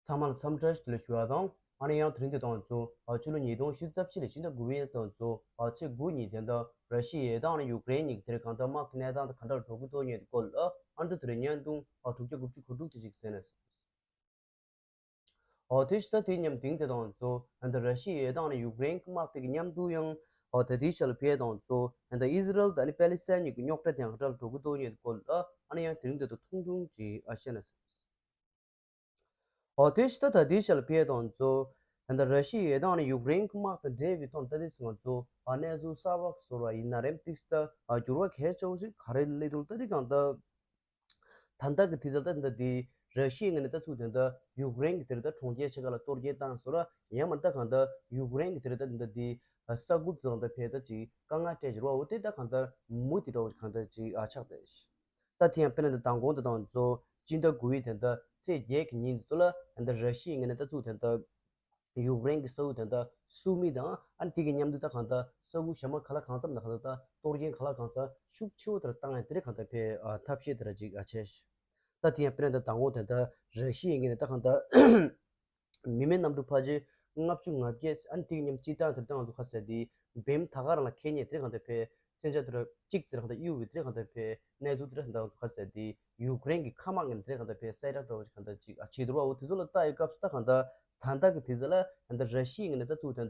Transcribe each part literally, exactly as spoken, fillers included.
ཚང་མ་ལ་འཚམས་འདྲི་ཞུ་ལ་ཞུ་བ་དང་། ཨ་ནི་ཡང་དེ་རིང་འདི་དང་ཚོ་ཨ་ཕྱི་ལོ་ཉིས་སྟོང་ཉི་ཤུ་རྩ་བཞི་ལོའི་ཕྱི་ཟླ་དགུ་པའི་ཚེས་ཚོ་ཨ་ཚེས་དགུ་ཉིན་དེ་འདྲ་ར་ཤི་ཡའི་དང་ཡུཀ་རེན་གཉིས་དེར་གང་ལྟར་དམག་གི་གནས་སྟངས་དེ་ག་འདྲ་འགྲོ་གི་འདུག་མཁན་སྐོར་ལ་ཨ་འདི་དེ་རིང་བརྙན་ཐུང་ཨ་དྲུག་བརྒྱ་དགུ་བཅུ་གོ་དྲུག་དེ་ཅིག་གསན་ན། ཨོ་དེ་ཕྱི་ཟླ་དེའི་མཉམ་དེང་དེ་དང་ཚོ་ཨ་འདི་ར་ཤི་ཡའི་དང་ཡུཀ་རེན་གྱི་དམག་དེ་གི་མཉམ་དུ་ཡང་ཨོ་ད་དེའི་ཆ་ལ་ཕེ་དང་ཚོ་ཨ་འདི་ཨི་ཟི་རལ་དང་ཨ་ནི་པེ་ལི་སི་ཐན་གཉིས་ཀྱི་རྙོག་དྲ་དེ་ག་འདྲ་འགྲོ་གི་འདུག་མཁན་སྐོར་ལ་ཨ་ནི་ཡང་དེ་རིང་འདི་དང་ཐུང་ཐུང་ཅིག་ཨ་བཤད་ན། ཨོ་དེ་ཕྱི་ད་ད་དེའི་ཆ་ལ་ཕེ་དང་ཚོ་ཨ་འདི་ར་ཤི་ཡའི་དང་ནི་ཡུཀ་རེན་གྱི་དམག་དང་འབྲེལ་བའི་ཐོག་ད་དེ་ཚོ་ང་ཚོ་ཨ་གནས་ཚུལ་གསར་པ་བཟོ་བ་ཡིན་ན་རེམ་ཏིག་ད་ཨ་འགྱུར་བ་གལ་ཆེ་བོ་ཞིག་ག་རེ་སླེབས་འདུག་ད་དེ་གང་ལྟར་ད་ལྟ་གི་དེ་ཚོ་ད་འདི་འདི་ར་ཤི་ཡའི་ངོས་ནས་ད་ཚུགས་དེ་འདི་ཡུཀ་རེན་གྱི་དེ་རེད་ད་གྲོང་ཁྱེར་ཆེ་ཁག་ལ་གཏོར་སྐྱོན་བཏང་སོང་ར་ཡང་མ་ད་གང་ལྟར་ཡུཀ་རེན་གྱི་དེ་རེད་ད་འདི་འདི་ས་ཁུལ་ཚོ་ད་ཕེ་ད་ཅིག་དཀའ་ངལ་སྤྲད་ཀྱི་རེད་བ། འོ་དེ་ད་གང་ལྟར་མུ་མཐུད་འགྲོ་བ་གང་ལྟར་ཅིག་ཨ་ཆགས་ཏེ། ད་དེ་ཡང་དཔེར་ན་ད་མདང་དགོང་དེ་དང་ཚོ་སྤྱི་ཟླ་དགུ་པའི་དེ་འདྲ་ཚེས་བརྒྱད་ཀྱི་ཉིན་དེ་ཚོ་ལ་ཨ་འདི་ར་ཤི་ཡའི་ངོས་ནས་ད་ཚུགས་དེ་འདྲ་ཡུཀ་རེན་གྱི་ས་ཁུལ་དེ་འདྲ་སུ་མི་དང་ཨ་ནི་དེ་གི་མཉམ་དུ་ད་གང་ལྟར་ས་ཁུལ་གཞན་མ་ག་ལ་གང་འཚམ་དང་གང་ལྟར་ད་གཏོར་སྐྱོན་ག་ལ་གང་འཚམ་ཤུགས་ཆེ་བོ་དེར་བཏང་ཡ་དེ་རེད་གང་ལྟར་ཕེ་ཨ་ཐབས་ཤེས་དེ་ར་ཅིག་ཨ་བྱས། ད་དེ་ཡང་དཔེར་ན་ད་མདང་དགོང་དེ་འདྲ་ར་ཤི་ཡའི་ངོས་ནས་ད་གང་ལྟར། མི་མེད་གནམ་གྲུ་ཕལ་ཆེར་ལྔ་བཅུ་ང་བརྒྱད་ཨ་ནི་དེ་གི་མཉམ་སྤྱིར་བཏང་དེར་ད་ང་ཚོ་ཁ་གསལ་དེ་བེམ་ད་ག་རང་ལ་ཁེ་ཉེ་དེར་གང་ལྟར་ཕེ་མཚོན་ཆ་དེར་གཅིག་ཙེ་རང་ད་གཡུག་བའི་དེར་གང་ལྟར་ཕེ་གནས་ཚུལ་དེར་ད་ང་ཚོ་ཁ་གསལ་དེ་ཡུཀ་རེན་གྱི་མཁའ་དམག་ངན་དེར་གང་ལྟར་ཕེ་གསལ་བསྒྲགས་འདྲ་བོ་ཞིག་གང་ལྟར་ཅིག་ཨ་བྱེད་འདུག་བ། འོ་དེ་ཚོ་ལ་ལྟ་ཡི་སྐབས་སུ་ད་གང་ལྟར་ད་ལྟ་གི་དེ་ཚོ་ལ་ད་ལྟ་ར་ཤི་ཡའི་ངོས་ནས་ད་ཚུགས་དེ་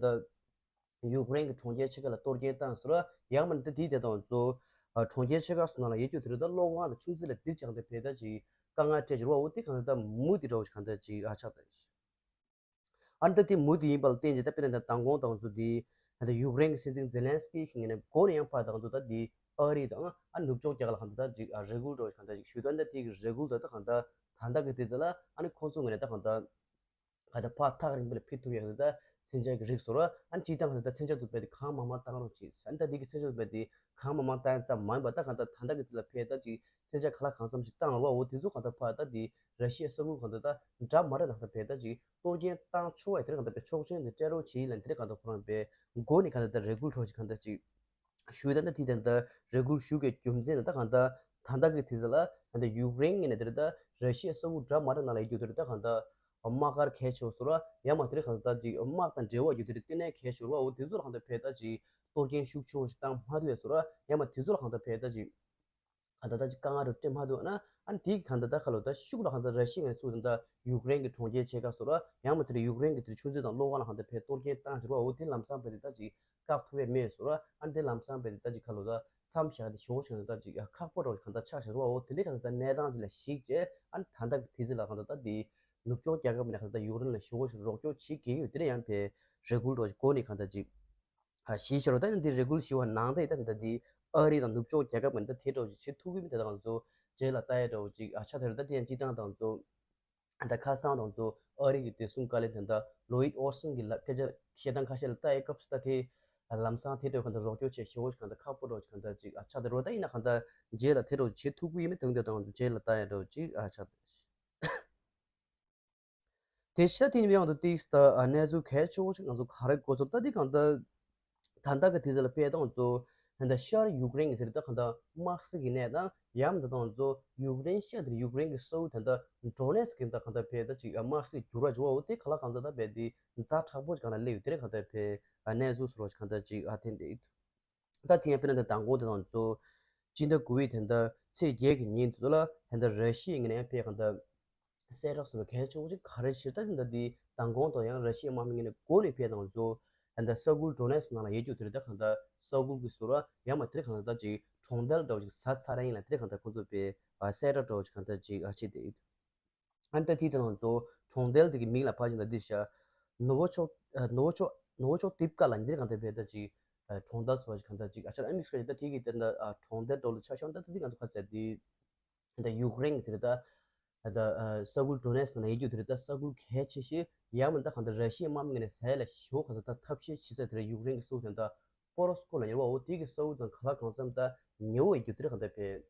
ད་ཡུཀ་རེན་གྱི་གྲོང་ཁྱེར་ཆེ་ཁག་ལ་གཏོར་སྐྱོན་བཏང་སོང་ར་ཡང་མིན་ད་དེའི་དེ་དང་ཚོ་ཨ་གྲོང་ཁྱེར་ཆེ་ཁག་སོགས་ནང་ལ་ཡོད་རྒྱུ་དེ་རེད་ད་གློག་ཁང་དང་ཆུ་མཛོད་ལ་དེར་ཅིག་གང་ལྟར་ཕེ་ད་ཅིག་དཀའ་ངལ་སྤྲད་ཀྱི་རེད་བ། འོ་དེ་གང་ལྟར་ད་མུ་མཐུད་འདྲ་བོ་ཞིག་གང་ལྟར་ཅིག་ཨ་ཆགས་ད། ཨ་ནི་ད་དེ་མུ་མཐུད་ཡིན་པ་ལ་བརྟེན་ཅིག་ད་དཔེར་ན་ད་མདང་དགོང་དང་ཚོ་དེ་ད་ལྟ་ཡུཀ་རེན་གྱི་སྲིད་འཛིན་ཛེ་ལན་སི་ཀི་གི་ངོས་ནས་འགོ་ནས་ཡང་ཕར་དང་ཚོ་ད་དེ་ཨ་རི་དང་ཨ་ནི་ནུབ་ཕྱོགས་རྒྱལ་ཁབ་ལ་གང་ལྟར་ད་ཅིག་ཨ་རེ་སྐུལ་འདྲ་བོ་ཞིག་གང་ལྟར་ཅིག་ཞུས་ད་ད་དེ་གི་རེ་སྐུལ་ད་ད་གང་ལྟར་ད་ལྟ་གི་དེ་ཚོ་ལ་ཨ་ནི་ཁོང་ཚོ་ངོས་ནས་ད་གང་ལྟར། ག་ད་ཕར་ཐག་རིང་པོ་ལ་ཕེབས་ཐུབ་ཡག་ད་མཚོན་ཆ་གི་རིགས་སོགས་ལ་ཨ་ནི་སྤྱིར་བཏང་གི་ད་མཚོན་ཆ་དེ་རྦད་དེ་གང་མང་མང་བཏང་རོགས་གྱིས། ཨ་ནི་ད་འདི་གི་མཚོན་ཆ་དེ་རྦད་དེ་གང་མང་མང་བཏང་ཙམ་མ་ཡིན་པ་ད་གང་ལྟར་ད་ལྟ་གི་དེ་ལ་ཕེ་ད་ཅིག་མཚོན་ཆ་ག་ལ་གང་འཚམ་ཞིག་བཏང་རོགས། འོ་དེ་ཚོ་གང་ལྟར་ཕར་ད་དེ་ར་ཤི་ཡའི་ས་ཁུལ་གང་ལྟར་ད་འདྲ་མ་འདྲ་གང་ལྟར་ཕེ་ད་ཅིག་གཏོར་སྐྱོན་བཏང་ཆོག་པ་དེ་གང་ལྟར་ཕེ་ཆོག་མཆན་དེ་སྤྲད་རོགས་གྱིས་ལབ་དེ་གང་ལྟར་ཁོ་རང་ཕེ་འགོ་ནས་གང་ལྟར་ད་རེ་སྐུལ་འདྲ་བོ་ཞིག་གང་ལྟར་ཅིག་ཞུས་ད་ལྟ་དེ་ད་ལྟ་རེ་སྐུལ་ཞུ་གི་རྒྱུ་མཚན་ད་ལྟ་གང་ལྟར་ད་ལྟ་གི་དེ་ཚོ་ལ་ད་ལྟ་ཡུཀ་རེན་ངོས་ནས་དེ་ལྟ་ར་ཤི་ཡའི་ས་ཁུལ་འདྲ་མ་འདྲ་ནང་ལ་ཡོད་རྒྱུ་དེ་ལྟ་གང་ལྟར་དམག་སྒར་གལ་ཆེ་བ་བཟོ་ར་ཡང་མ་དེ་རེད་གང་ལྟར་ཅིག་དམག་དང་འབྲེལ་བ་ཡོད་དེ་རེད་བསྟི་གནས་གལ་ཆེ་བ་འོ་དེ་ཚོ་ལ་གང་ལྟར་ཕེ་ད་ཅིག་གཏོར་སྐྱོན་ཤུགས་ཆེ་བ་ཞིག་བཏང་མ་ཐུབ་པའི་བཟོ་ར་ཡང་མ་དེ་ཚོ་ལ་གང་ལྟར་ཕེ་ད་ཅིག་གང་ལྟར་ད་ཅིག་དཀའ་ངལ་རུ་སྤྲད་མ་ཐུབ་ན་ཨ་ནི་དེ་གང་ལྟར་ད་ཁ་ལོ་ད་ཤུགས་ལ་གང་ལྟར་ར་ཤི་ཡའི་ངོས་ཚུགས་དེ་ད་ཡུཀ་རེན་གྱི་གྲོང་ཁྱེར་ཆེ་ཁག་བཟོ་ར་ཡང་མ་དེ་རེད་ཡུཀ་རེན་གྱི་དེ་ཆུ་མཛོད་དང་གློག་ཁང་ལ་གང་ལྟར་ཕེ་གཏོར་སྐྱོན་བཏང་ཅིག་ར་འོ་དེ་ལམ་སང་ཕེ་དེ་ད་ཅིག་བཀག་ཐུབ་པའི་མེད་སོང་ར། ཨ་ནི་དེ་ལམ་སང་བས་ད་ཅིག་ཁ་ལོ་ད་མཚམས་བཞག་དེ་ཞོག་ཞིག་ད་ཅིག་ཁག་པོ་རོ་གང་ལྟར་ཆགས་ཤག་རོ། འོ་དེ་འདྲའི་གང་ལྟར་གནས་སྟངས་ཅིག་ལ་གཞིགས་བྱས་ཨ་ནི་ད་ལྟ་གི་དེ་ཚོ་ལ་གང་ལྟར་ད་དེ་ནུབ་ཕྱོགས་རྒྱལ་ཁབ་ནས་གང་ལྟར་ཡུཀ་རེན་ལ་ཞོག་ཞིག་རོགས་སྐྱོར་བྱེད་ཀྱི་ཡོད་དེ་འདྲ་ཡང་བས་རེ་སྐུལ་རོ་ཞིག་གོ་ནས་གང་ལྟར་ཅིག་ཞིག་ཤར་བ་ད་ནི་འདི་རེ་སྐུལ་ཞུ་བ་ནང་ད་ཡི་ད་འདི་འདི་ཨ་རི་དང་ནུབ་ཕྱོགས་རྒྱལ་ཁབ་ནས་ད་དེ་འདྲ་བོ་ཞིག་བྱེད་ཐུབ་ཀྱི་མིན་དེ་དག་ང་ཚོ་རྗེས་ལ་ལྟ་ཡ་འདྲ་བོ་ཅིག་ཨ་ཆ་དེར་ད་དེ་ཡང་སྤྱི་བཏང་དང་ཚོ། ད་ཁ་སང་དང་ཚོ་ཨ་རི་གི་བདེ་སྲུང་བཀའ་བློན་དོན་དག་ལོ་ཡིད་ཨོ་སིན་གྱི་ལ་སྐད་ཆ་བཤད་སྟངས་ཁ་ཤས་ལ་ལྟ་ཡི་སྐབས་སུ་ད་དེ་ལམ་སང་དེ་འདྲ་གང་ལྟར་རོགས་སྐྱོར་བྱེད་ཞེ་བོ་ཞིག་གང་ལྟར་ཁག་པོ་འདྲ་ཞིག་གང་ལྟར་ཅིག་ཨ་ཆགས་དེ་རོ། ད་ཡིན་ན་གང་ལྟར་རྗེས་ལ་དེ་འདྲ་བྱེད་ཐུབ་ཀྱི་ཡིན་མིན་དོན་དེ་དང་ཚོ་རྗེས་ལ་ལྟ་ཡ་འདྲ་ཅིག་ཨ་ཆགས། དེ་ཕྱི་ད་དེ་ནི་མི་ཡང་དུ་ཏིག་ད་གནས་ཚུལ་གལ་ཆེ་བོ་ཞིག་ང་ཚོ་ག་རེ་གོ་ཚོད་ད་དེ་གང་ལྟར། ད་ལྟ་གི་དུས་ཚོད་ལ་དཔེ་བཏང་ཚོ། ད་ལྟ་ཤར་ཡུཀ་རེན་གྱི་དེར་ད་གང་ལྟར་དམག་སྲིད་ཀྱི་གནས་དང་ཡང་ད་བཏང་ཚོ་ཡུཀ་རེན་ཤར་དེར་ཡུཀ་རེན་གྱི་སོའུ་ད་ལྟ་ཌོ་ནེ་སི་ཀི་ད་གང་ལྟར་ཕེ་ད་ཅིག་དམག་སྲིད་འགྱུར་བ་འགྲོ་བ་འོ་དེ་ག་ལ་གང་ལྟར་ད་ཕེ་དེ་ཛ་དྲག་པོ་ཞིག་གང་ལ་སླེབས་ཡོད་དེ་རེད། གང་ལྟར་ཕེ་གནས་ཚུལ་སོར་བ་ཞིག་གང་ལྟར་ཅིག་ཨ་ཐེན་དེ་ད་དེ་ཡང་དཔེར་ན་ད་དང་པོ་དེ་དང་ཚོ་སྤྱི་ཟླ་དགུ་པའི་ད་ལྟ་ཚེས་བརྒྱད་ཀྱི་ཉིན་དེ་ཚོ་ལ་ད་ལྟ་ར་ཤི་ཡའི་ངོས་ནས་ཕེ་གང་ལྟར། གསལ་བསྒྲགས་སུ་གལ་ཆེ་བོ་ཅིག་ག་རེ་ཞིག་ད་འདི་འདི་མདང་དགོང་དང་ཡང་ར་ཤི་ཡའི་དམག་མི་ངོས་ནས་འགོ་ནས་ཕེབས་དང་ཚོ། ཨ་ད་ས་ཁུལ་ཌོ་ནེ་སི་ནང་ལ་ཡོད་རྒྱུ་དེ་རེད། ད་གང་ལྟར་ས་ཁུལ་གྱི་ཟུར་ཡང་མ་དེ་རེད་གང་ལྟར་ད་ཅིག་གྲོང་རྡལ་འདྲ་བོ་ཅིག་ཟ་ཚར་ཡིན་ལ་དེ་རེད་གང་ལྟར་ཁོང་ཚོ་པའི་ཨ་གསལ་བསྒྲགས་འདྲ་བོ་ཅིག་གང་ལྟར་ཅིག་ཨ་བྱས་ཏེ། ཨ་ད་དེ་དེ་ནང་ཚོ་གྲོང་རྡལ་དེ་གི་མིང་ལ་ཕར་ཕྱིན་ད་འདི་ཤ་ནོ་བོ་ཆོག་ཨ་ནོ་བོ་ཆོག་ནོ་བོ་ཆོག་དིབ་ཀ་ལ་འདི་རེད་གང་ལྟར་ཕེབས་ད་ཅིག་ཨ་གྲོང་རྡལ་ཚོ་བ་ཅིག་གང་ལྟར་ཅིག་ཨ་ཤ་ཨ་མིག་སྐད་ཅིག་ད་དེ་གི་དེ་འདྲ་ཨ་གྲོང་རྡལ་འདྲ་བོ་ལ་ཆ་ཤོག་ད་ད་དེ་ང་ཚོ་ཁ་ཟེར་དེ། ད་ཡུཀ་རེན་གྱི་དེ་རེད་ད། ད་ས་ཁུལ་ཌོ་ནེ་སི་ནང་ཡོད་རྒྱུ་དེ་རེད་ད། ས་ཁུལ་གལ་ཆེ་ཤོས་ཡང་མིན་ད་གང་ལྟར་ར་ཤི་ཡའི་དམག་མི་ངོས་ནས་ཟ་ཡ་ལ་ཞེ་པོ་གང་ལྟར་ད་ཐབས་ཤེས་བྱེད་ས་དེ་རེད། ཡུཀ་རེན་གྱི་ས་ཁུལ་དེ་ད་པོ་རོ་སི་ཀོ་ལ་ཉེ་བ་འོ་དེ་གི་ས་ཁུལ་དང་ག་ལ་གང་འཚམ་ད་ཉེ་བོ་ཡོད་རྒྱུ་དེ་རེད་གང་ལྟར་ཕེབས།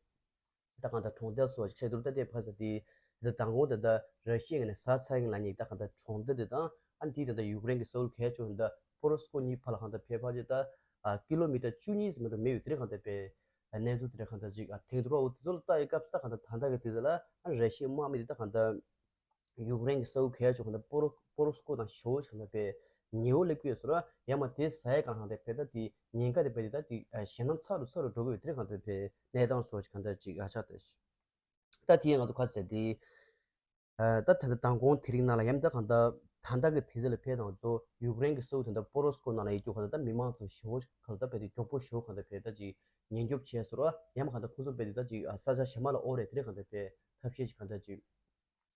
ད་གང་ལྟར་གྲོང་རྡལ་སོགས་ཤིག་ཆེད་དུ་ད་དེ་ཕ་ས་དེ་ད་དང་པོ་དེ་ད་ར་ཤི་ཡའི་ངོས་ནས་ཟ་ཚར་ཡིན་ལ་ཉེ་ད་གང་ལྟར་གྲོང་རྡལ་དེ་དང་ཨ་ནི་དེ་ད་ཡུཀ་རེན་གྱི་ས་ཁུལ་གལ་ཆེ་བ་ད་པོ་རོ་སི་ཀོ་གཉིས་བར་ལ་གང་ལྟར་ཕེབས་ཕ་ཅིག་ད་ཀི་ལོ་མི་ཊར་བཅུ་གཉིས་ཙམ་ད་མེད་ཡོད་དེ་རེད་གང་ལྟར་ཕེབས། གནས་ཚུལ་དེ་འདྲ་གང་ལྟར་ཅིག་ཨ་ཐེངས་དུ་རོ་འོ་དེ་ཚོ་ལ་ལྟ་ཡི་སྐབས་སུ་ད་གང་ལྟར་ད་ལྟ་གི་དེ་ཚོ་ལ་ཨ་ར་ཤི་ཡའི་དམག་མི་དེ་ད་གང་ལྟར་ ཡུཀ་རེན་གྱི་ས་ཁུལ་གལ་ཆེ་གང་ལྟར་པོ་རོ་པོ་རོ་སྐོ་དང་ཞོ་གང་ལྟར་བས་ཉེ་བོ་སླེབས་ཀྱི་ཡོད་ཟེར་བ། ཡང་མ་དེ་ཟ་ཡས་གང་གང་ལྟར་བས་ད་དེ་ཉེན་ཁ་དེ་བས་དེ་ད་དེ་ཞེད་སྣང་ཚ་རུ་ཚ་རུ་འགྲོ་གི་ཡོད། དེ་གང་ལྟར་བས་གནས་སྟངས་སོགས་གང་ལྟར་ཅིག་ཨ་ཆགས་ཏེ། ད་དེ་ཡང་ང་ཚོ་ཁ་ཟེར་དེ། ད་ད་ལྟ་མདང་དགོང་དེ་རིང་ནང་ལ་ཡང་ད་གང་ལྟར་ད་ལྟ་གི་དུས་ཚོད་ལ་ཕེབས་དང་ཚོ་ཡུཀ་རེན་གྱི་ས་ཁུལ་ད་ལྟ་པོ་རོ་སྐོ་ནང་ལ་ཡོད་རྒྱུ་གང་ལྟར་ད་མི་མང་ཚོ་ཞོ་གང་ལྟར་བས་དེ་མགྱོགས་པོ་ཞོ་གང་ལྟར་བས་ད་ཅིག་ཉེན་སྐྱོབ་བྱས་ཟེར་བ། ཡང་མ་གང་ལྟར་ཁོ་ཚོ་བས་དེ་ད་ཅིག་ས་ཆ་གཞན་མ་ལ་ཨོ་རེད། དེ་རིང་གང་ལྟར་བས་ཐབས་ཤེས་ཅིག་གང་ལྟར་ཅིག་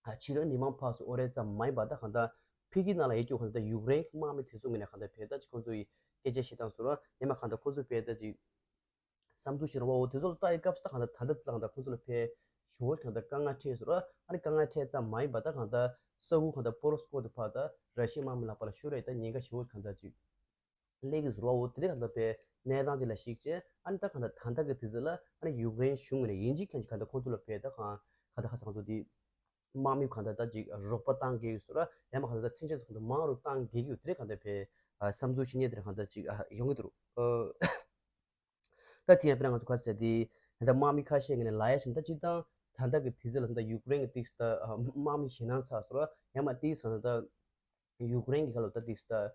ཨ་ཕྱི་རོལ་མི་མང་ཕར་ཚུར་ཨོ་རེད་ཙམ་མ་ཡིན་པ་ད་གང་ལྟར་ཕ་གི་ནང་ལ་ཡོད་རྒྱུ་གང་ལྟར་ཡུཀ་རེན་དམག་མི་དེ་ཚོ་ངོས་ནས་གང་ལྟར་བས་ད་ཅིག་ཁོ་ཚོ་ཡི་སྐད་ཆ་བཤད་སྟངས་ཚོ་ར་ཡང་མ་གང་ལྟར་ཁོ་ཚོ་བས་ད་ཅིག་བསམ་ཚུལ་བཤད་ར་བའོ། དེ་ཚོ་ལ་ལྟ་ཡི་སྐབས་སུ་ད་གང་ལྟར་ད་ལྟ་ཚོ་ལ་གང་ལྟར་ཁོ་ཚོ་ལ་ཕའི་ཞོ་གང་ལྟར་དཀའ་ངལ་འཕྲད་ཚོ་ར། ཨ་ནི་དཀའ་ངལ་འཕྲད་ཙམ་མ་ཡིན་པ་ད་གང་ལྟར་ས་ཁུལ་གང་ལྟར་པོ་རོ་སྐོ་དེ་ཕར་ད་ར་ཤི་དམག་མི་ལག་པ་ལ་ཤོར་རེད། ད་ཉེན་ཁ་ཞོ་གང་ལྟར་ཅིག་སླེབས་ཀྱི་ཟེར་བའོ། དེ་འདྲ་གང་ལྟར་བས་གནས་སྟངས་ཅིག་ལ་གཞིགས་བྱས། ཨ་ནི་ད་གང་ལྟར་ད་ལྟ་གི་དུས་ཚོད་ལ་ཨ་ནི་ཡུཀ་རེན་གཞུང་ངོས་ནས་ཡིན་གཅིག་མིན་གཅིག་གང་ལྟར་ཁོང་ཚོ་ལ་བས་ད་གང་གང་ལྟར་ཁ་ཚང་ཚོ་དེ། དམག་མི་གང་ལྟར་ད་ཅིག་རོགས་པ་བཏང་གི་ཡོད་ཟེར་བ། ཡང་མ་གང་ལྟར་ད་མཚོན་ཆ་ཚོ་གང་ལྟར་མང་རུ་བཏང་གི་ཡོད། དེ་རེད་གང་ལྟར་བས་བསམ་ཚུལ་ཞིག་རྙེད། དེ་རེད་གང་ལྟར་ཅིག་ཡོང་གི་འདུག་ད་དེ་ཡང་དཔེར་ན་ང་ཚོ་ག་ཟེར་དེ་ད་དམག་མི་ཁ་ཤས་ངོས་ནས་ལབ་ཡ་བྱས་ན་ད་སྤྱིར་བཏང་ད་ལྟ་གི་དུས་ཚོད་ལ་ད་ཡུཀ་རེན་གྱི་ཏིག་ད་དམག་མི་ཞེད་སྣང་ཚ་ཟེར་བ། ཡང་མ་ཏིག་ཚང་ད་ཡུཀ་རེན་གྱི་ཁ་ལོ་ད་ཏིག་ད།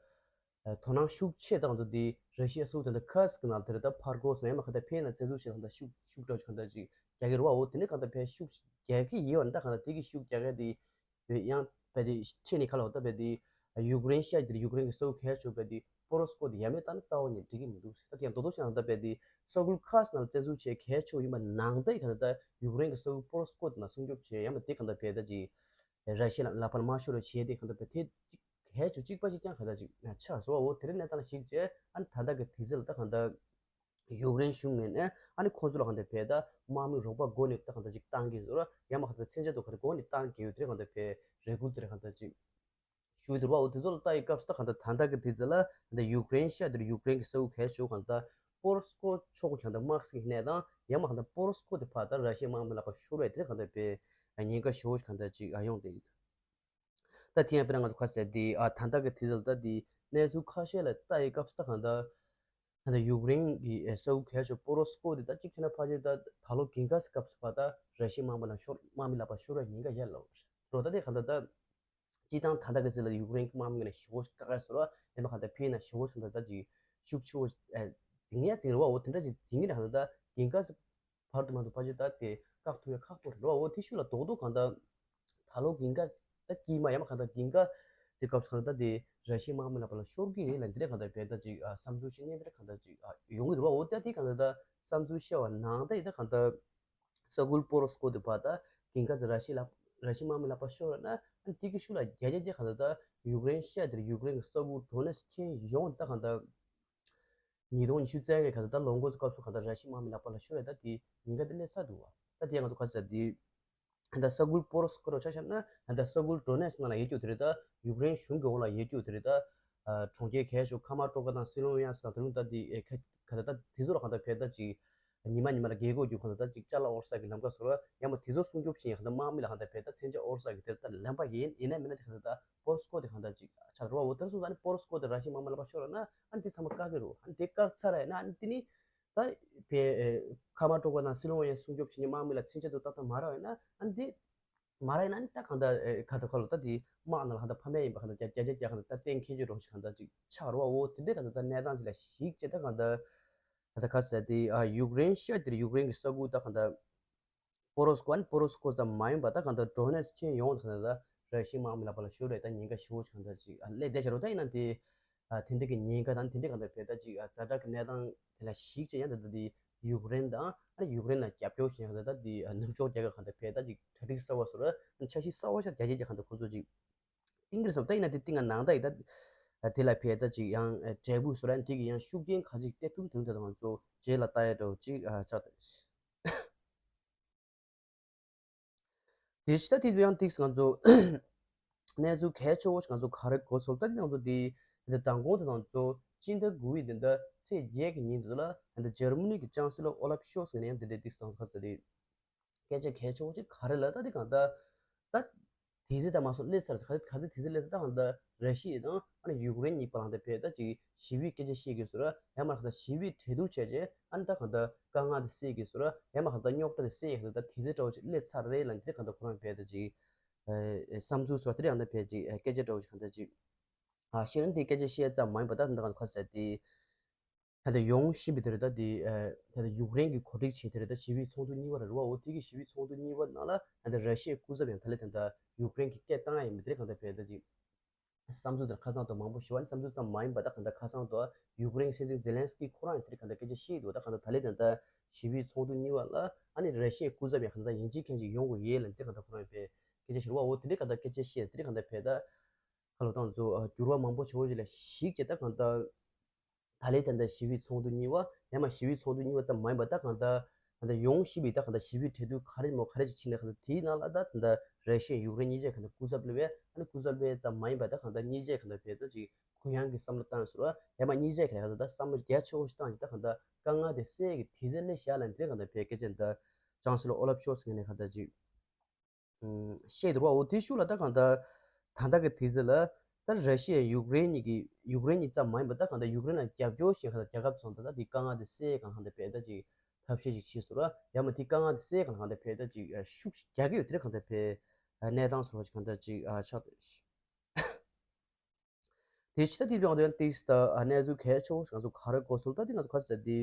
དོ་སྣང་ཤུགས་ཆེ་དང་དུ་དེ་ར་ཤི་ཡ་སུ་དེ་འདྲ་ཁ་སི་གི་ནང་དེར་ད་ཕར་གོ་སོང་། ཡང་མ་གང་ལྟར་ཕེ་ན་བཙན་འཛུལ་བྱེད་གང་ལྟར་ཤུགས་ཤུགས་དྲག་གང་ལྟར་ཅིག་རྒྱག་གི་རེད་བ། འོ་དེ་ནས་གང་ལྟར་ཕེ་ཤུགས་རྒྱག་གི་ཡིན་བ་ན་ད་གང་ལྟར་དེ་གི་ཤུགས་རྒྱག་གི་དེ་ཡང་བས་དེ་ཆེ་ནི་ཁ་ལ་འོ་ད་བས་དེ་ཡུཀ་རེན་ཤ་དེར་ཡུཀ་རེན་གི་སོ་གལ་ཆོ་བས་དེ་པོ་རོ་སྐོ་དེ་ཡ་མེད་ད་ནི་རྩ་བ་ནས་འགྲིག་གི་མི་འདུག་ད་དེ་ཡང་དོ་དོ་ཤ་ན་ད་བས་དེ་ས་ཁུལ་ཁ་སི་ནང་བཙན་འཛུལ་བྱེད་གལ་ཆོ་ཡིན་པ་ནང་ད་གང་ལྟར་ཡུཀ་རེན་གི་ས་ཁུལ་པོ་རོ་སྐོ་དེ་ན་སྲུང་སྐྱོབ་བྱེད་ཡ་མ་དེ་གང་ལྟར་བས་ད་ཅིག་ར་ཤི་ཡ་ལ་ཕར་མ་ཤོར་བ་བྱས་ཏེ་གང་ལྟར་བས་དེ་གཅིག་གལ་ཆེ་གཅིག་པ་གཅིག་རྐྱང་གང་ལྟར་ཅིག་ཆགས་སོང་བ། འོ་དེ་རིང་གནས་སྟངས་ལ་གཞིགས་བྱས་ཨ་ནི་ད་ལྟ་གི་དུས་ཚོད་ལ་ད་གང་ལྟར་ཡུཀ་རེན་གཞུང་ངོས་ནས་ཨ་ནི་ཁོ་ཚོ་ལ་གང་ལྟར་བས་ད་དམག་མི་རོགས་པ་སྒོ་ནས་ད་གང་ལྟར་ཅིག་བཏང་གི་ཡོད་ར། ཡང་མ་གང་ལྟར་མཚོན་ཆ་དུ་ག་རེ་སྒོ་ནས་བཏང་གི་ཡོད། དེ་རིང་གང་ལྟར་བས་རེ་སྐུལ་དེ་རིང་གང་ལྟར་ཅིག་ཞུ་གི་འདུག་བ། འོ་དེ་ཚོ་ལ་ལྟ་ཡི་སྐབས་སུ་ད་གང་ལྟར་ད་ལྟ་གི་དུས་ཚོད་ལ་ད་ཡུཀ་རེན་ཤ་དེར་ཡུཀ་རེན་གི་ས་ཁུལ་གལ་ཆེ་གང་ལྟར་པོ་རོ་སྐོ་ཕྱོགས་གང་ལྟར་དམག་སྲིད་གནས་སྟངས་ཡང་མ་གང་ལྟར་པོ་རོ་སྐོ་དེ་ཕར་ད་ར་ཤི་ཡ་དམག་མི་ལག་པ་ཤོར་བས་དེ་གང་ལྟར་བས་ཉེན་ཁ་ཞེ་པོ་གང་ལྟར་ཅིག་ཡོང་བསྡད་ཡོད། ད་དེ་ཡང་དཔེར་ན་ང་ཚོ་ཁ་ཟེར་དེ་ཨ་ད་ལྟ་གི་དུས་ཚོད་ལ་ད་དེ་གནས་ཚུལ་ཁ་ཤས་ལ་ལྟ་ཡི་སྐབས་སུ་ད་གང་ལྟར་ད་ལྟ་ཡུཀ་རེན་གྱི་ས་ཁུལ་གལ་ཆེ་པོ་རོ་སྐོ་དེ་ད་གཅིག་བྱས་ན་ཕལ་ཆེར་ད་ད་ལོ་དགུན་ཁ་སྐབས་སུ་ཕར་ད་ར་ཤི་ཡ་དམག་མི་ལ་ཤོར་དམག་མི་ལག་པ་ཤོར་བའི་ཉེན་ཁ་ཡོད་ལ་འགྲོ། ད་དེ་གང་ལྟར་ད། སྤྱིར་བཏང་ད་ལྟ་གི་ཚེ་ལ་ཡུཀ་རེན་གྱི་དམག་མི་ངོས་ནས་ཞེ་པོ་དཀའ་ངལ་བཟོ་ར། ཡང་མ་གང་ལྟར་ཕེ་ན་ཞེ་པོ་གང་ལྟར་ད་ཅིག་ཤུགས་ཆེ་བོ་འཛིང་ཡ་འཛིང་ར་བ། འོ་དེ་འདྲ་ཅིག་འཛིང་གི་ར་གང་ལྟར་ད་དགུན་ཁ་བར་དུ་མ་དུ་ཕལ་ཆེར་ད་དེ་བཀག་ཐུབ་ཡ་ཁག་པོ་རེད་ར་བ། འོ་དེ་ཤུགས་ལ་རྡོག་རྡོག་གང་ལྟར་ད་ལོ་དགུན་ཁ་ད་དཀྱིལ་མ་ཡང་མ་གང་ལྟར་དགུན་ཁ་དེ་སྐབས་སུ་གང་ལྟར་ད་དེ་ར་ཤི་ཡ་དམག་མི་ལག་པ་ལ་ཤོར་གི་རེད་ལ། འདི་འདྲ་གང་ལྟར་བས་ད་ཅིག་བསམ་ཚུལ་ཞིག་རྙེད། འདི་འདྲ་གང་ལྟར་ཅིག་ཡོང་གི་རེད་བ། འོ་ད་དེ་གང་ལྟར་ད་བསམ་ཚུལ་བཤད་པ་ནང་ད་ཡི་ད་གང་ལྟར། ས་ཁུལ་པོ་རོ་སྐོ་དེ་ཕར་ད་དགུན་ཁ་ཚེ་ར་ཤི་ལ་ར་ཤི་དམག་མི་ལག་པ་ཤོར་བ་ན་ཨ་ནི་དེ་གི་ཤུགས་ལ་རྒྱ་རྒྱ་རྒྱ་གང་ལྟར་ད་ཡུཀ་རེན་ཤ་དེར་ཡུཀ་རེན་གྱི་ས་ཁུལ་ཌོ་ནེ་སི་ཁྱེན་ཡོངས་ད་གང་ལྟར་ཉིས་སྟོང་ཉི་ཤུ་རྩ་ལྔའི་གང་ལྟར་ད་ལོ་འགོ་སྐབས་སུ་གང་ལྟར་ར་ཤི་དམག་མི་ལག་པ་ལ་ཤོར་བ་ད་དེ་ཉེན་ཁ་དེ་སླེབས་ཚར་འདུག་བ། ད་དེ་ང་ཚོ་ག་ཚོད་དེ་ད་ས་ཁུལ་པོ་རོ་སྐོ་རོ་ཆ་བཞག་ན་ད་ས་ཁུལ་ཌོ་ནེ་སི་ནང་ལ་ཡོད་རྒྱུ་དེ་རེད། ད་ཡུཀ་རེན་གཞུང་གི་འོག་ལ་ཡོད་རྒྱུ་དེ་རེད། ད་གྲོང་ཁྱེར་གལ་ཆེ་ཁ་མ་ཀྲོ་ཀ་དང་སི་ལོ་ཝེ་ཡ་སི་དང་དེ་རུ་ད་དེ་ག་ད་དེ་ཚོ་ལ་གང་ལྟར་བས་ད་ཅིག་ཉི་མ་ཉི་མ་ལ་རྒྱལ་སྒོ་རྒྱུ་གང་ལྟར་ད་ཅིག་ཅ་ལག་དབོར་ས་གི་ལམ་ཁ་བཟོ་ར། ཡང་མ་དེ་ཚོ་སྲུང་སྐྱོབ་བྱེད་ཡ་གང་ལྟར་དམག་མི་ལ་གང་ལྟར་བས་ད་མཚོན་ཆ་དབོར་ས་གི་དེར་ད་ལམ་པ་ཡིན་ཡིན་ན་མིན་ན་དེ་གང་ལྟར་ད་པོ་རོ་སྐོ་དེ་གང་ལྟར་ཅིག་ཆགས་ར་བ། འོ་དེར་སོང་ཙང་ནི་པོ་རོ་སྐོ་དེ་ར་ཤི་དམག་མི་ལ་ཕར་ཤོར་ར་ན་ཨ་ནི་དེ་ཚང་མ་བཀག་གི་རུ། ཨ་ནི་དེ་བཀག་ཚར་ར་ཡིན་ན་ཨ་ནི་དེ་ནི་ད་བས་ཁ་མ་ཀྲོ་ཀ་དང་སི་ལོ་ཝེ་ཡ་སྲུང་སྐྱོབ་བྱེད་མཁན་དམག་མི་ལ་མཚོན་ཆ་དེ་ཏག་ཏག་མ་རག་ཡིན་ན་ཨ་ནི་དེ། མ་རེད་ན་ནི་ད་གང་ལྟར་ཨེ་ག་ད་ཁ་ལོ་ད་དེ་དམག་ནང་ལ་གང་ལྟར་ཕ་མེས་ཡིན་པ་གང་ལྟར་རྒྱ་རྒྱ་རྒྱ་གང་ལྟར་ད་གཏན་འཁེལ་རྒྱུ་རོགས་ཤིག་གང་ལྟར་ཅིག་ཆགས་རོགས། འོ་དེ་འདྲའི་གང་ལྟར་ད་གནས་སྟངས་ཅིག་ལ་གཞིགས་བྱས་ད་གང་ལྟར་ད་ད་ག་ཟེར་དེ་ཨ་ཡུཀ་རེན་ཤ་དེར་ཡུཀ་རེན་གྱི་ས་ཁུལ་ད་གང་ལྟར་པོ་རོ་སྐོ་ཨ་ནི་པོ་རོ་སྐོ་ཙམ་མ་ཡིན་པ་ད་གང་ལྟར་ཌོ་ནེ་སི་ཁྱེན་ཡོངས་ད་གང་ལྟར་ར་ཤི་དམག་མི་ལག་པ་ལ་ཤོར་རེད། ད་ཉེན་ཁ་ཞེ་པོ་ཞིག་གང་ལྟར་ཅིག་ཨ་སླེབས་བསྡད་བྱ་རོགས། ད་ཡིན་ན་དེ། ཨ་དེ་འདྲ་གི་ཉེན་ཁ་དང་དེ་འདྲ་གང་ལྟར་བས་ད་ཅིག་ཨ་ཛ་དྲག་གི་གནས་སྟངས་དེ་ལ་གཞིགས་བྱས་ཡང་ད་ལྟ་དེ་ཡུཀ་རེན་དང་ཨ་ནི་ཡུཀ་རེན་ལ་རྒྱབ་སྐྱོར་བྱས་ཡང་ད་ལྟ་དེ་ཨ་ནུབ་ཕྱོགས་རྒྱལ་ཁབ་གང་ལྟར་བས་ད་ཅིག་གྲ་སྒྲིག་གསར་བ་བཟོ་ར་ཨ་ནི་འཆར་གཞི་གསར་བ་ཞིག་རྒྱ་སྐྱེད་ཀྱི་གང་ལྟར་ཁོ་ཚོ་ཅིག་གཏིང་གིར་སོང་། ད་ཡིན་ན་དེ་གཏིང་ང་ནང་ད་ཡི་ད་ཨ་དེ་ལ་བས་ད་ཅིག་ཡང་ཨ་འབྲས་བུ་བཟོ་ར་ཨ་ནི་དེ་གི་ཡང་ཤུགས་རྐྱེན་ག་ཅིག་སྟེར་ཐུབ་དེ་འདྲ་ང་ཚོ་རྗེས་ལ་ལྟ་ཡ་འདྲ་བོ་ཅིག་ཨ་ཆགས་ད། དེ་ཕྱི་ད་དེ་ཡང་ཏིག་ང་ཚོ་གནས་ཚུལ་གལ་ཆེ་བོ་ཞིག་ང་ཚོ་ག་རེ་གོ་ཚོད་ད་ང་ཚོ་དེ་འདི་མདང་དགོང་དེ་ང་ཚོ་སྤྱི་ཟླ་དགུ་པའི་འདི་འདྲ་ཚེས་བརྒྱད་ཀྱི་ཉིན་ཚོ་ལ་འདི་འཇར་མ་ནི་གི་ཅང་སི་ལོ་ཨོ་ལབ་ཤོལ་ཚ་ངོས་ནས་ཡང་འདི་འདྲའི་ཏིག་ང་ཚོ་ག་ཚོད་དེ་སྐད་ཆ་གལ་ཆེ་བོ་ཞིག་ག་རེ་ལ་ད་དེ་གང་ལྟར་ད། དེ་ཚོ་ད་མ་སོང་སླེབས་ཚར། ག་ག་ཚོད་དེ་ཚོ་སླེབས་ཚར། ད་གང་ལྟར་ར་ཤི་ཡ་དང་ཨ་ནི་ཡུཀ་རེན་གཉིས་བར་ལ་ད་བས་ད་ཅིག་ཞི་བའི་སྐད་ཆ་བཤད་དགོས་ཟེར་ར། ཡང་མ་གང་ལྟར་ཞི་བའི་གྲོས་བསྡུར་བྱས་རྗེས་ཨ་ནི་ད་གང་ལྟར་དཀའ་ངལ་དེ་སེལ་དགོས་ཟེར་ར། ཡང་མ་གང་ལྟར་རྙོག་དྲ་དེ་སེལ་ཡག་ད་དེ་ཚོ་འདྲ་བོ་ཅིག་སླེབས་ཚར་རེད་ལབ་འདི་གང་ལྟར་ཁོ་རང་བས་ད་ཅིག་ བསམ་ཚུལ་སོགས་དེ་རིང་ད་ཕལ་ཅིག་སྐད་ཆ་འདྲ་བོ་ཞིག་གང་ལྟར་ཅིག་ཨ་ཤེས་ན་དེ་སྐད་ཆ་བཤད་ཙམ་མ་ཡིན་པ་ད་ད་ག་ས་དེ་ད་ལྟ་ཡོང་བཞིན་པའི་དེ་རེད། ད་དེ་ད་ལྟ་ཡུཀ་རེན་གྱི་གོ་སྒྲིག་བྱས་དེ་རེད། ད་ཞི་བའི་ཚོགས་འདུ་གཉིས་པ་རེད་བ། འོ་དེ་གི་ཞི་བའི་ཚོགས་འདུ་གཉིས་པ་ནང་ལ་ད་ལྟ་ར་ཤི་ཡའི་སྐུ་ཚབ་ཡང་ད་ལྟ་ད་ལྟ་ཡུཀ་རེན་གྱི་སྐད་བཏང་ཡ་ཡིན་པའི་དེ་རེད། གང་ལྟར་ཕལ་ད་ཅིག་བསམ་ཚུལ་དང་ཁ་སང་དང་མང་པོ་ཞུ་བ་ནི་བསམ་ཚུལ་ཙམ་མ་ཡིན་པ་ད་གང་ལྟར་ཁ་སང་དུ་ཡུཀ་རེན་སྲིད་འཛིན་ཛེ་ལན་སི་ཀི་ཁོ་རང་ཡང་དེ་རིང་གང་ལྟར་སྐད་ཆ་བཤད་འདུག་ད་གང་ལྟར་ད་ལན་ད་ལྟ་ཞི་བའི་ཚོགས་འདུ་གཉིས་པ་ལ་ཨ་ནི་ར་ཤི་ཡའི་སྐུ་ཚབ་ཡང་གང་ལྟར་ཡིན་གཅིག་མཁན་གཅིག་ཡོང་དགོས་ཡས་ལ་དེ་གང་ལྟར་ཁོ་རང་ཡང་དཔེ་སྐད་ཆ་བཤད་རེད་བ། འོ་དེ་འདྲའི་གང་ལྟར་སྐད་ཆ་བཤད་དེ་འདྲའི་གང་ལྟར་ཕལ་ད་ཁ་ལོ་ཏང་ཚོ་འགྱུར་བ་མང་པོ་བྱུང་བ་ཞིག་ལ་གཞིགས་བྱས་ད་གང་ལྟར་ད་ལན་ད་ལྟ་ཞི་བའི་ཚོགས་འདུ་གཉིས་པ་ཡང་མ་ཞི་བའི་ཚོགས་འདུ་གཉིས་པ་ཙམ་མ་ཡིན་པ་ད་གང་ལྟར་ད་ལྟ་ཡོང་བཞིན་པའི་ད་གང་ལྟར་ཞི་བའི་གྲོས་བསྡུར་ག་རེ་མོ་ག་རེ་ཅིག་ཕྱིན་ནས་གང་ལྟར་དེའི་ནང་ལ་ད་ད་ལྟ་ར་ཤི་ཡ་ཡུཀ་རེན་གཉིས་ཆ་གང་ལྟར་སྐུ་ཚབ་སླེབས་པས། ཨ་ནི་སྐུ་ཚབ་སླེབས་ཙམ་མ་ཡིན་པ་ད་གང་ལྟར་གཉིས་ཆ་གང་ལྟར་ཕལ་ད་ཅིག་གུ་ཡངས་ཀྱི་བསམ་བློ་བཏང་ཟེར་བ་ཡང་མ་གཉིས་ཆ་གང་ལྟར་ད་བསམ་བློ་རྒྱ་ཆེ་བོ་ཞིག་བཏང་ཅིག་ད་གང་ལྟར་དཀའ་ངལ་དེ་སེལ་གྱི་དུས་ཚོད་སླེབས་ཤག་ལ་འདིར་གང་ལྟར་ཕལ་སྐད་ཆ་འདི་ཅང་སི་ལོ་ཨོ་ལབ་ཤོར་སི་ངས་ནས་གང་ལྟར་ཅིག་བཤད་འདུག་བ། འོ་དེའི་ཤུགས་ལ་ད་གང་ལྟར་ད་ལྟ་གི་དུས་ཚོད་ལ་ད་ར་ཤི་ཡ་ཡུཀ་རེན་གཉིས་ཀྱི་ཡུཀ་རེན་གཉིས་ཙམ་མ་ཡིན་པ་ད་གང་ལྟར་ཡུཀ་རེན་ལ་རྒྱབ་སྐྱོར་བྱེད་མཁན་ད་རྒྱལ་ཁབ་ཚོ་ད་ལྟ་དེ་དཀའ་ངལ་དེ་སེལ་གང་གང་ལྟར་ཕལ་ད་ཅིག་ཐབས་ཤེས་ཅིག་བྱེད་ཟེར་བ་ཡང་མ་དེ་དཀའ་ངལ་དེ་སེལ་གང་གང་ལྟར་ཕལ་ད་ཅིག་ཤུགས་རྒྱག་གི་ཡོད། དེ་རེད་གང་ལྟར་ཕལ་གནས་སྟངས་ཟེར་བ་ཅིག་གང་ལྟར་ཅིག་ཆགས། དེ་ཕྱི་ད་དེ་ཡོང་དོན་ཏིག་ད་གནས་ཚུལ་གལ་ཆེ་བོ་ང་ཚོ་ག་རེ་གོ་སོང་ད་དེ་ང་ཚོ་ག་ཟེར་དེ་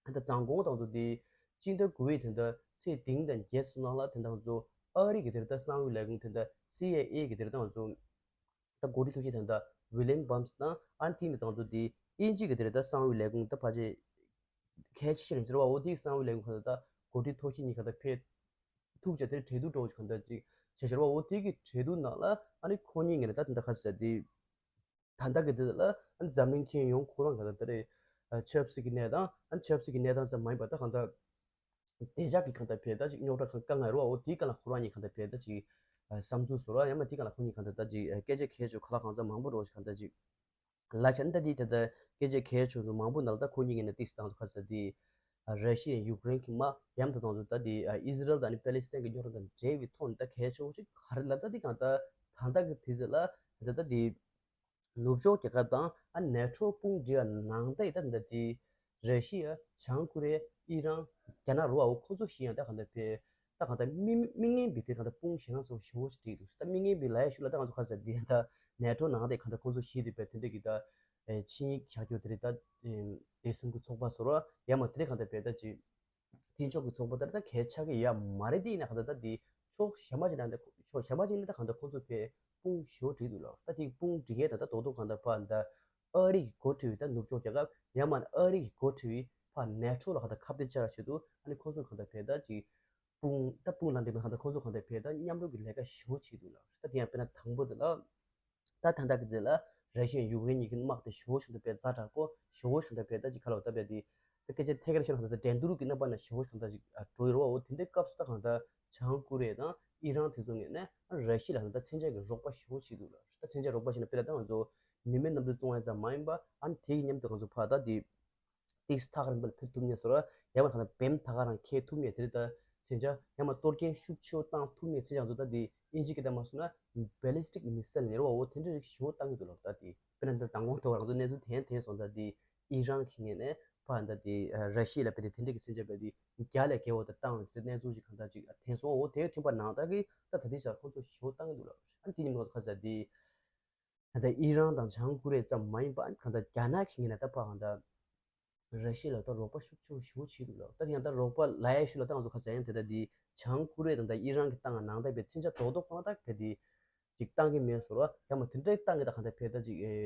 ད་མདང་དགོང་དང་དུ་དེ་སྤྱི་ཟླ་དགུ་པའི་དེ་འདྲ་ཚེས་བདུན་དང་བརྒྱད་ཙམ་ནང་ལ་དེ་འདྲ་ང་ཚོ་ཨ་རི་གི་དེར་ད་གསང་བའི་ལས་ཁུངས་དེ་འདྲ་སི་ཨའི་ཨེ་གི་དེར་ད་ང་ཚོ་ད་འགོ་ཁྲིད་ཐུག་ཆེན་དེ་འདྲ་ཝི་ལིམ་བྷམ་སི་དང་ཨ་ནི་དེ་མི་དང་དུ་དེ་དབྱིན་ཇི་གི་དེར་ད་གསང་བའི་ལས་ཁུངས་ད་ཕལ་ཆེར་གལ་ཆེ་ཤོས་རེད་ཟེར་བ། འོ་དེ་གསང་བའི་ལས་ཁུངས་ཁ་ད་འགོ་ཁྲིད་ཐུག་ཆེན་གཉིས་ཁ་ད་ཕེབས། ཐུག་བྱས་དེར་གྲོས་བསྡུར་འགྲོ་བཞིན་གང་ལྟར་ཅིག་བྱས་ཤར་བ། འོ་དེ་གི་གྲོས་བསྡུར་ནང་ལ་ཨ་ནི་ཁོ་གཉིས་ངས་ནས་ད་དེ་འདྲ་ཁ་ཟེར་དེ་ད་ལྟ་གི་དེ་ལ་ཨ་ནི་འཛམ་གླིང་ཁྱོན་ཡོངས་ཁོ་རང་གང་ལྟར་དེ་རེད། ཆབ་སྲིད་ཀྱི་གནས་སྟངས་ཨ་ནི་ཆབ་སྲིད་ཀྱི་གནས་སྟངས་ཙམ་མ་ཡིན་པ་ད་གང་ལྟར་བདེ་འཇགས་ཀྱི་གང་ལྟར་ཕལ་ད་ཅིག་རྙོག་དྲ་གང་དཀའ་ངལ་རོ། འོ་དེའི་སྐབས་ལ་ཁོ་རང་གཉིས་གང་ལྟར་ཕལ་ད་ཅིག་བསམ་ཚུལ་བཟོ་ར་ཡང་མ་དེའི་སྐབས་ལ་ཁོ་གཉིས་གང་ལྟར་ད་ཅིག་སྐད་ཆ་གལ་ཆེ་ཁ་ལག་གང་ཚ་མང་པོ་རོ་ཞིག་གང་ལྟར་ཅིག་ལ་ཆ་ནི་ད་དེ་ད་ལྟ་སྐད་ཆ་གལ་ཆེ་ཚོ་མང་པོ་ནང་ལ་ད་ཁོ་གཉིས་ངས་ནས་ཏིག་སི་བཏང་ཚོ་ཁ་ཟེར་དེ། ར་ཤི་ཡ་ཡུཀ་རེན་གྱི་དམག་མཉམ་དུ་གཏོང་ཚོ་ད་དེ་ཨི་ཟི་རལ་དང་ནི་པེ་ལི་སི་ཐན་གྱི་རྙོག་དྲ་དང་འབྲེལ་བའི་ཐོག་ནས་ད་གལ་ཆེ་བོ་ཅིག་ག་རེ་ལ་ད་དེ་གང་ལྟར་ད་ལྟ་གི་དུས་ཚོད་ལ་ད་ལྟ་དེ་ནུབ་ཕྱོགས་རྒྱལ་ཁབ་དང་ཨ་ནེ་ཊོ་དཔུང་སྒྲིག་ནང་ད་ཡི་ད་ད་དེ་ར་ཤི་ཡ་བྱང་ཀོ་རི་ཡ་ཨི་རན་རྒྱ་ནག་རུ་བ་འོ་ཁོ་ཚོ་ཞིག་ཡང་ད་གང་ལྟར་ཕེ། ད་གང་ལྟར་མི་མི་ངན་པའི་དེ་གང་ལྟར་དཔུང་ཞེ་དྲག་ཚོ་ཞེ་བོ་ཞིག་བསྒྲིགས་འདུག་ད་མི་ངན་པའི་ལ་ཡ་ཤུ་ལ་ད་ང་ཚོ་ཁ་ཟེར་དེ་ད་ནེ་ཊོ་ནང་དེ་གང་ལྟར་ཁོང་ཚོ་ཞིག་དེ་བས་དེ་འདྲ་གི་ད་ཆིངས་ཡིག་བཞག་རྒྱུ་དེ་རེད། ད་བདེ་སྲུང་གི་ཚོགས་པ་ཟེར་རོ་ཡ་མ་དེ་རེད། གང་ལྟར་བས་ད་ཅི་དེ་ཕྱོགས་ཀྱི་ཚོགས་པ་དེ་ད་གལ་ཆགས་ཀྱི་ཡ་མ་རེད། དེ་ཡིན་ན་གང་ལྟར་ད་དེ་ཕྱོགས་གཞན་པ་ཅིག་ན་ད་ཕྱོགས་གཞན་པ་ཅིག་ན་ད་གང་ལྟར་ཁོང་ཚོ་བས་དཔུང་ཞེ་བོ་བསྒྲིགས་འདུག་ལ། ད་དེ་དཔུང་སྒྲིག་ཡས་ད་ད་རྡོག་རྡོག་གང་ལྟར་ཕ་ད་ཨ་རི་གི་འགོ་ཁྲིད་པའི་ད་ནུབ་ཕྱོགས་རྒྱལ་ཁབ་ཡ་མ་ཨ་རི་གི་འགོ་ཁྲིད་པའི་ཕ་ནེ་ཊོ་ལ་གང་ལྟར་ཁ་གཏད་བཅག་ཆེད་དུ་ཨ་ནི་ཁོང་ཚོ་གང་ལྟར་བས་ད་ཅི་དཔུང་ད་དཔུང་ལ་འདེབས་པའི་གང་ལྟར་ཁོང་ཚོ་གང་ལྟར་བས་ད་མཉམ་རུབ་ཀྱི་ལས་ཀ་ཞེ་བོ་བྱེད་འདུག་ལ། ད་དེ་ཡང་དཔེར་ན་དང་པོ་དེ་ལ་ད་ད་ལྟ་གི་ཚེ་ལ་ར་ཤི་ཡ་ཡུཀ་རེན་གཉིས་ཀྱི་དམག་དེ་ཞེ་བོ་ཞིག་ཏུ་བས་ཛ་དྲག་པོ་ཞེ་བོ་ཞིག་ཏུ་བས་ད་ཅི་ཁ་ལོ་ད་བས་དེ་ད་སྐད་ཆ་ཐད་ཀར་ཤོད་ན་གང་ལྟར་འགྲན་བསྡུར་གྱི་རྣམ་པ་ན་ཞེ་བོ་ཞིག་གང་ལྟར་ཅིག་འགྲོ་ཡི་རོ། འོ་དེ་འདྲའི་སྐབས་སུ་ད་གང་ལྟར་བྱང་ཀོ་རི་ཡ་དང་ཨི་རན་དེ་ཚོ་ངོས་ནས་ར་ཤི་ཡ་ལ་ད་མཚོན་ཆ་གི་རོགས་པ་ཞེ་བོ་བྱེད་འདུག་ལ། ད་མཚོན་ཆ་རོགས་པ་བྱས་ན་དཔེར་ན་ད་ང་ཚོ་མི་མེད་གནམ་གྲུ་བཙོང་ཡ་ཙམ་མ་ཡིན་པ་ཨ་ནི་དེ་གི་མཉམ་དུ་ང་ཚོ་ཕར་ད་དེ་ཏིག་སི་ཐག་རིང་པོ་ལ་ཕེབས་ཐུབ་ཉེ་སོར་ཡང་མ་ཐང་ན་བེམ་ཐག་རང་ཁེལ་ཐུབ་ཉེ་དེ་རེད། ད་མཚོན་ཆ་ཡང་མ་གཏོར་སྐྱོན་ཤུགས་ཆེ་བོ་བཏང་ཐུབ་ཉེ་མཚོན་ཆ་ང་ཚོ་ད་དེ་དབྱིན་ཇི་སྐད་ད་མ་སོང་ན་ballistic missile ནེར་བ་འོ་དེ་འདྲ་རིགས་ཞེ་བོ་བཏང་གི་འདུག་ལ། ད་དེ་དཔེར་ན་འདིར་མདང་དགོང་ཐོག་རང་ཚོ་གནས་ཚུལ་དེ་ཡང་དེ་སོང་ད་དེ་ཨི་རན་གྱི་ངོས་ནས་ཕར་ད་དེ་ར་ཤི་ཡ་ལ་དཔེ་དེ་དེ་འདྲ་གི་མཚོན་ཆ་དཔེ་དེ་བརྒྱ་ལས་བརྒལ་བ་ད་བཏང་བའི་དེ་གནས་ཚུལ་ཞིག་གང་ལྟར་ཅིག་ཐོན་སོང་། འོ་དེ་ཐོན་པ་ནང་ལྟར་གི་ད་ད་ལྟའི་ཆར་ཁོང་ཚོ་ཞེ་བོ་བཏང་གི་འདུག་ལ། ཨ་ནི་དེ་ཉིན་མ་ཁ་ས་དེ། ད་ལྟ་ཨི་རན་དང་བྱང་ཀོ་རི་ཡ་ཙམ་མ་ཡིན་པ་གང་ལྟར་རྒྱ་ནག་གི་ངོས་ནས་ད་ཕར་གང་ལྟར་ར་ཤི་ཡ་ལ་ད་རོགས་པ་ཤུགས་ཆེ་བོ་ཞེ་བོ་བྱེད་འདུག་ལ། ད་ཡང་ད་རོགས་པ་ལ་ཡ་ཤུ་ལ་ད་ང་ཚོ་ཁ་ས་ཡང་དེ་ལྟ་འདི་བྱང་ཀོ་རི་ཡ་དང་ད་ཨི་རན་གྱི་ཏང་ནང་ད་པའི་མཚོན་ཆ་རྡོག་རྡོག་པང་ད་ཕེ་དེ་ཅིག་བཏང་གི་མེད་སོ་ར་ཡང་མ་དེ་འདྲའི་བཏང་གི་ད་གང་ལྟར་ཕེ་ད་ཅིག་ཨེ་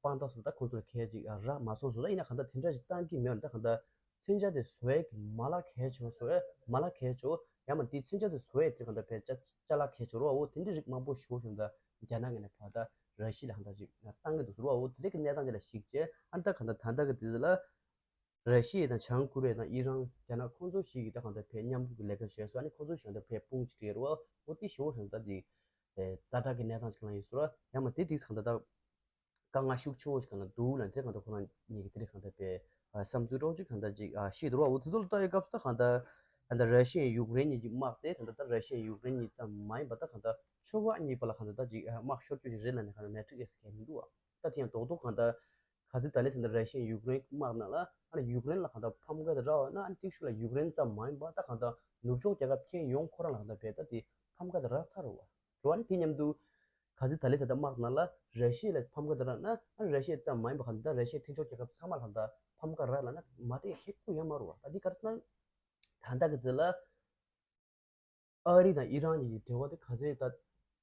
པང་ད་སོ་ད་ཁོང་ཚོ་ལ་ཁས་ཅིག་ཨ་ར་མ་སོང་སོ་ད་ཡིན་ན་གང་ལྟར་དེ་འདྲ་ཅིག་བཏང་གི་མེད་ན་ད་གང་ལྟར། མཚོན་ཆ་དེ་བཟོ་ཡས་ཀྱི་མ་ལག་གལ་ཆེ་བ། བཟོ་ཡས་མ་ལག་གལ་ཆེ་བ་ཡང་མ་དེའི་མཚོན་ཆ་དེ་བཟོ་ཡས་དེ་གང་ལྟར་བས་ཅ་ཅ་ལག་གལ་ཆེ་བ་འོ་དེ་འདྲའི་རིགས་མང་པོ་ཞེ་པོ་ཞིག་ད་རྒྱ་ནག་ངོས་ནས་ཕར་ད་ར་ཤི་ཡ་ལ་གང་ལྟར་ཅིག་བཏང་གི་འདུག་ཟེར་བ། འོ་དེ་འདྲའི་གི་གནས་སྟངས་དེ་ལ་གཞིགས་བྱས་ཨ་ནི་ད་གང་ལྟར་ད་ལྟ་གི་དུས་ཚོད་ལ་ར་ཤི་ཡ་དང་བྱང་ཀོ་རི་ཡ་དང་ཨི་རན་རྒྱ་ནག་ཁོང་ཚོ་ཞིག་གིས་ད་གང་ལྟར་ཕར་མཉམ་རུབ་ཀྱི་ལས་ཀ་བྱས་སོང་། ཨ་ནི་ཁོང་ཚོ་ཞིག་ད་ཕར་དཔུང་ཅིག་སྒྲིལ་རེད་བ། འོ་དེ་ཞེ་པོ་ཞིག་ད་དེ་ཛ་དྲག་གི་གནས་སྟངས་ཅིག་ལ་ཡིན་ཟེར་བ་ཡང་མ་དེ་དེ་གང་ལྟར་ད། དཀའ་ངལ་ཤུགས་ཆེ་བོ་ཞིག་གང་ལ་འདུག་ལ་དེ་གང་ལྟར་ཁོ་རང་གཉིས་ཀྱི་དེ་རིགས་གང་ལྟར་པའི་བསམ་ཚུལ་རོགས་ཅིག་གང་ལྟར་ཅིག་ཤེས་འདུག་བ། འོ་དེ་ཚོ་ལ་ལྟ་ཡི་སྐབས་སུ་ད་གང་ལྟར་ད་ལྟ་ར་ཤི་ཡ་ཡུཀ་རེན་གཉིས་ཀྱི་དམག་དེ་ད་ལྟ་ད་ར་ཤི་ཡ་ཡུཀ་རེན་གཉིས་ཙམ་མ་ཡིན་པ་ད་གང་ལྟར་ཕྱོགས་ཁག་གཉིས་པ་ལ་གང་ལྟར་ད་ཅིག་དམག་ཤོར་རྒྱུ་ཅིག་རེད་ལ་ནས་གང་ལྟར་མེ་ཊིག་ཨེ་སི་གལ་མི་འདུག་བ། ད་དེ་ཡང་རྡོག་རྡོག་གང་ལྟར་ག་ཚོད་ད་ལས་ད་ལྟ་ར་ཤི་ཡ་ཡུཀ་རེན་དམག་ནང་ལ་ཨ་ནི་ཡུཀ་རེན་ལ་གང་ལྟར་ཕམ་ཁ་དེ་རག་བ་ན་ཨ་ནི་ཏིག་ཤུ་ལ་ཡུཀ་རེན་ཙམ་མ་ཡིན་པ་ད་གང་ལྟར་ནུབ་ཕྱོགས་རྒྱལ་ཁབ་ཁྱོན་ཡོངས་ཁོ་རང་ལ་གང་ལྟར་བས་ད་དེ་ཕམ་ཁ་དེ་རག་ཚར་རེད་བ། རེད་བ། ཨ་ནི་དེ་མཉམ་དུ་ག་ཚོད་ད་ལས་ད་ལྟ་དམག་ནང་ལ་ར་ཤི་ཡ་ལ་ཕམ་ཁ་ད་རག་ན། ཨ་ནི་ར་ཤི་ཡ་ཙམ་མ་ཡིན་པ་ག་ད་ར་ཤི་ཡའི་མཐུན་ཕྱོགས་རྒྱལ་ཁབ་ཚང་མ་ལ་ད་ཕམ་ཁ་རག་ལབ་ན་མ་འགྲིག་ཁེ་ཁུ་ཡང་མ་རུ་བ། ད་འདི་ག་རེ་ཟེར་ན། ད་ལྟ་གི་དེ་ལ་ཨ་རི་དང་ཨི་རན་གཉིས་ཀྱི་འབྲེལ་བ་དེ་ག་ཚོད་ད་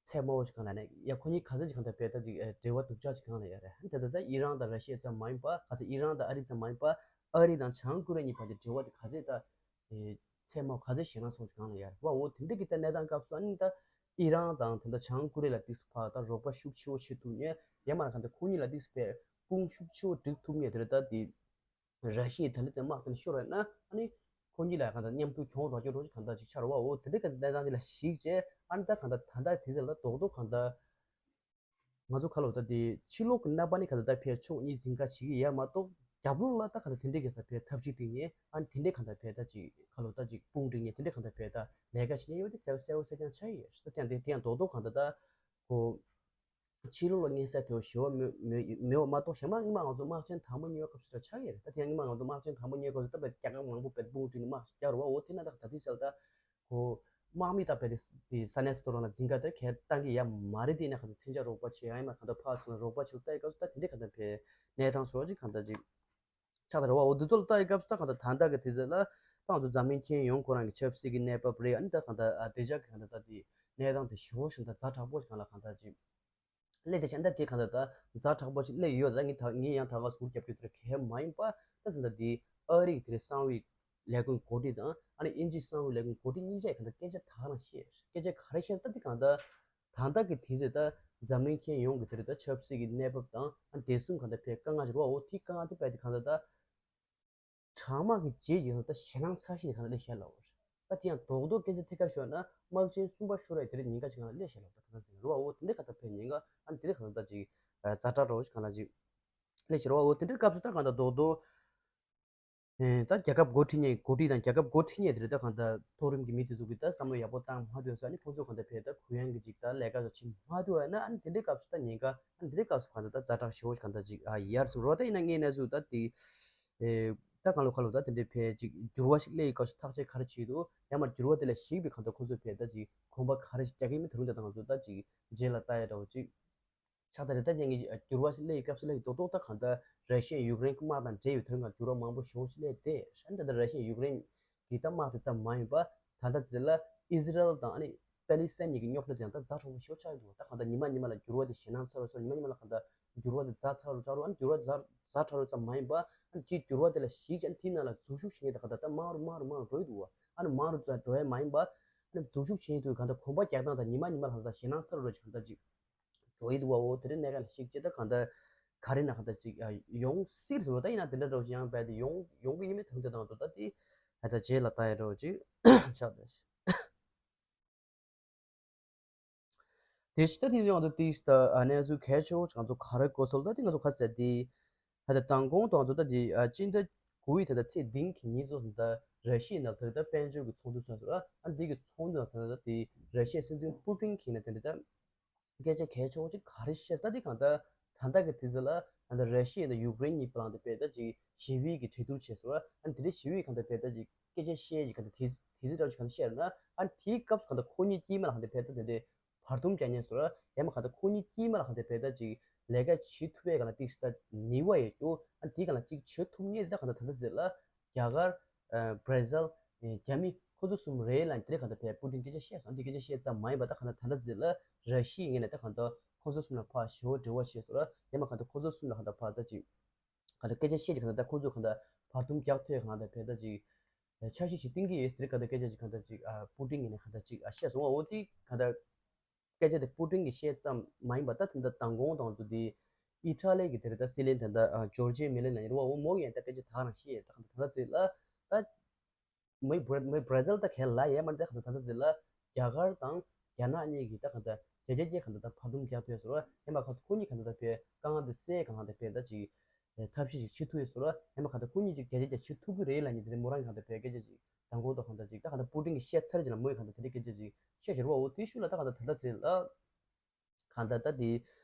ཚད་མ་བོ་ཞིག་གང་ལ་ནས་ཡ། ཁོ་གཉིས་ག་ཚོད་ཅིག་གང་ད་བས་ད་ཅིག་འབྲེལ་བ་སྡུག་ཅག་ཅིག་གང་ལ་ཡ་རེད། ཨ་ནི་ད་ད་ད་ཨི་རན་དང་ར་ཤི་ཡ་ཙམ་མ་ཡིན་པ། ག་ཚོད་ཨི་རན་དང་ཨ་རི་ཙམ་མ་ཡིན་པ། ཨ་རི་དང་བྱང་ཀོ་རི་ཡ་གཉིས་བར་གྱི་འབྲེལ་བ་དེ་ག་ཚོད་ད་ཚད་མ་ག་ཚོད་ཞེད་སྣང་སོང་ཅིག་གང་ལ་ཡ་རེད་བ། འོ་དེ་འདྲ་གི་ད་གནས་སྟངས་སྐབས་སུ། ཨ་ནི་ད་ཨི་རན་དང་ད་ད་བྱང་ཀོ་རི་ཡ་ལ་ཏིག་སུ་ཕ་ད་རོགས་པ་ཤུགས་ཆེ་བོ་བྱེད་ཐུབ་ཉེ་ཡ་མ་ར་ག་ད་ཁོ་གཉིས་ལ་ཏིག་སུ་པའི་དཔུང་ཤུགས་ཆེ་བོ་སྒྲིག་ཐུབ་ཉེ་དེ་རེད། ད་དེ་ར་ཤི་ཡའི་ད་ལི་དེ་དམག་དེ་ནས་ཤོར་བ་ན། ཨ་ནི་ཁོ་གཉིས་ལ་གང་ལྟར་མཉམ་དུ་གྱོང་རག་རྒྱུ་རོགས་ཅིག་གང་ལྟར་ཅིག་ཆགས་རེད་བ། འོ་དེ་འདྲ་གི་གནས་སྟངས་ཅིག་ལ་གཞིགས་བྱས། ཨ་ནི་ད་གང་ལྟར་ད་ལྟ་དེ་ཚོ་ལ་རྡོག་རྡོག་གང་ལྟར་ང་ཚོ་ཁ་ལོ་ད་དེ་ཕྱི་ལོགས་ཀྱི་རྣམ་པ་ནི་གང་ལྟར་ད་ཕལ་ཕྱོགས་གཉིས་འཛིང་ག་བྱེད་ཀྱི་ཡོད་མ་གཏོགས། རྒྱབ་ལོགས་ལ་ད་གང་ལྟར་དེ་འདྲ་གི་ད་ཕལ་ཐབས་ཇུས་སྟེང་ནས། ཨ་ནི་དེ་འདྲ་གང་ལྟར་ཕལ་ད་ཅིག་ཁ་ལོ་ད་ཅིག་དཔུང་སྒྲིག་ནས་དེ་འདྲ་གང་ལྟར་ཕལ་ད་ལས་ཀ་བྱེད་ནས་ཡོད་དེ་གསལ་པོ་གསལ་པོ་གསལ་རྐྱང་ཆགས་ཡོད། ད་དེ་ཡང་དེ་དེ་ཡང་རྡོག་རྡོག་གང་ལྟར་ད་ཁོ། ཕྱི་ལོགས་ལ་མངོན་གསལ་དོད་པོ་ཞེ་པོ་མེད་མེད་མེད་པ་མ་གཏོགས། གཞན་མ་སྔོན་མ་ང་ཚོ་དམག་ཆེན་དང་པོ་གཉིས་པ་སྐབས་སུ་ཆགས་ཀྱི་རེད། ད་དེ་ཡང་སྔོན་མ་ང་ཚོ་དམག་ཆེན་དང་པོ་གཉིས་པ་སྐབས་སུ་ད་བར་རྒྱལ་ཁབ་མང་པོ་བས་དཔུང་སྒྲིག་ནས་དམག་རྒྱག་རེད་བ། འོ་དེ་ན་ད་ད་དེ་ཚོ་ད་ཁོ་དམག་མི་ད་བས་དེ་ས་གནས་སུ་དོ་རང་ལ་འཛིང་ག་དེར་གལ་གཏང་གི་ཡ་མ་རེད། དེ་ན་ག་ཚོད་མཚོན་ཆ་རོགས་པ་བྱེད་ཡ་མ་ག་ད་ཕར་ཚུར་ལ་རོགས་པ་བྱེད་ལྟ་ཡི་སྐབས་སུ་ད་དེ་འདྲ་ག་ད་བས་གནས་སྟངས་སོགས་ཅིག་ག་ད་ཅིག་ཆགས་ད་རེད་བ། འོ་འདི་ཚོ་ལ་ལྟ་ཡི་སྐབས་སུ་ད་གང་ལྟར་ད་ལྟ་གི་དུས་ཚོད་ལ་ད་ང་ཚོ་འཛམ་གླིང་ཁྱོན་ཡོངས་ཁོ་རང་གི་ཆབ་སྲིད་ཀྱི་གནས་བབ་རེད། ཨ་ནི་ད་གང་ལྟར་ཨ་དེ་ཅག་གི་གང་ལྟར་ད་དེ་གནས་སྟངས་དེ་ཞེ་པོ་ཞིག་ད་ཛ་དྲག་པོ་ཞིག་གང་ལ་གང་ལྟར་ཅིག་སླེབས་ཏེ་བྱས། ད་དེ་གང་ལྟར་ད་ཛ་དྲག་པོ་ཞིག་སླེབས་ཡོད། ད་ངས་ད་ངས་ཡང་ད་ག་ཟུར་རྒྱབ་སྐྱོར་དེ་གལ་མ་ཡིན་པ། ད་ད་ལྟ་དེ་ཨ་རི་གི་དེ་རེད་གསང་བའི་ལས་ཁུངས་འགོ་ཁྲིད་དང་། ཨ་ནི་དབྱིན་ཇིའི་གསང་བའི་ལས་ཁུངས་འགོ་ཁྲིད་གཉིས་ཆ་གང་ལྟར་སྐད་ཆ་ད་ག་རང་བཤད། སྐད་ཆ་ག་རེ་བཤད། ད་དེ་གང་ལྟར། ད་ལྟ་གི་དུས་ཚོད་ད་འཛམ་གླིང་ཁྱོན་ཡོངས་ཀྱི་དེ་རིང་ད་ཆབ་སྲིད་ཀྱི་གནས་བབ་དང་། ཨ་ནི་དེ་གསུམ་གང་ལྟར་ཕའི་དཀའ་ངལ་ཞིག་རེད་བ། འོ་དེ་དཀའ་ངལ་དེ་བས་དེ་གང་ལྟར་ད་གྲང་དམག་གི་རྗེས་ཀྱི་ད་ཞེད་སྣང་ཚ་ཤོས་དེ་གང་ལྟར་སླེབས་ཤག་ལབ་པ་རེད། ད་དེ་ཡང་རྡོག་རྡོག་སྐད་ཆ་ཐད་ཀར་ཤོད་ན་དམག་ཆེན་གསུམ་པ་ཤོར་བའི་དེ་རིང་ཉེན་ཁ་ཅིག་གང་ལ་སླེབས་ཤག་ལབ། ད་གང་ལྟར་ཟེར་ན་རེད་བ། འོ་དེ་འདྲ་གང་ལྟར་ཕའི་ཉེན་ཁ། ཨ་ནི་དེ་རིང་གང་ལྟར་ཅིག་ཛ་དྲག་འདྲ་བོ་ཞིག་གང་ལ་ཅིག་སླེབས་ཤག་རེད་བ། འོ་དེ་འདྲའི་སྐབས་སུ་ད་གང་ལྟར་རྡོག་རྡོག་ཨེ། ད་རྒྱལ་ཁབ་འགོ་ཁྲིད་མཁན་འགོ་ཁྲིད་དང་རྒྱལ་ཁབ་འགོ་ཁྲིད་མཁན་དེ་རེད། ད་གང་ལྟར་མཐོ་རིམ་གྱི་མི་དེ་ཚོ་གིས་ད་བསམ་བློ་ཡག་པོ་བཏང་མ་ཐུབ་ས་ནི་ཁོང་ཚོ་གང་ལྟར་ཕེ་ད་གུ་ཡངས་ཀྱི་ཅིག་ད་ལས་ཀ་ཚོ་བྱེད་མ་ཐུབ་པ་ན། ཨ་ནི་དེ་འདྲའི་སྐབས་སུ་ད་ཉེན་ཁ། ཨ་ནི་དེ་འདྲའི་སྐབས་སུ་གང་ལྟར་ད་ཛ་དྲག་ཞེ་པོ་ཞིག་གང་ལྟར་ཅིག་ཨ་ཡར་སོང་རོ། ད་ཡིན་ན་ངའི་གནས་ཚུལ་ད་དེ་ཨེ། ད་གང་ལོ་གང་ལོ་ད་དེ་འདྲའི་ཕེ་ཅིག་འགྱུར་བ་ཞིག་སླེབས་ཡི་སྐབས་སུ་ཐག་གཅོད་ག་རེ་བྱེད་འདུག་ཡང་མར་འགྱུར་བ་དེ་ལ་གཞིགས་པའི་གང་ལྟར་ཁོང་ཚོ་ཕེ་ད་ཅིག་གོམ་པ་ག་རེ་ཞིག་རྒྱག་གི་མིན། ད་རུང་ད་ད་ང་ཚོ་ད་ཅིག་རྗེས་ལ་ལྟ་ཡ་འདྲ་བོ་ཅིག་ཆགས་ད་རེད། ད་ངས་འགྱུར་བ་ཞིག་སླེབས་ཡི་སྐབས་སུ་སླེབས་ཡི་རྡོག་རྡོག་ད་གང་ལྟར་ར་ཤི་ཡ་ཡུཀ་རེན་གྱི་དམག་དང་འབྲེལ་ཡོད་དེ་རིང་ག་འགྱུར་བ་མང་པོ་ཞེ་པོ་ཞིག་སླེབས་བསྡད། ཨ་ནི་ད་ལྟ་ར་ཤི་ཡ་ཡུཀ་རེན་གྱི་ད་དམག་དེ་ཙམ་མ་ཡིན་པ། ད་ལྟ་དེ་ལ་ཨི་ཟི་རལ་དང་ཨ་ནི་པེ་ལི་སི་ཐན་གཉིས་ཀྱི་རྙོག་དྲ་དེ་ཡང་ད་ཛ་དྲག་པོ་ཞེ་པོ་ཆགས་ཡོད་འདུག་ད་གང་ལྟར་ཉི་མ་ཉི་མ་ལ་འགྱུར་བ་དེ་ཞེད་སྣང་ཚ་རུ་ཚ་རུ། ཉི་མ་ཉི་མ་ལ་གང་ལྟར་འགྱུར་བ་དེ་ཛ་ཚ་རུ་ཚ་རུ། ཨ་ནི་འགྱུར་བ་ཛ་ཛ་དྲག་རུ་ཙམ་མ་ཡིན་པ། ཨ་ནི་དེའི་འགྱུར་བ་དེ་ལ་གཞིགས་བྱས། ཨ་ནི་དེའི་ནང་ལ་འཛུལ་ཞུགས་བྱེད་མཁན་དེ་གང་ལྟར་ད་མང་རུ་མང་རུ་མང་རུ་འགྲོ་ཡི་འདུག་ཨ་ནི་མང་རུ་ཙམ་འགྲོ་ཡ་མ་ཡིན་པ། ཨ་ནི་འཛུལ་ཞུགས་བྱེད་ཡི་དུས་གང་ལྟར་གོམ་པ་རྒྱག་སྟངས་དང་ཉི་མ་ཉི་མ་ལ་གང་ལྟར་ཞེད་སྣང་ཚ་རུ་རུ་གང་ལྟར་ཅིག་འགྲོ་ཡི་འདུག་བ། འོ་དེ་འདྲའི་གནས་སྐབས་ལ་གཞིགས་བྱས། ད་གང་ལྟར་ག་རེ་ན་གང་ལྟར་ཅིག་ཡོང་སྲིད་ཟེར་བ། ད་ཡིན་ན་དེ་འདྲ་འདྲ་བོ་ཞིག་ཡང་རྦད་དེ་ཡོང་ཡོང་གི་ཡིན་མིན་ད་རུང་དེ་དང་ཚོ་ད་དེ་ད་ལྟ་རྗེས་ལ་ལྟ་ཡ་འདྲ་བོ་ཅིག་ཆགས་འདུག་དེ་ཕྱི་ད་དེ་ང་ཚོ་དེ་ད་གནས་ཚུལ་གལ་ཆེ་བོ་ང་ཚོ་ག་རེ་གོ་ཚོད་ད་དེ་ང་ཚོ་ཁ་ཚ་དེ་ད་ལྟ་མདང་དགོང་དང་ཚོ་ད་དེ་སྤྱི་ཟླ་དགུ་པའི་ད་ལྟ་ཚེས་བདུན་གྱི་ཉིན་ཚོ་ད་ར་ཤི་ཡའི་ནང་དེ་ད་དཔལ་འབྱོར་གྱི་ཚོགས་འདུ་སོང་ཟེར། ཨ་འདི་གི་ཚོགས་འདུ་ནང་ད་ད་དེ་ར་ཤི་ཡའི་སྲིད་འཛིན་པུ་ཏིན་གྱིས་ནས་དེ་འདྲ་ད་སྐད་ཆ་གལ་ཆེ་བོ་ཅིག་ག་རེ་བཤད། ད་དེ་གང་ད་ད་ལྟ་གི་དུས་ཚོད་ལ་ད་ལྟ་ར་ཤི་ཡ་དང་ཡུཀ་རེན་གཉིས་བར་ལ་ད་དཔེ་ད་ཅིག་ཞི་བའི་གི་གྲོས་བསྡུར་བྱས་སོང་། ཨ་འདི་འདྲའི་ཞི་བའི་གང་ད་དཔེ་ད་ཅིག་སྐད་ཆ་བཤད་ཀྱི་ག་ད་དེ་དེ་ཚོ་འདྲ་ཅིག་ག་ད་བཤད་ན། ཨ་དེའི་སྐབས་སུ་ག་ད་ཁོ་གཉིས་དཀྱིལ་མ་ལ་ག་ད་དཔེ་ད་དེ་འདྲའི་བར་འདུམ་རྒྱག་མཁན་སོང་། ཡང་མ་ག་ད་ཁོ་གཉིས་དཀྱིལ་མ་ལ་ག་ད་དཔེ་ད་ཅིག་ལས་ཀ་བྱེད་ཐུབ་པའི་ག་ད་ཏིག་ད་ནུས་པ་ཡོད་རྒྱུ། ཨ་དེའི་ག་ལ་ཅིག་བྱེད་ཐུབ་མཁན་དེ་ད་ག་ད་ད་ད་ཟེར་ལ། རྒྱ་གར། ཨ་བྷར་ཛིལ། ཨ་རྒྱ་མི། ཁོ་ཚོ་གསུམ་རེད་ལབ་ནས་དེ་རིང་གང་ལྟར་ཕེ་པུ་ཏིན་སྐད་ཆ་བཤད་སོང་། འདི་སྐད་ཆ་བཤད་ཙམ་མ་ཡིན་པ་ད་གང་ལྟར་ད་ལྟ་ཟེར་ལ་ར་ཤི་ཡའི་ངོས་ནས་ད་གང་ལྟར་ཁོ་ཚོ་གསུམ་ལ་ཕར་ཞི་བའི་འབྲེལ་བ་བྱས་སོང་། ཡང་མ་གང་ལྟར་ཁོ་ཚོ་གསུམ་ལ་གང་ལྟར་ཕར་ད་ཅིག་གང་ལྟར་སྐད་ཆ་བཤད་ཀྱི་གང་ལྟར་ད་ཁོ་ཚོ་གང་ལྟར་བར་འདུམ་རྒྱག་ཐུབ་གང་ལྟར་ཕེ་ད་ཅིག་འཆར་གཞི་ཞིག་བཏིང་གི་ཡོད་ཟེར་གང་ལྟར་སྐད་ཆ་ཅིག་གང་ལྟར་ཅིག་ཨ་པུ་ཏིན་ངོས་ནས་གང་ལྟར་ཅིག་ཨ་བཤད་སོང་། འོ་དེ་གང་ལྟར། སྐད་ཆ་དེ་པུ་ཏིན་གྱིས་བཤད་ཙམ་མ་ཡིན་པ་ད་ད་ལྟ་མདང་དགོང་དང་ཚོ་དེ་ཨི་ཊ་ལི་གི་དེ་རེད་ད་སྲིད་བློན་ད་ལྟ་ཨ་ཇོར་ཇི་མེ་ལོན་ལ་ཡིན་རེད་བ། འོ་མོ་གིས་ཡང་ད་སྐད་ཆ་ད་ག་རང་བཤད་ཡོད། ད་ག་ད་ད་ལྟ་ཚེ་ལ་ད་མི་བྷར་མི་བྷར་ཛིལ་ད་གལ་ལ་ཡས་མ་ད་ག་ད་ད་ལྟ་ཚེ་ལ་རྒྱ་གར་དང་རྒྱ་ནག་གཉིས་ཀྱིས་ད་ག་ད་བརྒྱ་ཆ་བརྒྱ་ག་ད་ད་བར་འདུམ་རྒྱག་ཐུབ་ཡོད་ཟེར་བ། ཡང་མ་ག་ད་ཁོ་གཉིས་ག་ད་ད་ཕེ་དཀའ་ངལ་དེ་སེལ་གང་ད་ཕེ་ད་ཅིག་ཐབས་ཤེས་ཤིག་བྱེད་ཐུབ་ཡོད་ཟེར་བ། ཡང་མ་ག་ད་ཁོ་གཉིས་ཀྱིས་བརྒྱ་ཆ་བརྒྱ་བྱེད་ཐུབ་ཀྱི་རེད་ལབ་ནས་དེ་རིང་མོ་རང་ག་ད་ཕེ་སྐད་ཆ་ཅིག་དང་པོ་ད་གང་ལྟར་ཅིག་ད་གང་ལྟར་པུ་ཏིན་གྱིས་བཤད་ཚར་རྗེས་ལ་མོས་གང་ལྟར་དེ་འདྲའི་སྐད་ཆ་ཅིག་བཤད་བཞག་རེད་བ། འོ་དེའི་ཤུལ་ལ་ད་གང་ལྟར་ད་ལྟ་དེ་ལ་གང་ལྟར་ད་དེ་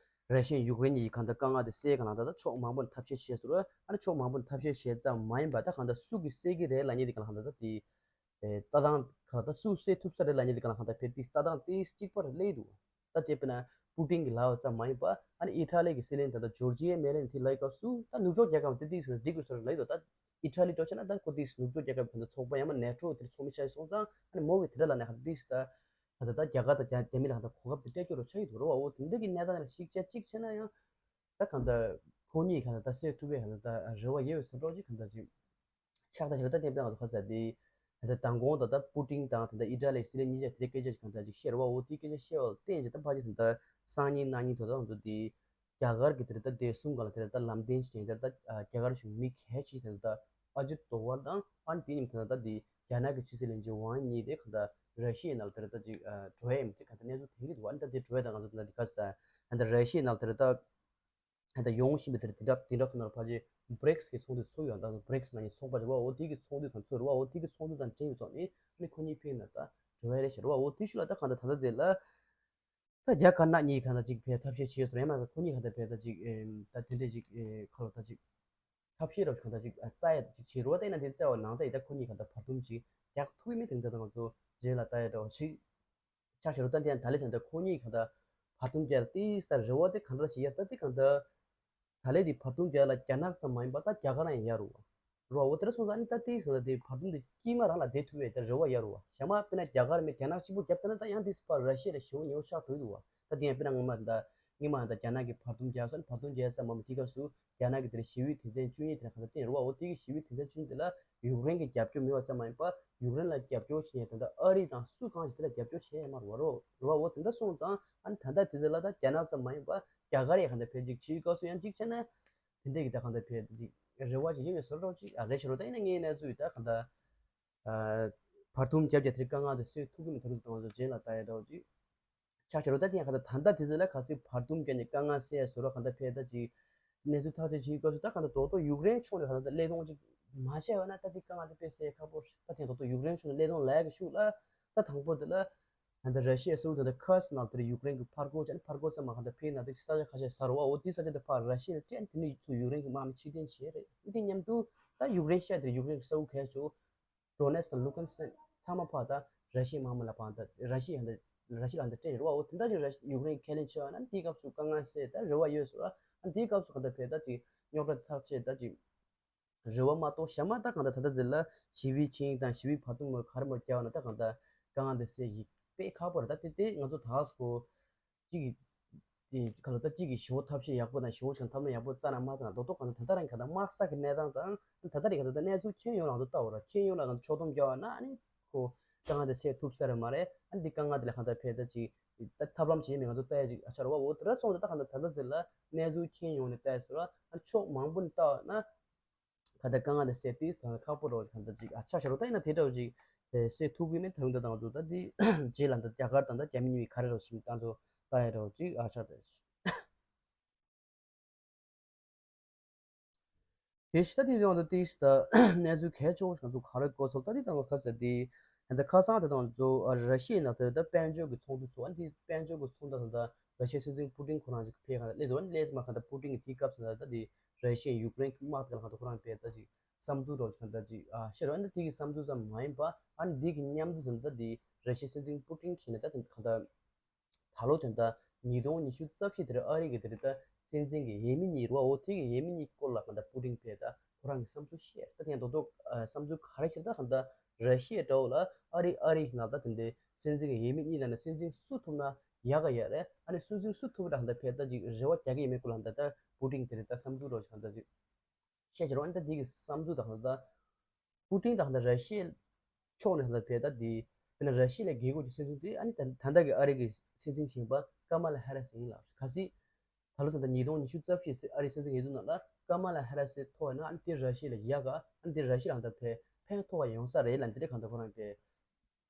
ར་ཤི་ཡ་ཡུཀ་རེན་གྱི་གང་ལྟར་དཀའ་ངལ་དེ་སེལ་གང་ལ་ད་ལྟ་ཕྱོགས་མང་པོ་ནས་ཐབས་ཤེས་བྱས་སོང་། ཨ་ནི་ཕྱོགས་མང་པོ་ནས་ཐབས་ཤེས་བྱས་ཙམ་མ་ཡིན་པ་ད་གང་ལྟར་སུ་གིས་སེལ་གྱི་རེད་ལབ་མཁན་དེ་གང་ལ་གང་ལྟར་ད་དེ་ལྟ་སྟངས་གང་ལ་ད་སུ་སེལ་ཐུབ་ས་རེད་ལབ་མཁན་དེ་གང་ལ་གང་ལྟར་ཕེ་དེ་ལྟ་སྟངས་དེ་གཅིག་པ་རེད་ལབ་ཀྱི་འདུག་ད་དེ་དཔེར་ན་པུ་ཏིན་གྱིས་ལབ་པ་ཙམ་མ་ཡིན་པ། ཨ་ནི་ཨི་ཊ་ལི་གི་སྲིད་བློན་ད་ལྟ་ཇོར་ཇི་ཡའི་སྨན་བློན་དེ་ལབ་པའི་སྐབས་སུ་ད་ནུབ་ཕྱོགས་རྒྱལ་ཁབ་དེ་ཏིག་ཙམ་འགྲིག་དགོས་ཟེར་ལབ་ཡོད་དོ། ད་ཨི་ཊ་ལི་འདྲ་བྱས་ན་ད་ཁོ་ཏིག་ཙམ་ནུབ་ཕྱོགས་རྒྱལ་ཁབ་གང་ཚོགས་པ་ཡང་མིན་ན་ནེ་ཊོ་དེར་ཚོགས་མི་ཆགས་སོང་ཙང་། ཨ་ནི་མོ་གིས་དེ་འདྲ་ལབ་ནས་ཧ་ཏིག་ཙམ་ད་ད་ད་རྒྱ་གར་དང་རྒྱ་རྒྱ་མི་ལ་ཧ་ད་གོ་སྐབས་དེ་སྤྲད་རྒྱུ་རོ་ཆགས་ཡོད་དོ་རོ། འོ་དེ་འདྲ་གི་གནས་སྟངས་ལ་ཞིག་བྱས་གཅིག་བྱས་ན་ཡང་། ད་གང་ལྟར་ཁོ་གཉིས་གང་ལྟར་ད་སེལ་ཐུབ་པའི་གང་ལྟར་ད་རེ་བ་ཡོད་པའི་བཟོ་འདྲ་ཅིག་གང་ལྟར་ཅིག་ཆགས། ད་ཞག་ད་བསྟན་པའི་ང་ཚོ་ཁ་ས་དེ་གང་ལྟར་མདང་དགོང་ད་ལྟ་པུ་ཏིན་དང་ད་ལྟ་ཨི་ཊ་ལིའི་སྲིད་བློན་གཉིས་ཆ་དེ་སྐད་ཆ་ཞིག་གང་ལྟར་ཅིག་བཤད་རེད་བ། འོ་དེའི་སྐད་ཆ་བཤད་པ་ལ་བརྟེན་ཅིག་ད་ཕལ་ཆེར་ད་ལྟ་སང་ཉིན་གནངས་ཉིན་ད་ལྟ་ང་ཚོ་དེ་རྒྱ་གར་གྱི་དེ་ད་ལྟ་བདེ་སྲུང་སྒང་ལ་དེ་ད་ལྟ་ལམ་སྟོན་ཅིག་བྱས། དེ་ད་ལྟ་རྒྱ་གར་གཞུང་མི་གལ་ཆེ་དེ་ད་ལྟ་ཨ་ཇིད་དོ་ཝལ་དང་། ཨ་ནི་དེ་ཉིན་དེ་ད་ལྟ་དེ་རྒྱ་ནག་གི་ཕྱི་སྲིད་བློན་ཆེན་ཝང་ཡི་དེ་གང་ལྟར་ར་ཤི་ཡའི་ནང་ལ་དེ་ད་ལྟ་ཅིག་འགྲོ་ཡ་ཡིན་ཅིག་གང་ལྟར་གནས་ཚུལ་ཐོན་གྱི་འདུག་ཨ་ནི་ད་དེ་འགྲོ་ཡ་ད་ང་ཚོ་ད་ལྟ་དེ་ག་ས་ད་ལྟ་ར་ཤི་ཡའི་ནང་ལ་དེ་ད་ད་ཡོང་བཞིན་པའི་དེ་དེ་འདྲ་དེ་འདྲ་ཐོག་ནང་ཕལ་ཆེར་བྷི་རིགས་ཀྱི་ཚོགས་འདུ་ཚུགས་ཡོད། ད་བྷི་རིགས་ནང་གི་ཚོགས་པ་རེད་བ། འོ་དེ་གི་ཚོགས་འདུ་དང་ཚུགས་རེད་བ། འོ་དེ་གི་ཚོགས་འདུ་དང་འབྲེལ་བའི་ཐོག་ནས་ཨ་ནི་ཁོ་གཉིས་ཕན་ན་ད་འགྲོ་ཡ་རེད་ཤག་རེད་བ། འོ་དེ་ཤུལ་ལ་ད་གང་ལྟར་ད་ལྟ་རྗེས་ལ་ད་རྒྱ་དཀར་ནག་གཉིས་གང་ལྟར་ཅིག་ཕེ་ཐབས་ཤེས་བྱས་སོང་ཡང་མ་ཁོ་གཉིས་གང་ལྟར་ཕེ་ད་ཅིག་ཨེམ་ད་དེ་འདྲས་ཅིག་ཨེ་ཁ་ལོ་ད་ཅིག་ཐབས་ཤེས་རབ་གང་ལྟར་ཅིག་ཨ་རྩ་ཡ་ཅིག་བྱེད་རོགས་བལྟས་ན་དེ་རྩ་བ་ནང་ད་ཡི་ད་ཁོ་གཉིས་གང་ལྟར་བར་འདུམ་ཅིག་རྒྱག་ཐུབ་ཀྱི་མེད་དེ་འདྲ་ད་ང་ཚོ་རྗེས་ལ་ལྟ་ཡ་འདྲ་བ་ཅིག་ཆགས་ཤག་རོ། ད་འདི་ཡང་ད་ལས་ད་ལྟ་ཁོ་གཉིས་གང་ལྟར་བར་འདུམ་རྒྱག་ལ་ཏིས་ལྟར་རེ་བ་དེ་གང་འདྲ་ཞིག་ཡར་ལྟ་དེ་གང་ལྟར་ད་ལས་དེ་བར་འདུམ་རྒྱག་ལ་རྒྱ་ནག་ཙམ་མ་ཡིན་པ་ད་རྒྱ་གར་ཡང་ཡར་རུ་བ་རུ་བ། འོ་དེ་འདྲ་སོང་ཙང་ཨ་ནི་ད་ཏིས་ལྟར་དེ་བར་འདུམ་དེ་དཀྱིལ་མ་རང་ལ་བསྡད་ཐུབ་པའི་ད་རེ་བ་ཡར་རུ་བ། ཞག་མ་དཔེར་ན་རྒྱ་གར་མི་རྒྱ་ནག་གཅིག་པུ་རྒྱབ་ལྟ་ན་ད་ཡང་ཏིས་ཕར་ར་ཤི་ཡ་ལ་ཞེ་པོ་ཉེ་བོ་ཆགས་འདུག་འདུག་བ། ད་དེ་ཡང་དཔེར་ན་ངོ་མ་ད་སྔོན་མ་ད་རྒྱ་ནག་གི་བར་འདུམ་རྒྱག་སོང་། བར་འདུམ་རྒྱག་ས་མ་མི་དེ་སྐབས་སུ་རྒྱ་ནག་གི་དེར་ཞི་བའི་དོན་ཚན་བཅུ་གཉིས་དེ་གང་ལྟར་བསྟན་རུ་བ། འོ་དེ་གི་ཞི་བའི་དོན་ཚན་བཅུ་གཉིས་དེ་ལ་ཡུཀ་རེན་གྱི་རྒྱབ་སྐྱོར་མེད་པ་ཙམ་མ་ཡིན་པ་ཡུཀ་རེན་ལ་རྒྱབ་སྐྱོར་བྱེད་མཁན་ད་ལྟ་ཨ་རི་དང་སུ་གང་ཞིག་དེ་ལ་རྒྱབ་སྐྱོར་བྱེད་ཡ་མ་རེད་བ་རོ། རེད་བ། འོ་དེ་འདྲ་སོང་ཙང་ཨ་ནི་ད་ལྟ་དེ་ཚོ་ལ་ད་རྒྱ་ནག་ཙམ་མ་ཡིན་པ་རྒྱ་གར་ཡ་གང་ལྟར་ཕལ་ཆེར་ཕྱིའི་སྐབས་སུ་ཡང་གཅིག་བྱས་ན་དེ་འདྲས་ཀྱི་ད་གང་ལྟར་ཕལ་ཆེར་རེ་བ་ཅིག་ཡོད་པའི་བཟོ་འདྲ་ཅིག་ཨ་རེད་ཤག་རོ། ད་ཡིན་ན་ངའི་གནས་ཚུལ་ད་གང་ལྟར་བར་འདུམ་རྒྱབ་རྒྱབ་དེ་དཀའ་ངལ་དེ་སེལ་ཐུབ་ཀྱི་མེད། ད་རུང་ད་ང་ཚོ་རྗེས་ལ་ལྟ་ཡ་འདྲ་བ་ཅིག་ཆགས་ཤག་རོ། ད་དེ་ཡང་གང་ལྟར་ད་ལྟ་དེ་ཚོ་ལ་གལ་སྲིད་བར་འདུམ་བརྒྱབ་ནས་དཀའ་ངལ་སེལ་ཡ་བཟོ་འདྲ་གང་ལྟར་ཕལ་ཆེར་ད་ཅིག་གནས་ཚུལ་ཐག་གཅོད་བྱེད་དགོས་སུ་ད་གང་ལྟར་རྡོག་རྡོག་ཡུཀ་རེན་ཕྱོགས་ནས་གང་ལྟར་ད་སླད་སྟོང་ཅིག་མ་བྱས་པ་ན་ད་དེ་དཀའ་ངལ་དེ་དཔེ་སེལ་ཁག་པོ་རེད། ད་དེ་ཡང་རྡོག་རྡོག་ཡུཀ་རེན་ཕྱོགས་ནས་སླད་སྟོང་ལབ་ཡ་གི་ཤུགས་ལ་ད་དང་པོ་དེ་ལ་གང་ལྟར་ར་ཤི་ཡའི་ས་ཁུལ་དེ་ད་ཁར་སི་ནང་དེར་ཡུཀ་རེན་གྱི་ཕར་རྒོལ་བྱས་ནས་ཕར་རྒོལ་ཙམ་མ་གང་ལྟར་ཕེབས་ན་དེ་ས་ཆ་ཁ་ཤས་ཟ་རུ་བ། འོ་དེ་ས་ཆ་དེ་ཕར་ར་ཤི་ཡ་ལ་སྤྲད་ནས་དེ་ནས་ཚུར་ཡུཀ་རེན་གྱི་དམག་མི་ཕྱིར་འཐེན་བྱས་རེད། འོ་དེ་མཉམ་དུ་ད་ཡུཀ་རེན་ཤར་དེར་ཡུཀ་རེན་གྱི་ས་ཁུལ་གལ་ཆེ་ཌོ་ནེ་སི་དང་ལུ་ཀན་སི་ཚང་མ་ཕར་ད་ར་ཤི་ཡའི་དམག་མི་ལ་ཕར་ད་ར་ཤི་ཡ་ད་ར་ཤི་ལ་ད་སྤྲད་རེད་བ། འོ་དེ་འདྲ་ཅིག་ར་ཤི་ཡུཀ་རེན་གྱི་ཁས་ལེན་བྱས་པ་ན་དེའི་སྐབས་སུ་དཀའ་ངལ་སེལ་ད་རེ་བ་ཡོད་ཟེར་བ། ཨ་དེའི་སྐབས་སུ་གང་ལྟར་ཕེབས་ད་ཅིག་རྙོག་དྲ་ཐག་བཅད་ད་ཅིག་རེ་བ་མ་གཏོགས་གཞན་མ་ད་གང་ལྟར་ད་ལྟ་ཟེར་ལ་ཞི་བའི་ཆིངས་ཡིག་དང་ཞི་བའི་བར་འདུམ་མོ་ག་རེ་མོ་བརྒྱབ་ན་ད་གང་ལྟར་དཀའ་ངལ་དེ་སེལ་ཡག་དཔེ་ཁག་པོ་རེད། ད་དེ་དེ་ང་ཚོ་ད་ག་སོ་གཅིག་གི་དེ་ག་ལ་ད་གཅིག་གི་ཞི་བའི་ཐབས་ཤེས་ཡག་པོ་དང་ཞི་བའི་ཆང་ཐབས་ལམ་ཡག་པོ་རྩ་ན་མ་རྩ་ན་རྡོག་རྡོག་གང་ལྟར་ད་ལྟ་རང་ག་ད་དམག་ས་གི་གནས་སྟངས་དང་ད་ལྟ་རེད། ག་ད་ད་གནས་ཚུལ་མཁྱེན་ཡོང་ལ་ང་ཚོ་ལྟ་བ་ར་མཁྱེན་ཡོང་ལ་ང་ཚོ་ཕྱོགས་བསྡོམས་རྒྱག་པ་ན་ཨ་ནི་ཁོ་དཀའ་ངལ་དེ་སེལ་ཐུབ་ས་རེད་མ་རེད། ཨ་ནི་འདི་དཀའ་ངལ་དེ་ལ་གང་ལྟར་ཕེབས་ད་ཅིག་ད་ཐབས་ལམ་བྱེད་མི་ང་ཚོ་ལྟ་ཡ་ཅིག་ཨ་ཆ་ར་བ། འོ་དེ་ར་སོང་ད་ད་གང་ལྟར་ད་ལྟ་དེ་ལ་གནས་ཚུལ་མཁྱེན་ཡོང་ནས་ལྟ་ཡ་སོ་ར་ཨ་ཕྱོགས་མང་པོ་ནས་ལྟ་བ་ན། ག་ད་དཀའ་ངལ་དེ་སེལ་ཏེ་ད་ཁག་པོ་རོ་གང་ལྟར་ཅིག་ཨ་ཆ་ཤ་རོ། ད་ཡིན་ན་དེ་འདྲ་བོ་ཅིག་དེ་སེལ་ཐུབ་ཀྱི་མེད། ད་རུང་ད་དང་ཚོ་ད་དེ་རྗེས་ལ་ད་རྒྱ་གར་དང་ད་རྒྱ་མི་གཉིས་ག་རེ་རོ་ཞིག་ད་ཚོ་ལྟ་ཡ་རོ་ཅིག་ཨ་ཆ་དེ། དེ་ཤི་ད་དེ་རིང་ད་དེ་ཤི་ད་གནས་ཚུལ་གལ་ཆེ་བོ་ཞིག་ང་ཚོ་ག་རེ་གོ་ཚོད་ད་དེ་དང་ཁ་ས་དེ་ད་ཁ་སང་དེ་དང་ཚོ་ར་ཤི་ཡའི་ནང་དེ་ད་དཔལ་འབྱོར་གྱི་ཚོགས་འདུ་ཚོགས། ཨ་དེ་དཔལ་འབྱོར་གྱི་ཚོགས་འདུ་ད་ད་ར་ཤི་ཡའི་སྲིད་འཛིན་པུ་ཏིན་ཁོ་རང་ཅིག་ཕེབས་ག་ལས་དོན་ལས་ཙམ་ག་ད་པུ་ཏིན་གྱི་དེའི་སྐབས་སུ་ད་ད་དེ་ར་ཤི་ཡའི་ཡུཀ་རེན་གྱི་དམག་དེ་ལ་ག་ད་ཁོ་རང་ཕེབས་ད་ཅིག་བསམ་ཚུལ་རོགས་ཅིག་ག་ད་ཅིག་ཨ་ཤེས་རོགས། ཨ་ནི་དེ་གི་བསམ་ཚུལ་ཙམ་མ་ཡིན་པ་ཨ་ནི་དེ་གི་མཉམ་དུ་ད་ད་དེ་ར་ཤི་ཡའི་སྲིད་འཛིན་པུ་ཏིན་གྱིས་ནི་ད་དེ་ག་ད་ད་ལོ་དོན་དག་ཉིས་སྟོང་ཉི་ཤུ་རྩ་བཞི་དེར་ཨ་རི་གི་དེ་རེད་ད་སྲིད་འཛིན་གྱི་འོས་མི་གཉིས་རེད་བ། འོ་དེ་གི་འོས་མི་གཉིས་སྐོར་ལ་གང་ལྟར་པུ་ཏིན་ཕེབས་ད་ཁོ་རང་གི་བསམ་ཚུལ་བཤད། ད་དེ་ཡང་རྡོག་རྡོག་བསམ་ཚུལ་ག་རེ་བཤད་ད་གང་ལྟར་ར་ཤི་ཡའི་འདྲ་བོ་ལ་ཨ་རི་ཨ་རི་ནང་ད་དེ་འདྲའི་སྲིད་འཛིན་གྱི་འོས་མི་གཉིས་ལ་ནི་སྲིད་འཛིན་སུ་ཐུབ་ན་ཡག་ག་ཡག་རེད། ཨ་ནི་སྲིད་འཛིན་སུ་ཐུབ་ད་གང་ལྟར་ཕེབས་ད་ཅིག་རེ་བ་རྒྱག་གི་ཡོད་མེད་སྐོར་ལ་ད་ད་པུ་ཏིན་དེ་རེད་ད་བསམ་ཚུལ་རོགས་ཅིག་གང་ལྟར་ཅིག་བཤད་ཀྱི་རོགས། ཨ་ནི་ད་དེ་གི་བསམ་ཚུལ་ད་གང་ལྟར། པུ་ཏིན་དང་ད་ར་ཤི་ཡའི་ཕྱོགས་ནས་ད་ཕེབས་ད་དེ་དཔེར་ན་ར་ཤི་ཡ་ལ་རྒྱལ་ཁབ་ཀྱི་སྲིད་འཛིན་དེ་ཨ་ནི་ད་ད་ལྟ་གི་ཨ་རི་གི་སྲིད་འཛིན་གཞོན་པ་ཀ་མ་ལ་ཧ་ར་སི་ཡིན་ལ། གལ་སྲིད་ད་ལོ་ད་ལྟ་ཉིས་སྟོང་ཉི་ཤུ་རྩ་བཞི་ཨ་རི་སྲིད་འཛིན་འོས་བསྡུ་ནང་ལ་ཀ་མ་ལ་ཧ་ར་སི་ཐོབ་ན་ཨ་ནི་དེ་ར་ཤི་ཡ་ལ་ཡག་ག་ཨ་ནི་དེ་ར་ཤི་ཡ་ལ་ད་ཕན་ཕན་ཐོགས་པ་ཡོང་ས་རེད་ལ། འདི་འདྲ་གང་ལྟར་ཁོ་རང་གི་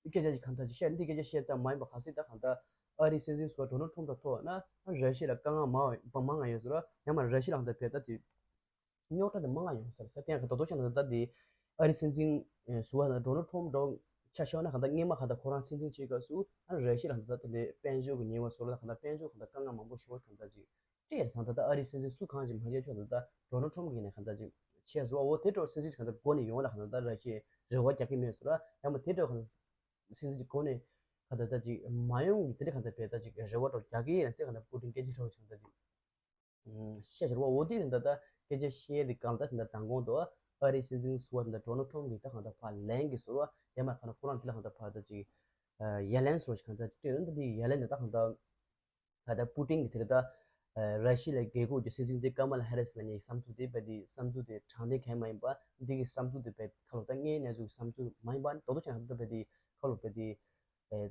སྐད་ཆ་ཅིག་གང་ལྟར་ཅིག་བཤད། འདི་སྐད་ཆ་བཤད་ཙམ་མ་ཡིན་པ་གལ་སྲིད་ད་གང་ལྟར་ཨ་རིའི་སྲིད་འཛིན་ཟུར་པ་ཌོ་ནལ་ཁྲོམ་ཕུ་ཐོབ་ན་ཨ་ནི་ར་ཤི་ཡ་ལ་དཀའ་ངལ་མང་བ་མང་ང་ཡོད་ཟེར་བ། ཡང་མ་ར་ཤི་ཡ་ལ་གང་ལྟར་ཕན་ད་དེ། རྙོག་དྲ་དེ་མང་ང་ཡོང་ས་རེད་ཟེར། དེ་ཡང་ག་ད་དོ་ཤ་ན་ད་ལྟ་དེ་ཨ་རི་སྲིད་འཛིན་ཟུར་པ་ན་ཌོ་ནལ་ཁྲོམ་འདྲ་ཆ་བཞག་ན་ག་ད་སྔོན་མ་ག་ད་ཁོ་རང་སྲིད་འཛིན་བྱེད་སྐབས་སུ་ཨ་ར་ཤི་ཡ་ལ་ག་ད་དེ་འདྲའི་དཔལ་འབྱོར་གྱི་ཉེས་པ་བཟོ་ལ་ག་ད་དཔལ་འབྱོར་ག་ད་དཀའ་ངལ་མང་པོ་ཞིག་ག་ད་ཅིག་སྤྲད་ཡ་སང་ད་ལྟ་ཨ་རི་སྲིད་འཛིན་སུ་གང་ཅིག་མ་བྱས་ཆོག་ད་ལྟ་ཌོ་ནལ་ཁྲོམ་གྱི་ནས་ག་ད་ཅིག་བྱས་བཟོ་བ། འོ་དེ་འདྲ་སྲིད་འཛིན་ག་ད་མགོ་ནས་ཡོང་ལ་ག་ད་ད་ར་ཤི་ཡ་རེ་བ་རྒྱག་གི་མེད་ཟེར་བ། ཡང་མ་དེ་འདྲ་ག་ད་སྲིད་འཛིན་གྱི་མགོ་ནས་ ད་ལྟ་ཅིག་མ་ཡོང་གི་དེ་འདྲ་གང་ལྟར་བས་ད་ཅིག་རེ་བ་འདྲ་རྒྱག་གི་ཡིན་ན་དེ་གང་ལྟར་པུ་ཏིན་སྐད་ཆ་འདྲ་བོ་ཅིག་གང་ལྟར་ཅིག་བཤད་ཤེས་རེད་བ། འོ་དེ་ད་ལྟ་སྐད་ཆ་བཤད་དེ་གང་ལྟར་དེ་འདྲ་མདང་དགོང་དུ་ཨ་རིའི་སྲིད་འཛིན་ཟུར་པ་དེ་འདྲ་ཌོ་ནལ་ཊམ་གི་ད་གང་ལྟར་ཕར་ལན་གྱི་ཟུར་པ་ཡ་མ་གང་ལྟར་ཁོ་རང་དེ་ལ་གང་ལྟར་ཕར་ད་ཅིག་ཡ་ལན་ཟུར་པ་ཞིག་གང་ལྟར་སྤྲད་ཡོད། ད་དེ་ཡ་ལན་དེ་ད་གང་ལྟར་ད་ལྟ་པུ་ཏིན་གྱིས་དེ་རེད་ད། ཨ་ར་ཤི་ཡ་ལ་རྒྱལ་ཁབ་ཀྱི་སྲིད་འཛིན་དེ་ཀ་མ་ལ་ཧེ་རི་སི་ལབ་མཁན་གྱི་བསམ་ཚུལ་དེ་རྦད་དེ་བསམ་ཚུལ་དེ་དྲང་བདེན་གང་ཡང་མ་ཡིན་པ། འདི་གི་བསམ་ཚུལ་དེ་རྦད་ཁ་ལོ་ད་ངའི་གནས་ཚུལ་གྱི་བསམ་ཚུལ་མ་ཡིན་པ། རྡོག་རྡོག་བྱས་ན་ད་རྦད་དེ་ཁ་ལོ་རྦད་དེ་ཨེ་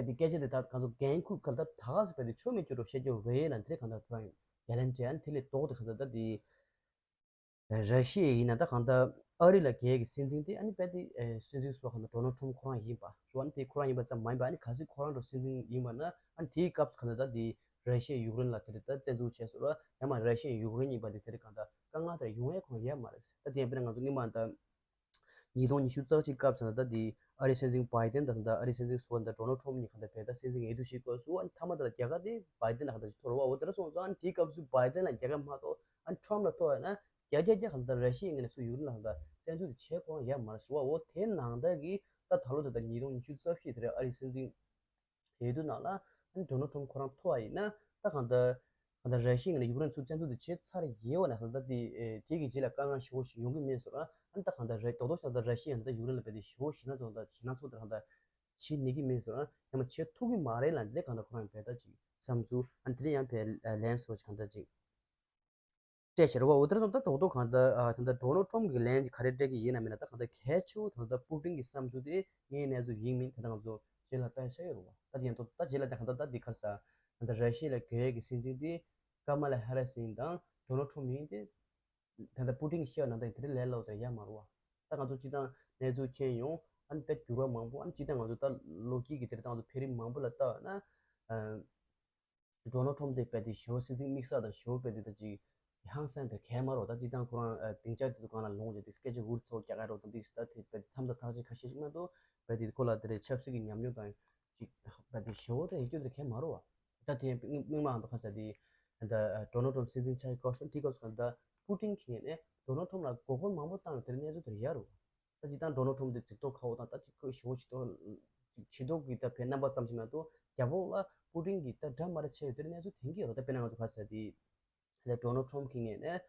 རྦད་དེ་སྐད་ཆ་དེ་ད་གང་ཚོ་འགན་འཁུར་ཁ་ལ་ད་ད་ག་སེ་རྦད་དེ་ཆོ་མེད་ཀྱི་རོ་བཤད་ཀྱི་རེད་ན་དེ་གང་ལྟར་ཁོ་རང་ཡ་ལན་སྤྲད་ཨ་ནི་དེ་ལས་ལྡོག་སྟེ་གང་ལྟར་ད་དེ། ར་ཤི་ཡ་ཡིན་ན་ད་གང་ལྟར་ཨ་རི་ལ་རྒྱལ་གྱི་སྲིད་འཛིན་དེ་ཨ་ནི་རྦད་དེ་ཨེ་སྲིད་འཛིན་ཟུར་པ་གང་ལྟར་ཌོ་ནལ་ཊམ་ཁོ་རང་ཡིན་པ་རེད་བ། ཨ་ནི་དེ་ཁོ་རང་ཡིན་པ་ཙམ་མ་ཡིན་པ་ཨ་ནི་གལ་སྲིད་ཁོ་རང་འདྲ་སྲིད་འཛིན་ཡིན་པ་ན་ཨ་ནི་དེའི་སྐབས་སུ་གང་ལྟར་ད་དེ་ར་ཤི་ཡ་ཡུཀ་རེན་ལ་དེ་རེད་ད་བཙན་འཛུལ་བྱས་སོང་ར། ཡང་མ་ར་ཤི་ཡ་ཡུཀ་རེན་ཡིན་པ་དེ་དེ་རེད་གང་ལྟར་དཀའ་ངལ་དེ་ཡོང་ཡ་ཁོ་རང་ཡ་མ་རེད། ད་དེ་ཡང་དཔེར་ན་ང་ཚོ་སྔོན་མ་ད། ཉིས་སྟོང་ཉི་ཤུ་རྩ་གཅིག་སྐབས་སུ་ད་ལྟ་དེ་ཨ་རིའི་སྲིད་འཛིན་བྷའི་ཏན་དང་ད་ལྟ་ཨ་རིའི་སྲིད་འཛིན་ཟུར་པ་ད་ཌོ་ནལ་ཊམ་གཉིས་གང་ལྟར་བས་ད་སྲིད་འཛིན་འོས་བསྡུ་ཞིག་སྐབས་སུ་ཨ་ནི་མཐའ་མ་ད་ལ་རྒྱལ་ཁ་དེ་བྷའི་ཏན་ལ་གང་ལྟར་ཞིག་ཐོབ་རེད་བ། འོ་དེ་འདྲ་སོང་ཙང་ཨ་ནི་དེའི་སྐབས་སུ་བྷའི་ཏན་ལ་རྒྱལ་ཁ་མ་ཐོབ་ཨ་ནི་ཊམ་ལ་ཐོབ་ཡ་ན་བརྒྱ་ཆ་བརྒྱ་གང་ལྟར་ར་ཤི་ཡའི་ངོས་ནས་ཚུར་ཡུཀ་རེན་ལ་གང་ལྟར་བཙན་འཛུལ་དེ་བྱེད་ཁོ་རང་ཡ་མ་རེད་ཞུ་བ། འོ་དེ་ནང་ལྟར་གྱི་ད་ད་ལོ་ད་ལྟ་ཉིས་སྟོང་ཉི་ཤུ་རྩ་བཞི་དེ་རེད་ཨ་རིའི་སྲིད་འཛིན་འོས་བསྡུ་ནང་ལ་ཨ་ནི་ཌོ་ནལ་ཊམ་ཁོ་རང་ཐོབ་པ་ཡིན་ན་ད་གང་ལྟར་གང་ལྟར་ར་ཤི་ཡའི་ངོས་ནས་ཡུཀ་རེན་ཚུར་བཙན་འཛུལ་དེ་བྱས་ཚར་ཡོད་པ་ན་གང་ལྟར་དེ་དེ་གི་རྗེས་ལ་དཀའ་ངལ་ཞེ་པོ་ཞིག་ཡོང་གི་མེད་ཟེར་ཨ་ནི་ད་གང་ལྟར་ར་རྡོག་རྡོག་ཆགས་ད་ར་ཤི་ཡ་ཡང་ད་ཡུཀ་རེན་ལ་རྦད་དེ་ཞེ་པོ་ཞེ་ན་ཚོགས་ད་ཞེ་ན་ཚོགས་དེ་གང་ལྟར་བྱེད་ནུས་ཀྱི་མེད་ཟེར་ཨ་ཡང་མ་བྱེད་ཐུབ་ཀྱི་མ་རེད་ལབ་དེ་གང་ལྟར་ཁོ་རང་བས་ད་ཅིག་བསམ་ཚུལ་ཨ་ནི་དེ་ལས་ཡང་བས་ལན་སོགས་ཀྱི་གང་ལྟར་ཅིག་སྤྲད་ཤེར་བ། འོ་དེར་སོང་ད་རྡོག་རྡོག་གང་ལྟར་ཨ་ད་ལྟ་ཌོ་ནལ་ཊམ་གྱི་ལན་ཅིག་ག་རེ་སྤྲད་ཀྱི་ཡིན་ན་མིན་ན་ད་གང་ལྟར་གལ་ཆེ་བོ་ད་ལྟ་པུ་ཏིན་གྱི་བསམ་ཚུལ་དེ་ངའི་གནས་ཚུལ་ཡིན་མིན་ད་ལྟ་ང་ཚོ་རྗེས་ལ་ལྟ་ཡ་ཆགས་ཡོད་རེད་བ། ད་དེ་ཡང་ད་ད་རྗེས་ལ་ད་གང་ལྟར་ད་འདི་ག་རེ་ཟ་ད་ལྟ་ར་ཤི་ཡ་ལ་རྒྱལ་ཡས་ཀྱི་སྲིད་འཛིན་དེ་ཀ་མ་ལ་ཧེ་རི་སི་ཡིན་དང་ཌོ་ནལ་ཊམ་ཡིན་ཏེ་ད་ལྟ་པུ་ཏིན་གྱིས་བཤད་པ་ནང་ལྟར་དེ་རིང་ལས་སླ་བོ་དེ་ཡ་མ་རེད་བ། ད་ང་ཚོ་སྤྱི་བཏང་གནས་ཚུལ་མཁྱེན་ཡོང་ཨ་ནི་ད་འགྱུར་བ་མང་པོ་ཨ་ནི་སྤྱི་བཏང་ང་ཚོ་ད་ལོ་རྒྱུས་ཀྱི་དེ་རིང་ད་ང་ཚོ་འཕེལ་རིམ་མང་པོ་ལ་ལྟ་བ་ན། ཌོ་ནལ་ཊམ་དེ་རྦད་དེ་ཞེ་པོ་སྲིད་འཛིན་དམིགས་བསལ་དང་ཞེ་པོ་རྦད་དེ་ད་ཅིག་ཧང་སང་དེ་གས་མ་རོ། ད་སྤྱིར་བཏང་ཁོ་རང་སྡིངས་ཆ་དེ་ཚོ་སྒང་ལ་ལོངས་ཀྱི་དེ་སྐད་ཆ་འུར་ཚོ་རྒྱག་ག་རོ་དང་དེ་ད་དེ་རྦད་མཚམས་དང་ཐག་ཆོད་ཁ་ཤས་ཤིག་མ་གཏོགས་རྦད་དེ་ཁོ་ལ་དེ་རེད་ཆབ་སྲིད་ཀྱི་ཉམས་མྱོང་དང་ཅིག་རྦད་དེ་ཞེ་པོ་དེ་ཡོད་རྒྱུ་དེ་གས་མ་རོ་བ། ད་དེ་མིག་མིག་མ་ཧང་དུ་ཁ་ས་དེ་ད་ཌོ་ནལ་ཊམ་སྲིད་འཛིན་ཆགས་ཀྱི་སྐབས་སུ་དེ་སྐབས་སུ་ད་པུ་ཏིན་གྱིས་ནས་ཌོ་ནལ་ཊམ་ལ་མགོ་སྐོར་མང་པོ་བཏང་ནས་དེ་རིང་གནས་ཚུལ་དེ་ཡར་རོ། ད་ཅི་ད་ཌོ་ནལ་ཊམ་དེ་ཇུས་གཏོགས་ཁ་བོ་དང་ད་ཅི་ཁོས་ཞེ་པོ་ཇུས་གཏོགས་ཇུས་གཏོགས་ཀྱི་ད་ཕན་རྣམ་པ་ཙམ་ཞིག་མ་གཏོགས་རྒྱ་ཕོགས་ལ་པུ་ཏིན་གྱི་ད་འདྲ་མ་འདྲ་བྱས་ཡོད་དེ་གནས་ཚུལ་ཐོན་གྱི་ཡོད་རེད། ད་དཔེར་ན་ང་ཚོ་ག་ས་དེ་ད་ཌོ་ནལ་ཊམ་གྱི་ངོས་ནས་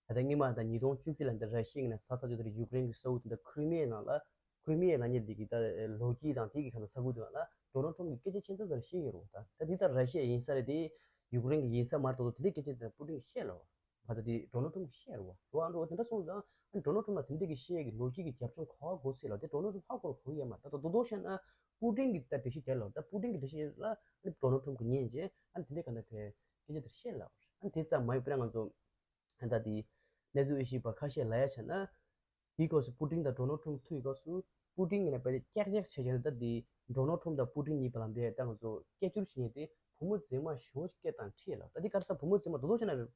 ད་ལྟ་སྔོན་མ་ད་ཉིས་སྟོང་བཅུ་གཅིག་ལ་ད་ར་ཤི་ཡའི་ངོས་ནས་ས་ས་ཆ་དེ་ཡུཀ་རེན་གྱི་ས་ཁུལ་དེ་ད་ཁི་རི་མི་ཡའི་ནང་ལ་ཁི་རི་མི་ཡའི་ལབ་མཁན་དེ་གི་ད་ལོ་རྒྱུས་དང་དེ་གི་ག་ད་ས་ཁུལ་དེ་ནང་ལ་ཌོ་ནལ་ཊམ་གྱི་སྐད་ཆ་ཁྱད་མཚར་ཙམ་ཞིག་ཡོད་རེད། ད་ད་དེ་ད་ར་ཤི་ཡ་ཡིན་ས་རེད་དེ་ཡུཀ་རེན་གྱི་ཡིན་ས་མ་རེད། ད་དེ་སྐད་ཆ་དེ་པུ་ཏིན་གྱིས་བཤད་ལ་བ། ད་དེ་ཌོ་ནལ་ཊམ་གྱིས་བཤད་རེད་བ། འགྲོ་བ་འགྲོ་བ་དེ་འདྲ་སོང་ཙང་ཨ་ནི་ཌོ་ནལ་ཊམ་ལ་དེ་འདྲ་གི་བཤད་ཀྱི་ལོ་རྒྱུས་ཀྱི་རྒྱབ་ལྗོངས་ག་བ་གོ་ཚད་ལ་དེ་ཌོ་ནལ་ཊམ་ཧ་གོ་གོ་ཡ་མ་ད་ད་རྡོག་རྡོག་བཤད་ན་པུ་ཏིན་གྱི་ད་འགྲེལ་བཤད་རྒྱག་ལ་ད་པུ་ཏིན་གྱི་འགྲེལ་བཤད་ལ་ཨ་ནི་ཌོ་ནལ་ཊམ་གྱིས་ཉན་རྗེས་ཨ་ནི་དེ་འདྲ་ག་འདྲ་བས་སྐད་ཆ་དེ་བཤད་ལ་ཨ་ནི་དེ་ཙམ་མ་ཡོད་པ་ང་ཚོ་ད་དེ་གནས་ཚུལ་དབྱེ་ཞིབ་པ་ཁ་ཤས་ལ་ཡ་བྱས་ན། དེའི་སྐབས་སུ་པུ་ཏིན་དང་ཌོ་ནལ་ཊམ་ཐུག་པའི་སྐབས་སུ་པུ་ཏིན་གྱིས་ནས་དཔེ་ཀྱག་ཀྱག་བྱས་ཀྱང་ད་དེ་ཌོ་ནལ་ཊམ་དང་པུ་ཏིན་གཉིས་བར་ལ་འབད་ད་ང་ཚོ་སྐད་སྒྱུར་བྱེད་མཁན་དེ་བུ་མོ་མཛེས་མ་ཞེ་པོ་ཅིག་སྐད་བཏང་ཁྲིད་ལ། ད་དེ་ག་རེ་ཟེར་བུ་མོ་མཛེས་མ་རྡོག་རྡོག་བྱས་ན་རེད།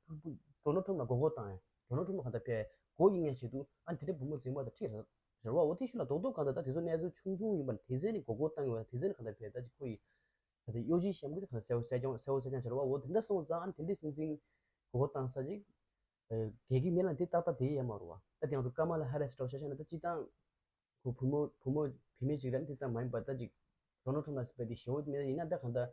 ཌོ་ནལ་ཊམ་ལ་མགོ་སྐོར་བཏང་ཡང་ཌོ་ནལ་ཊམ་ལ་གང་ལྟར་བས་མགོ་གཡུག་མཁན་བྱེད་དུས་ཨ་དེ་འདྲའི་བུ་མོ་མཛེས་མ་དང་ཁྲིད་རེད་བ། འོ་དེ་ཤུལ་ལ་རྡོག་རྡོག་གང་ལྟར་ད་དེ་ཚོ་གནས་ཚུལ་ཆུང་ཆུང་ཡིན་པ་ནི་དེ་ཚོ་ནི་མགོ་སྐོར་བཏང་ཡོད་པ་དེ་ཚོ་ནི་གང་ལྟར་བས་ད་ཅིག་ཁོ་ཡི་ད་དེ་གཡོ་ཇུས་བཤམས་མཁན་དེ་གང་ལྟར་གསལ་བོ་གསལ་རྐྱང་གསལ་བོ་གསལ་རྐྱང་བྱས་རེད་བ། འོ་དེ་འདྲ་སོང་ཙང་ཨ་དེ་འདྲའི་སྲིད་འཛིན་མགོ་སྐོར་བཏང་ས་ཅིག་རྒྱལ་ཁའི་མི་ལ་འདི་ཏག་ཏག་དེ་ཡོད་མ་རེད་བ། ད་དེ་ང་ཚོ་ཀ་མ་ལ་ཧ་རི་སི་འདྲ་བོ་ཆ་བཞག་ན་ད་སྤྱིར་བཏང་ཁོ་བུ་མོ་བུ་མོ་བུད་མེད་ཅིག་རེད། དེ་ཙམ་མ་ཡིན་པ་ད་ཅིག་ཌོ་ནལ་ཊམ་ལ་སི་པའི་དེ་ཞེ་པོ་མེད་ཡིན་ན་ད་གང་ལྟར་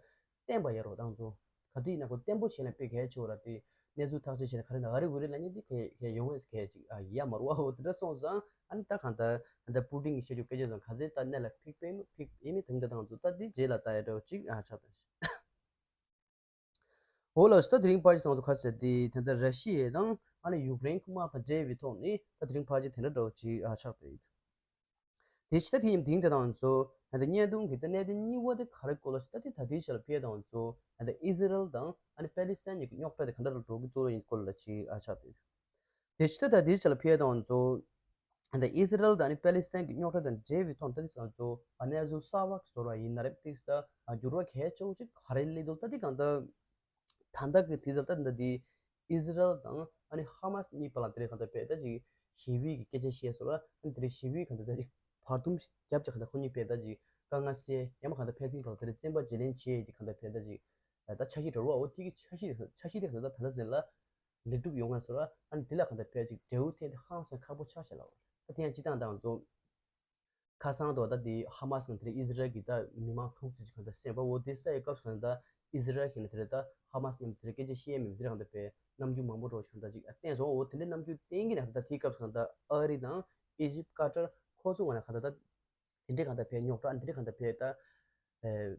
བརྟན་པ་ཡོད་རེད། ད་ང་ཚོ་ག་དུས་ཡིན་ན་ཁོ་བརྟན་པོ་བྱས་ན་དཔེ་གལ་ཆེ་བ་རེད། དེ་གནས་ཚུལ་ཐག་གཅོད་བྱས་ན་ག་རེ་ན་ཨ་རི་ཨུ་རི་ལབ་མཁན་དེ་གལ་གལ་ཡོང་བས་གལ་ཅིག་ཨ་ཡ་མ་རེད་བ། འོ་དེ་འདྲ་སོང་ཙང་ཨ་ནི་ད་གང་ལྟར་ད་པུ་ཏིན་གྱིས་བཤད་རྒྱུ་སྐད་ཆ་ཙམ་ག་ཚད་ད་གནད་ལ་ཕིགས་པས་མི་ཕིགས་ཡིན་མིན་དེ་འདྲ་ད་ང་ཚོ་ད་དེ་རྗེས་ལ་ལྟ་ཡ་འདྲ་བོ་ཅིག་ཨ་ཆགས་ད། འོ་ལགས་སོ། ད་དེ་རིང་ཕལ་ཆེར་ང་ཚོ་ག་ཟེར་དེ་ད་ལྟ་ར་ཤི་ཡ་དང་ཨ་ནི་ཡུཀ་རེན་གྱི་དམག་དང་འབྲེལ་བའི་ཐོག་ནས་ད་དེ་རིང་ཕལ་ཆེར་དེ་འདྲ་འདྲ་བོ་ཅིག་ཨ་ཆགས་པ་རེད། དེ་ཕྱི་ད་དེ་ཡིན་དེང་དེ་དང་ང་ཚོ་ད་ལྟ་བརྙན་ཐུང་གི་ད་གནད་དོན་གཉིས་པ་དེ་ག་རེ་སྐོར་ལ་ཞིག་ད་དེ་ད་ལྟའི་ཆ་ལ་ཕེབས་དང་ང་ཚོ་ད་ལྟ་ཨི་ཟི་རལ་དང་ཨ་ནི་པེ་ལི་སི་ཐན་གཉིས་ཀྱི་རྙོག་དྲ་དེ་ག་འདྲ་འགྲོ་གི་འདུག་ཡིན་སྐོར་ལ་ཅིག་ཨ་ཆགས་པ་རེད། དེ་ཕྱི་ད་ལྟ་དེའི་ཆ་ལ་ཕེབས་དང་ང་ཚོ་ད་ཨི་ཟི་རལ་དང་ཨ་ནི་པེ་ལི་སི་ཐན་གྱི་རྙོག་དྲ་དང་འབྲེལ་བའི་ཐོག་ནས་ད་དེ་ང་ཚོ་གནས་ཚུལ་གསར་པ་བཟོ་བ་ཡིན་ན་རེད། ཏིག་ད་འགྱུར་བ་གལ་ཆེ་བོ་ཅིག་ག་རེ་སླེབས་འདུག་ད་དེ་གང་ལྟར་ད་ལྟ་གི་དེ་ད་ལྟ་འདི་ཨི་ཟི་རལ་དང་ཨ་ནི་ཧ་མ་སི་གཉིས་བར་ལ་དེ་རེད་གང་ལྟར་བས་ད་ཅིག་ཞི་བའི་གི་སྐད་ཆ་བཤད་སོང་ར། ཨ་ནི་དེ་རེད་ཞི་བའི་གང་ལྟར་ད་ཅིག་བར་འདུམ་རྒྱབ་ཅིག་གང་ལྟར་ཁོ་གཉིས་བས་ད་ཅིག་དཀའ་ངལ་སེལ་ཡང་མ་གང་ལྟར་ཕན་ཚུན་བར་ལ་དེ་རེད་བཙན་པ་བརྗེ་ལེན་བྱེད་ཡས་ཀྱི་གང་ལྟར་བས་ད་ཅིག་ད་འཆར་གཞི་འདྲ་བོ་འོ་དེ་གི་འཆར་གཞི་འཆར་གཞི་དེ་གང་ལྟར་ད་ལྟ་ཟིན་ལ་ལེགས་གྲུབ་ཡོང་ངེས་སོང་ར། ཨ་ནི་དེ་ལ་གང་ལྟར་བས་ཅིག་འབྲས་བུ་ཐོན་ཏེ་ཧང་སང་ཁག་པོ་ཆགས་ཤག་ལ། ད་དེ་ཡང་སྤྱི་བཏང་དང་ཚོ། ཁ་སང་དུ་ད་དེ་ཧ་མ་སི་ནང་དེ་རེད་ཨི་ཟི་རལ་གྱི་ད་མི་མང་དྲུག་ཅུ་ཅིག་གང་ལྟར་བསད་པ་འོ་དེ་བསད་ཡོད་སྐབས་སུ་གང་ལྟར་ཨི་ཟི་རལ་གྱི་ནས་དེ་རེད་ད་ཧ་མ་སི་མཉམ་དུ་དེ་རེད་སྐད་ཆ་བཤད་མེད་དེ་རེད་གང་ལྟར་བས་རྣམ་འགྱུར་མང་པོ་རོ་ཞིག་གང་ལྟར་ཅིག་བསྟན་སོང་འོ་དེ་འདྲའི་རྣམ་འགྱུར་བསྟན་གྱི་ནས་གང་ལྟར་དེའི་སྐབས་སུ་གང་ལྟར་ཨ་རི་དང་ཨི་ཇིབ་ཀ་ཏར་ཁོ་ཚོ་ངོས་ནས་གང་ལྟར་ད། དེ་འདྲའི་གང་ལྟར་བས་རྙོག་དྲ་ཨ་འདི་འདྲའི་གང་ལྟར་བས་ད། ཨེ།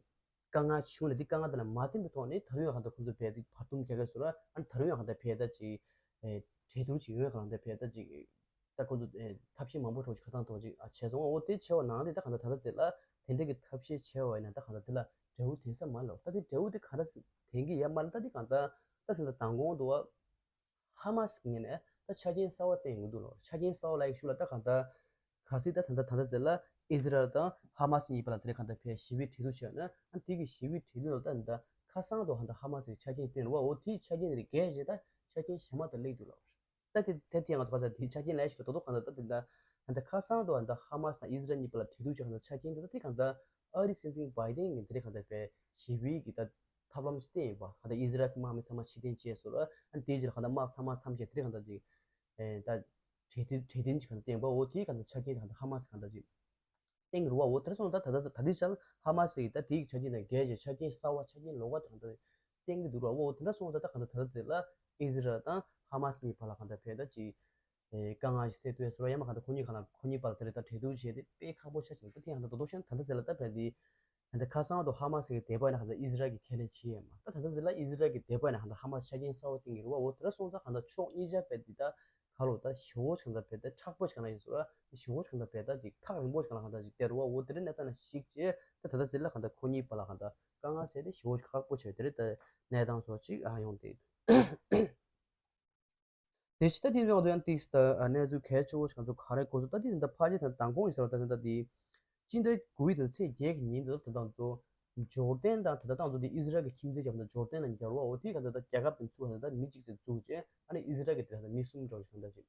དཀའ་ངལ་བྱུང་ལ་འདི་དཀའ་ངལ་དེ་ལ་མ་འཛེམས་པའི་ཐོག་ནས་ད་རུང་ཡང་གང་ལྟར་ཁོ་ཚོ་བས་འདི་བར་འདུམ་རྒྱག་གི་སོ་ར་ཨ་ད་རུང་ཡང་གང་ལྟར་བས་ད་ཅིག་ཨེ། གྲོས་བསྡུར་ཅིག་ཡོང་ཡང་གང་ལྟར་བས་ད་ཅིག་ད་ཁོ་ཚོ་ཨེ། ཐབས་ཤེས་མང་པོ་འགྲོ་ཅིག་ཁ་ཐང་ཐོག་ཅིག་ཨ་བྱས་སོང་འོ་དེ་བྱས་པ་ནང་དེ་ད་གང་ལྟར་ད་ལྟ་དེ་ལ་དེ་འདྲའི་གི་ཐབས་ཤེས་བྱས་པ་ཡིན་ན་ད་གང་ལྟར་དེ་ལ་འབྲས་བུ་དེང་ས་མ་ལོ་ད་དེ་འབྲས་བུ་དེ་གང་ལྟར་དེང་གི་ཡ་མ་ལ་ད་དེ་གང་ལྟར་ད་དེ་ལ་མདང་དགོང་དུ་བ། ཧ་མ་སི་ངོས་ནས་ད་ཆ་རྐྱེན་གསར་བ་བསྟན་ཡོང་གི་འདུག་ལོ། ཆ་རྐྱེན་གསར་བ་ལ་ཡིག་ཤུགས་ལ་ད་གང་ལྟར་གལ་སྲིད་ད་ད་ལྟ་ད་ལྟ་ཟེར་ལ་ཨི་ཟི་རལ་དང་ཧ་མ་སི་གཉིས་བར་ལ་དེ་རེད་གང་ལྟར་ཕེ་ཞི་བའི་གྲོས་བསྡུར་བྱས་ན་ཨ་དེ་གི་ཞི་བའི་གྲོས་བསྡུར་ལ་ད་ད་ཁ་སང་དུ་ཧ་ད་ཧ་མ་སི་གི་ཆ་རྐྱེན་བསྟན་རུ་བ་འོ་དེའི་ཆ་རྐྱེན་རེ་གས་བྱས་ད་ཆ་རྐྱེན་གཞན་མ་ད་སླེབས་འདུག་ལོ། ད་དེ་དེ་དེ་ང་ཚོ་ག་ཚ་དེའི་ཆ་རྐྱེན་ལ་ཡིག་ཤུགས་ལ་དོ་དོ་གང་ལྟར་ད་དེ་ད་ད་ཁ་སང་དུ་ཧ་ད་ཧ་མ་སི་དང་ཨི་ཟི་རལ་གཉིས་བར་ལ་གྲོས་བསྡུར་བྱས་གང་ལྟར་ཆ་རྐྱེན་དེ་ད་དེ་གང་ལྟར་ཨ་རི་སྲིད་འཛིན་བྷའི་ཏིན་གྱི་དེ་རེད་གང་ལྟར་ཕེ་ཞི་བའི་གི་ད། ཐབས་ལམ་ཞིག་བསྟན་ཡོད་པ། གང་ལྟར་ཨི་ཟི་རལ་གྱི་དམག་མི་ཚང་མ་ཕྱིར་འཐེན་བྱས་སོང་ལ་ཨ་ནི་དེའི་རྗེས་ལ་གང་ལྟར་དམག་ཚང་མ་མཚམས་བཅད་དེ་རིང་གང་ལྟར་ཅིག་ཨེ་ད་གྲོས་མཐུན་གྲོས་མཐུན་ཅིག་གང་ལྟར་བསྟན་པ་འོ་དེའི་གང་ལྟར་ཆ་རྐྱེན་གང་ལྟར་ཧ་མ་སི་གང་ལྟར་ཅིག་བསྟན་གྱི་རུ་བ་འོ་དེར་སོང་ད་ད་ད་ད་དེའི་ཆར་ཧ་མ་སི་ཡིས་ད་དེའི་ཆ་རྐྱེན་དང་འགལ་བྱས་ཆ་རྐྱེན་གསར་བ་ཆ་རྐྱེན་ལོགས་ཀ་དེ་གང་ལྟར་བསྟན་གྱི་འདུག་རུ་བ་འོ་དེ་འདྲ་སོང་ད་ད་གང་ལྟར་ད་ད་དེ་ལ་ཨི་ཟི་རལ་དང་ཧ་མ་སི་གཉིས་བར་ལ་གང་ལྟར་ཕེ་ད་ཅིག་ཨེ་དཀའ་ངལ་ཞིག་སེལ་ཐུབ་ཡ་སོ་ར་ཡ་མ་གང་ལྟར་ཁོ་གཉིས་གང་ལ་ཁོ་གཉིས་བར་ལ་དེ་རེད་ད་གྲོས་བསྡུར་བྱས་ཏེ་དཔེ་ཁག་པོ་ཆགས་ཀྱི་འདུག་ད་དེ་ཡང་ད་དོ་དོ་ཤན་ད་ལྟ་ཟེར་ལ་ད་བས་དེ། ད་ལྟ་ཁ་སང་དུ་ཧ་མ་སི་གི་དེད་པ་ཡིན་ན་གང་ལྟར་ཨི་ཟི་རལ་གྱིས་ཁས་ལེན་བྱེད་ཡས་མ་ད་ད་ལྟ་ཟེར་ལ་ཨི་ཟི་རལ་གྱི་དེད་པ་ཡིན་ན་གང་ལྟར་ཧ་མ་སི་ཆ་རྐྱེན་གསར་བ་བསྟན་གྱི་རེད་བ་འོ་དེ་འདྲ་སོང་ཙང་གང་ལྟར་ཕྱོགས་གཉིས་ཆ་བས་དེ་ད་ག་ལོ་ད་ཞི་བོ་ཆ་གང་ལྟར་བས་ད་མཁྲེགས་པོ་ཆ་གང་ལྟར་ཡིན་སོ་ར་ཞི་བོ་ཆ་གང་ལྟར་བས་ད་ཅིག་ཐག་རིང་པོ་ཆ་གང་ལྟར་གང་ལྟར་ཅིག་དེ་རུ་བ་འོ་དེ་འདྲ་གནས་སྟངས་ལ་གཞིགས་བྱས་ད་ད་ལྟ་ཟེར་ལ་གང་ལྟར་ཁོ་གཉིས་བར་ལ་གང་ལྟར་དཀའ་ངལ་སེལ་ཏེ་ཞི་བོ་ཆ་ཁག་པོ་བྱས་དེ་རེད་ད་གནས་སྟངས་སོགས་ཅིག་ཨ་ཡོང་དེ། དེ་ཕྱི་ད་དེ་འདྲ་འོ་དོ་ཡང་ཏིས་ད་གནས་ཚུལ་གལ་ཆེ་བོ་ཞིག་ང་ཚོ་ག་རེ་གོ་ཚོད་ད་དེ་ད་ཕ་ཇེ་ད་མདང་དགོང་ཡིན་ཟེར་བ་ད་ད་དེ་སྤྱི་ཟླ་དགུ་པའི་ད་ཚེས་བརྒྱད་ཀྱི་ཉིན་དུ་ད་ད་ཚོ་ཇོར་ཏན་དང་ད་ད་ད་ཚོ་དེ་ཨི་ཟི་རལ་གྱི་ཁྱིམ་མཚེས་རྒྱབ་ན་ཇོར་ཏན་ལ་འགྱུར་བ་འོ་དེ་ག་ད་ད་རྒྱལ་ཁབ་དེ་ཚུགས་ད་ད་མི་གཅིག་ཙམ་བཙུགས་རྗེས་ཨ་ནི་ཨི་ཟི་རལ་གྱི་དེ་ད་མི་གསུམ་འདྲ་བོ་ཞིག་ད་ད་ཅིག་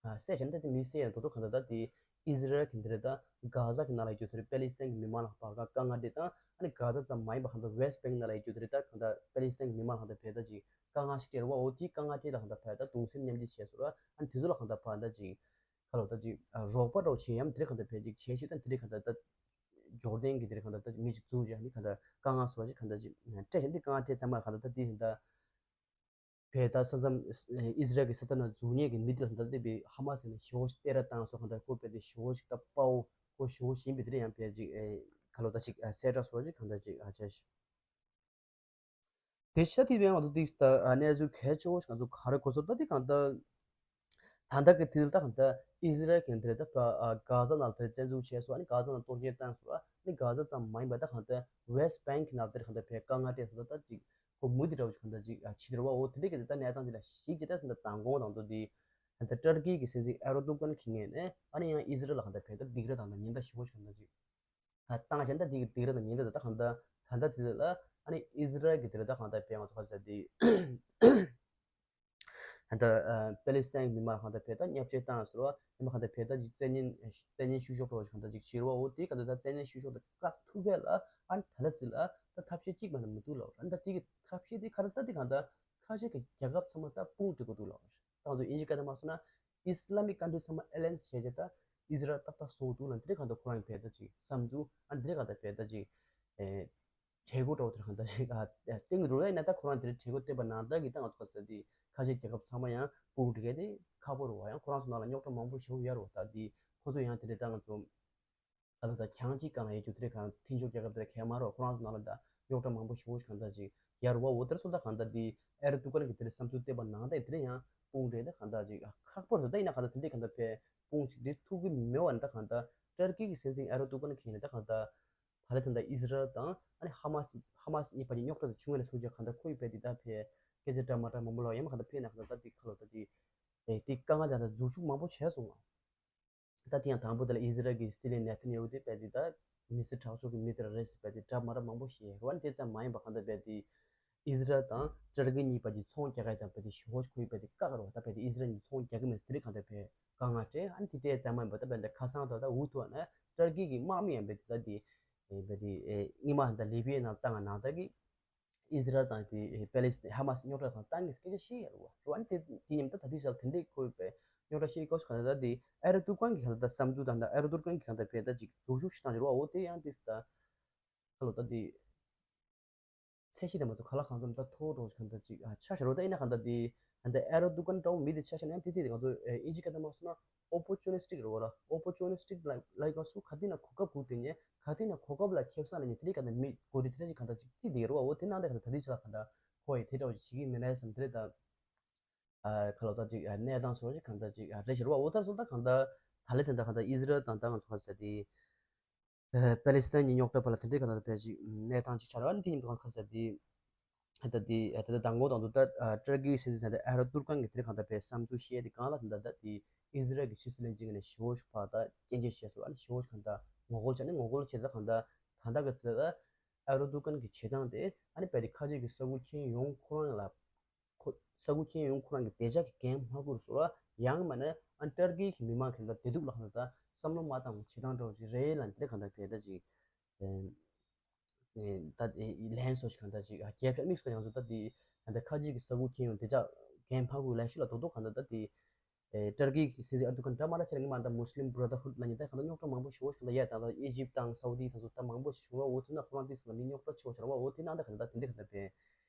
ཨ་བསད་བྱས་ན་ད་དེ་མི་བསད་ཡང་དོ་དོ་གང་ལྟར་ད་དེ་ཨི་ཟི་རལ་གྱི་འདི་རེད་ད་གྷ་ཛ་གི་ནང་ལ་ཡོད་དེ་རེད་པེ་ལི་སི་ཐན་གྱི་མི་མང་ལ་བར་ག་དཀའ་ངལ་འདི་དང་ཨ་ནི་གྷ་ཛ་ཙམ་མ་ཡིན་པ་གང་ལྟར་ཝེ་སི་བེང་ནང་ལ་ཡོད་དེ་རེད་ད་གང་ལྟར་པེ་ལི་སི་ཐན་གྱི་མི་མང་ལ་གང་ལྟར་བས་ད་ཅིག་དཀའ་ངལ་ཞིག་སྤྲད་རེད་བ་འོ་དེའི་དཀའ་ངལ་སྤྲད་ལ་གང་ལྟར་བས་ད་གདུང་སེམས་མཉམ་སྐྱེད་བྱས་སོང་ར་ཨ་ནི་དེ་ཚོ་ལ་གང་ལྟར་བ་ད་ཅིག་ག་ལོ་ད་ཅིག་རོགས་པ་རོགས་བྱེད་ཡམ་དེ་གང་ལྟར་བས་ཅིག་བྱས་ཤིག་ད་དེ་རེད་གང་ལྟར་ད་ཇོར་ཌན་གྱི་དེ་རེད་གང་ལྟར་ད་མི་ཅིག་བཙུགས་བྱས་ཨ་ནི་གང་ལྟར་དཀའ་ངལ་སོགས་ཅིག་གང་ལྟར་ཅིག་སྤྲད་བྱས་འདི་དཀའ་ངལ་སྤྲད་ཚང་མ་གང་ལྟར་ད་དེ་གང་ལྟར། བས་ད་ས་མཚམས་ཨི་ཟི་རལ་གྱི་ས་མཚམས་ནང་འཛུལ་མཁན་གྱི་མི་དེ་ལ་ད་ལྟ་བའི་ཧ་མ་སི་ནས་ཞི་བོ་ཞིག་སྟེར་ར་བཏང་སོགས་གང་ལྟར་ཁོ་བས་དེ་ཞི་བོ་ཞིག་ད་དཔའ་བོ་ཁོ་ཞི་བོ་ཞིག་ཡིན་པའི་དེ་རེད་ཡང་བས་ཅིག་ཨེ་ག་ལོ་ད་ཅིག་ཨ་གསལ་བསྒྲགས་སོགས་ཅིག་གང་ལྟར་ཅིག་ཨ་བྱས་ཤིག་དེ་ཕྱི་དེ་བས་ང་ཚོ་དེ་ད་གནས་ཚུལ་གལ་ཆེ་བོ་ཞིག་ང་ཚོ་ག་རེ་གོ་ཚོད་ད་དེ་གང་ལྟར། ད་ལྟ་གི་དུས་ལ་ད་གང་ལྟར་ཨི་ཟི་རལ་གྱི་འདིར་ད་ཕ་གྷ་ཛ་ནང་དེར་བཙན་འཛུལ་བྱས་སོང་ཨ་ནི་གྷ་ཛ་ནང་གཏོར་སྐྱོན་བཏང་སོང་ཨ་ནི་གྷ་ཛ་ཙམ་མ་ཡིན་པ་ད་གང་ལྟར་ཝེ་སི་བེང་གི་ནང་དེར་གང་ལྟར་ཕའི་དཀའ་ངལ་སྤྲད་སོང་ད་ད་ཅིག་ཁོ་མུ་མཐུད་འདྲ་བོ་ཅིག་གང་ལྟར་ཅིག་བྱེད་དེ་རེད་བ་འོ་དེ་འདྲ་གི་དེ་ད་གནས་སྟངས་དེ་ལ་གཞིགས་ཀྱི་ད་ད་ལྟ་མདང་དགོང་དང་དུ་དེ་ད་ལྟ་ཏར་ཀི་གི་སྲིད་འཛིན་ཨེར་དོ་གྷན་གྱི་ངོས་ནས་ཨ་ནི་ཡང་ཨི་ཟི་རལ་ལ་གང་ལྟར་ཕའི་ད་སྡིགས་ར་དང་ད་ཉེན་བརྡ་ཞེ་པོ་ཅིག་གང་ལྟར་ཅིག་ད་བཏང་བཞིན་ད་དེ་གི་སྡིགས་ར་དང་ཉེན་བརྡ་ད་ད་གང་ལྟར་ད་ལྟ་དེ་ལ་ཨ་ནི་ཨི་ཟི་རལ་གི་དེ་ལ་ད་གང་ལྟར་ཕའི་ང་ཚོ་ག་ཚོད་དེ། ད་ལྟ་ཨ་པེ་ལི་སི་ཐན་མི་མང་གང་ལྟར་བས་ད་བརྙས་བཅོས་བཏང་ཟེར་བ་ཡིན་པ་གང་ལྟར་བས་ད་ཅིག་བཙན་ཉེན་བཙན་ཉེན་བཤུ་གཞོག་འགྲོ་བ་ཞིག་གང་ལྟར་ཅིག་བྱེད་རོགས་འོ་དེ་གང་ལྟར་ད་བཙན་ཉེན་བཤུ་གཞོག་དེ་བཀག་ཐུབ་པས་ལ་ཨ་ནི་ད་ལྟ་ཅིག་ལ་ད་ཐབས་ཤེས་གཅིག་མ་ནི་མི་འདུག་ལ་ཨ་ནི་ད་དེ་གི་ཐབས་ཤེས་དེ་ག་རེ་ད་དེ་གང་ལྟར་ཁ་ཤས་ཀྱི་རྒྱལ་ཁབ་ཚང་མ་ད་དཔུང་སྒྲིག་དགོས་འདུག་ལ་ད་ང་ཚོ་དབྱིན་ཇི་སྐད་དུ་མ་སོང་ན་ཨི་སི་ལ་མིག་ཀན་ཊི་རི་ཚང་མ་ཨེ་ལ་ཡན་སི་བྱས་བྱས་ད་ཨི་སི་རལ་ཏག་ཏག་བཟོ་འདུག་ལ་དེ་གང་ལྟར་ཁོ་རང་གི་བས་ད་ཅིག་བསམ་ཚུལ་ཨ་ནི་དེ་གང་ལྟར་བས་ད་ཅིག་ཨེ། བྱེད་སྒོ་འདྲ་བོ་དེར་གང་ལྟར་ཞིག་ཨ་བསྟན་གྱི་འདུག་ལ་ཡིན་ན་ད་ཁོ་རང་དེར་བྱེད་སྒོ་བསྟན་པ་ནང་ལྟར་གྱི་ད་ང་ཚོ་ག་ཚོད་དེ་ཁ་ཆེ་རྒྱལ་ཁབ་ཚང་མ་ཡང་དཔུང་སྒྲིག་གས་དེ་ཁག་པོ་རུ་བ་ཡང་ཁོ་རང་ཚོ་ནང་ལ་རྙོག་དྲ་མང་པོ་ཞིག་ཡོད་རུ་བ་ད་དེ་ཁོ་ཚོ་ཡང་དེ་འདྲའི་ད་ང་ཚོ་ད་ལ་ད་གྱང་གཅིག་གང་ལ་ཡོད་རྒྱུ་དེ་རེད་གང་མཐུན་ཕྱོགས་རྒྱལ་ཁབ་དེ་རེད་གས་མ་རོ་ཁོ་རང་ཚོ་ནང་ལ་ད་རྙོག་དྲ་མང་པོ་ཞིག་གང་ལྟར་ཅིག་ཡར་བ་འོ་དེར་སོ་ད་གང་ལྟར་དེ་ཨེར་ཏུ་ཀན་གྱི་དེ་རེད་བསམ་ཚུལ་བསྟན་པ་ནང་ལྟར་དེ་རེད་ཡང་དཔུང་སྒྲིག་དེ་གང་ལྟར་ཅིག་ཁག་པོ་རེད་ད་ཡིན་ན་གང་ལྟར་དེ་འདྲའི་གང་ལྟར་ཕའི་དཔུང་ཅིག་འདི་ཐུག་གི་མེད་བ་ནི་ད་གང་ལྟར་ཏར་ཀི་གི་སྲིད་འཛིན་ཨེར་ཏུ་ཀན་གྱིས་ནི་ད་གང་ལྟར། ད་ལྟ་ད་ལྟ་ཨི་ཟི་རལ་དང་ཨ་ནི་ཧ་མ་སི་ཧ་མ་སི་གཉིས་བར་གྱི་རྙོག་དྲ་དེ་བྱུང་བ་ནས་བཟུང་རྗེས་གང་ལྟར་ཁོ་ཡི་བས་དེ་ད་ཕེ་སྐད་ཆ་འདྲ་མ་འདྲ་མང་པོ་ལབ་ཡང་མ་གང་ལྟར་ཕེ་ན་གང་ལྟར་ད་དེ་ཁ་ལོ་ད་དེ་ཨེ་དེ་དཀའ་ངལ་ད་ལྟ་འཛུགས་ཤུགས་མང་པོ་བྱས་སོང་ང་། ད་དེ་ཡང་དང་པོ་དེ་ལ་ཨི་ཟི་རལ་གྱི་སྲིད་བློན་ནེ་ཐན་ཡ་ཧུ་དེ་བས་དེ་ད་མི་སེར་དྲག་ཕྱོགས་ཀྱི་མི་དེ་ལ་རེད་ཟེར་བས་དེ་འདྲ་མ་འདྲ་མང་པོ་བཤད་རོ་ཨ་ནི་དེ་ཙམ་མ་ཡིན་པ་གང་ལྟར་བས་དེ་ཨི་ཟི་རལ་དང་ཏུར་ཀི་གཉིས་བར་གྱི་ཚོང་རྒྱག་ག་ཡི་དང་བས་དེ་ཞི་ཧོ་ཁོ་ཡི་བས་དེ་བཀག་རོ་ད་བས་དེ་ཨི་ཟི་རལ་གཉིས་ཚོང་རྒྱག་གི་མེད་ཟེར་དེ་རིགས་གང་ལྟར་བས་དཀའ་ངལ་སྤྲད་ཨ་ནི་དེ་འདྲའི་ཙམ་མ་ཡིན་པ་ད་བས་དེ་ཁ་སང་ད་ད་འུ་ཐུག་ཨ་ནི་ཏུར་ཀི་གི་དམག་མི་ཡང་བས་དེ་ད་དེ། བས་དེ་སྔོན་མ་ད་ལི་བི་ཡའི་ནང་བཏང་བ་ནང་ལྟར་གྱི་ཨི་ཟི་རལ་དང་དེ་པེ་ལེ་སི་ཧ་མ་སི་རྙོག་དྲ་དང་བཏང་གི་སྐད་ཆ་བཤད་ཡ་རུ་བ་རུ་ཨ་ནི་དེ་དེ་མཉམ་ད་ད་དེ་ཞག་དེ་འདྲའི་ཁོའི་བས་ རྙོག་དྲ་ཤེས་ཀྱི་སྐབས་སུ་གང་ལྟར་ད་དེ་ཨེ་རྡོ་ཀན་གྱི་གང་ལྟར་ད་བསམ་ཚུལ་དང་ད་ཨེ་རྡོ་ཀན་གྱི་གང་ལྟར་བས་ད་ཅིག་འཛུགས་ཞུགས་ཤིག་བཏང་ཕྱིར་བ་འོ་དེ་ཡང་དེ་ད་ཁ་ལོ་ད་དེ་ཚད་གཞི་དེ་མ་ཚོ་ག་ལ་གང་འཚམ་ད་མཐོ་བོ་འགྲོ་གང་ལྟར་ཅིག་ཆ་བཞག་རོ། ད་ཡིན་ན་གང་ལྟར་དེ་གང་ལྟར་ཨེ་རྡོ་ཀན་འདྲ་བོ་མི་དེ་ཆ་བཞག་ན་ཡང་དེ་དེ་དེ་ང་ཚོ་ཨིན་ཇི་སྐད་དུ་མ་སོང་ན་ཨོ་པོར་ཅུ་ནི་སི་ཊིག་རེད་བ་ར། ཨོ་པོར་ཅུ་ནི་སི་ཊིག་ལ་ལ་ག་སུ་ག་དེ་ན་གོ་སྐབས་དགོས་དེ་ཉེ་ག་དེ་ན་གོ་སྐབས་ལ་ཁེབས་ས་ལ་ཉེ་དེ་རིགས་གང་ལྟར་མི་གོ་དེ་དེ་རིགས་གང་ལྟར་ཅིག་རྩིས་དེ་རོ། འོ་དེ་ནང་དེ་གང་ལྟར་ད་དེ་ཆ་ལ་གང་ལྟར་ཁོ་ཡི་དེ་འདྲ་བོ་ཅིག་བྱེད་ཀྱི་མི་རེད་བསམ་དེ་རེད་ད། ཨ་ཁ་ལོ་ད་ཅིག་ཨ་གནས་སྟངས་སོགས་ཅིག་གང་ལྟར་ཅིག་ཨ་རེད་ཤེར་བ་འོ་ད་སོང་ད་གང་ལྟར་ད་ལེ་ཚན་ད་གང་ལྟར་ཨི་ཟི་རལ་དང་ད་ང་ཚོ་ག་ཟེར་དེ་ཨ་པེ་ལི་སི་ཐན་གྱི་རྙོག་དྲ་བར་ལ་དེ་འདྲའི་གང་ལྟར་ཕལ་ཆེར་གནས་སྟངས་ཅིག་ཆགས་རེད་བ། ཨ་ནི་དེ་ཡིན་དུས་གང་ག་ཟེར་དེ་ཨ་ད་དེ་ཨ་ད་ད་དང་པོ་དང་དུ་ད་ཨ་ཏུར་ཀི་སྲིད་འཛིན་ད་ཨེར་དོ་གྷན་གྱི་དེ་འདྲ་གང་ལྟར་ཕལ་བསམ་ཚུལ་བཤད་དེ་གང་ལ་དེ་འདྲ་ད་དེ་ཨི་ཟི་རལ་གྱི་ཕྱི་སྲིད་བློན་ཆེན་གྱི་ནས་ཞི་བོ་ཞིག་ཕར་ད་སྐྱོན་བརྗོད་བྱས་སོང་། ཨ་ནི་ཞི་བོ་ཞིག་གང་ལྟར་ངོ་རྒོལ་བྱས་ནས་ངོ་རྒོལ་བྱས་ད་གང་ལྟར་ད་ལྟ་གི་ཚེ་ད་ཨེར་དོ་གྷན་གྱི་བྱེད་སྟངས་དེ་ཨ་ནི་རྦད་དེ་ཁ་ཆེ་གི་ས་ཁུལ་ཁྱོན་ཡོངས་ཁོ་རང་ལ་ཁོ་ས་ཁུལ་ཁྱོན་ཡོངས་ཁོ་རང་གི་བདེ་འཇགས་ཀྱི་འགན་མ་འཁུར་བཟོ་ལ་ཡང་མིན་ན་ཨ་ནི་ཏུར་ཀི་གི་མི་མང་གི་ད་བདེ་སྡུག་ལ་གང་ལྟར་བསམ་བློ་མ་བཏང་བྱེད་སྟངས་འདྲ་བོ་ཅིག་རེད་ལ་འདི་གང་ལྟར་བྱས་ད་ཅིག་ཨེ་ད་ལན་སོགས་ཤིག་གང་ལྟར་ཅིག་རྒྱབ་ཤ་དམིགས་སུ་ཡང་བཟོ་ད་དེ་གང་ལྟར་ཁ་ཆེ་གི་ས་ཁུལ་ཁྱོན་ཡོངས་བདེ་འཇགས་འགན་འཁུར་ལས་ཤུགས་ལ་རྡོག་རྡོག་གང་ལྟར་ད་དེ་ཨེ་ཏུར་ཀི་གི་སྲིད་འཛིན་ཨེར་དོ་གྷན་འདྲ་མ་འདྲ་ཆེ་རིང་མ་ད་མུ་སི་ལིམ་བྷ་ར་དར་ཧུད་ལ་ཉེ་ད་གང་ལྟར་རྙོག་དྲ་མང་པོ་ཞིག་འོ་ཞིག་གང་ལྟར་ཡ་ད་ལྟ་ཨི་ཇིབ་དང་སའུ་དི་དང་སོགས་ད་མང་པོ་ཞིག་བྱུང་བ་འོ་དེ་ན་ཁོ་རང་དེ་སོགས་ལ་མི་རྙོག་དྲ་ཆེ་བ་ཆེ་ར་བ་འོ་དེ་ནང་ད་གང་ལྟར་དེ་འདྲ་གང་ལྟར་བས།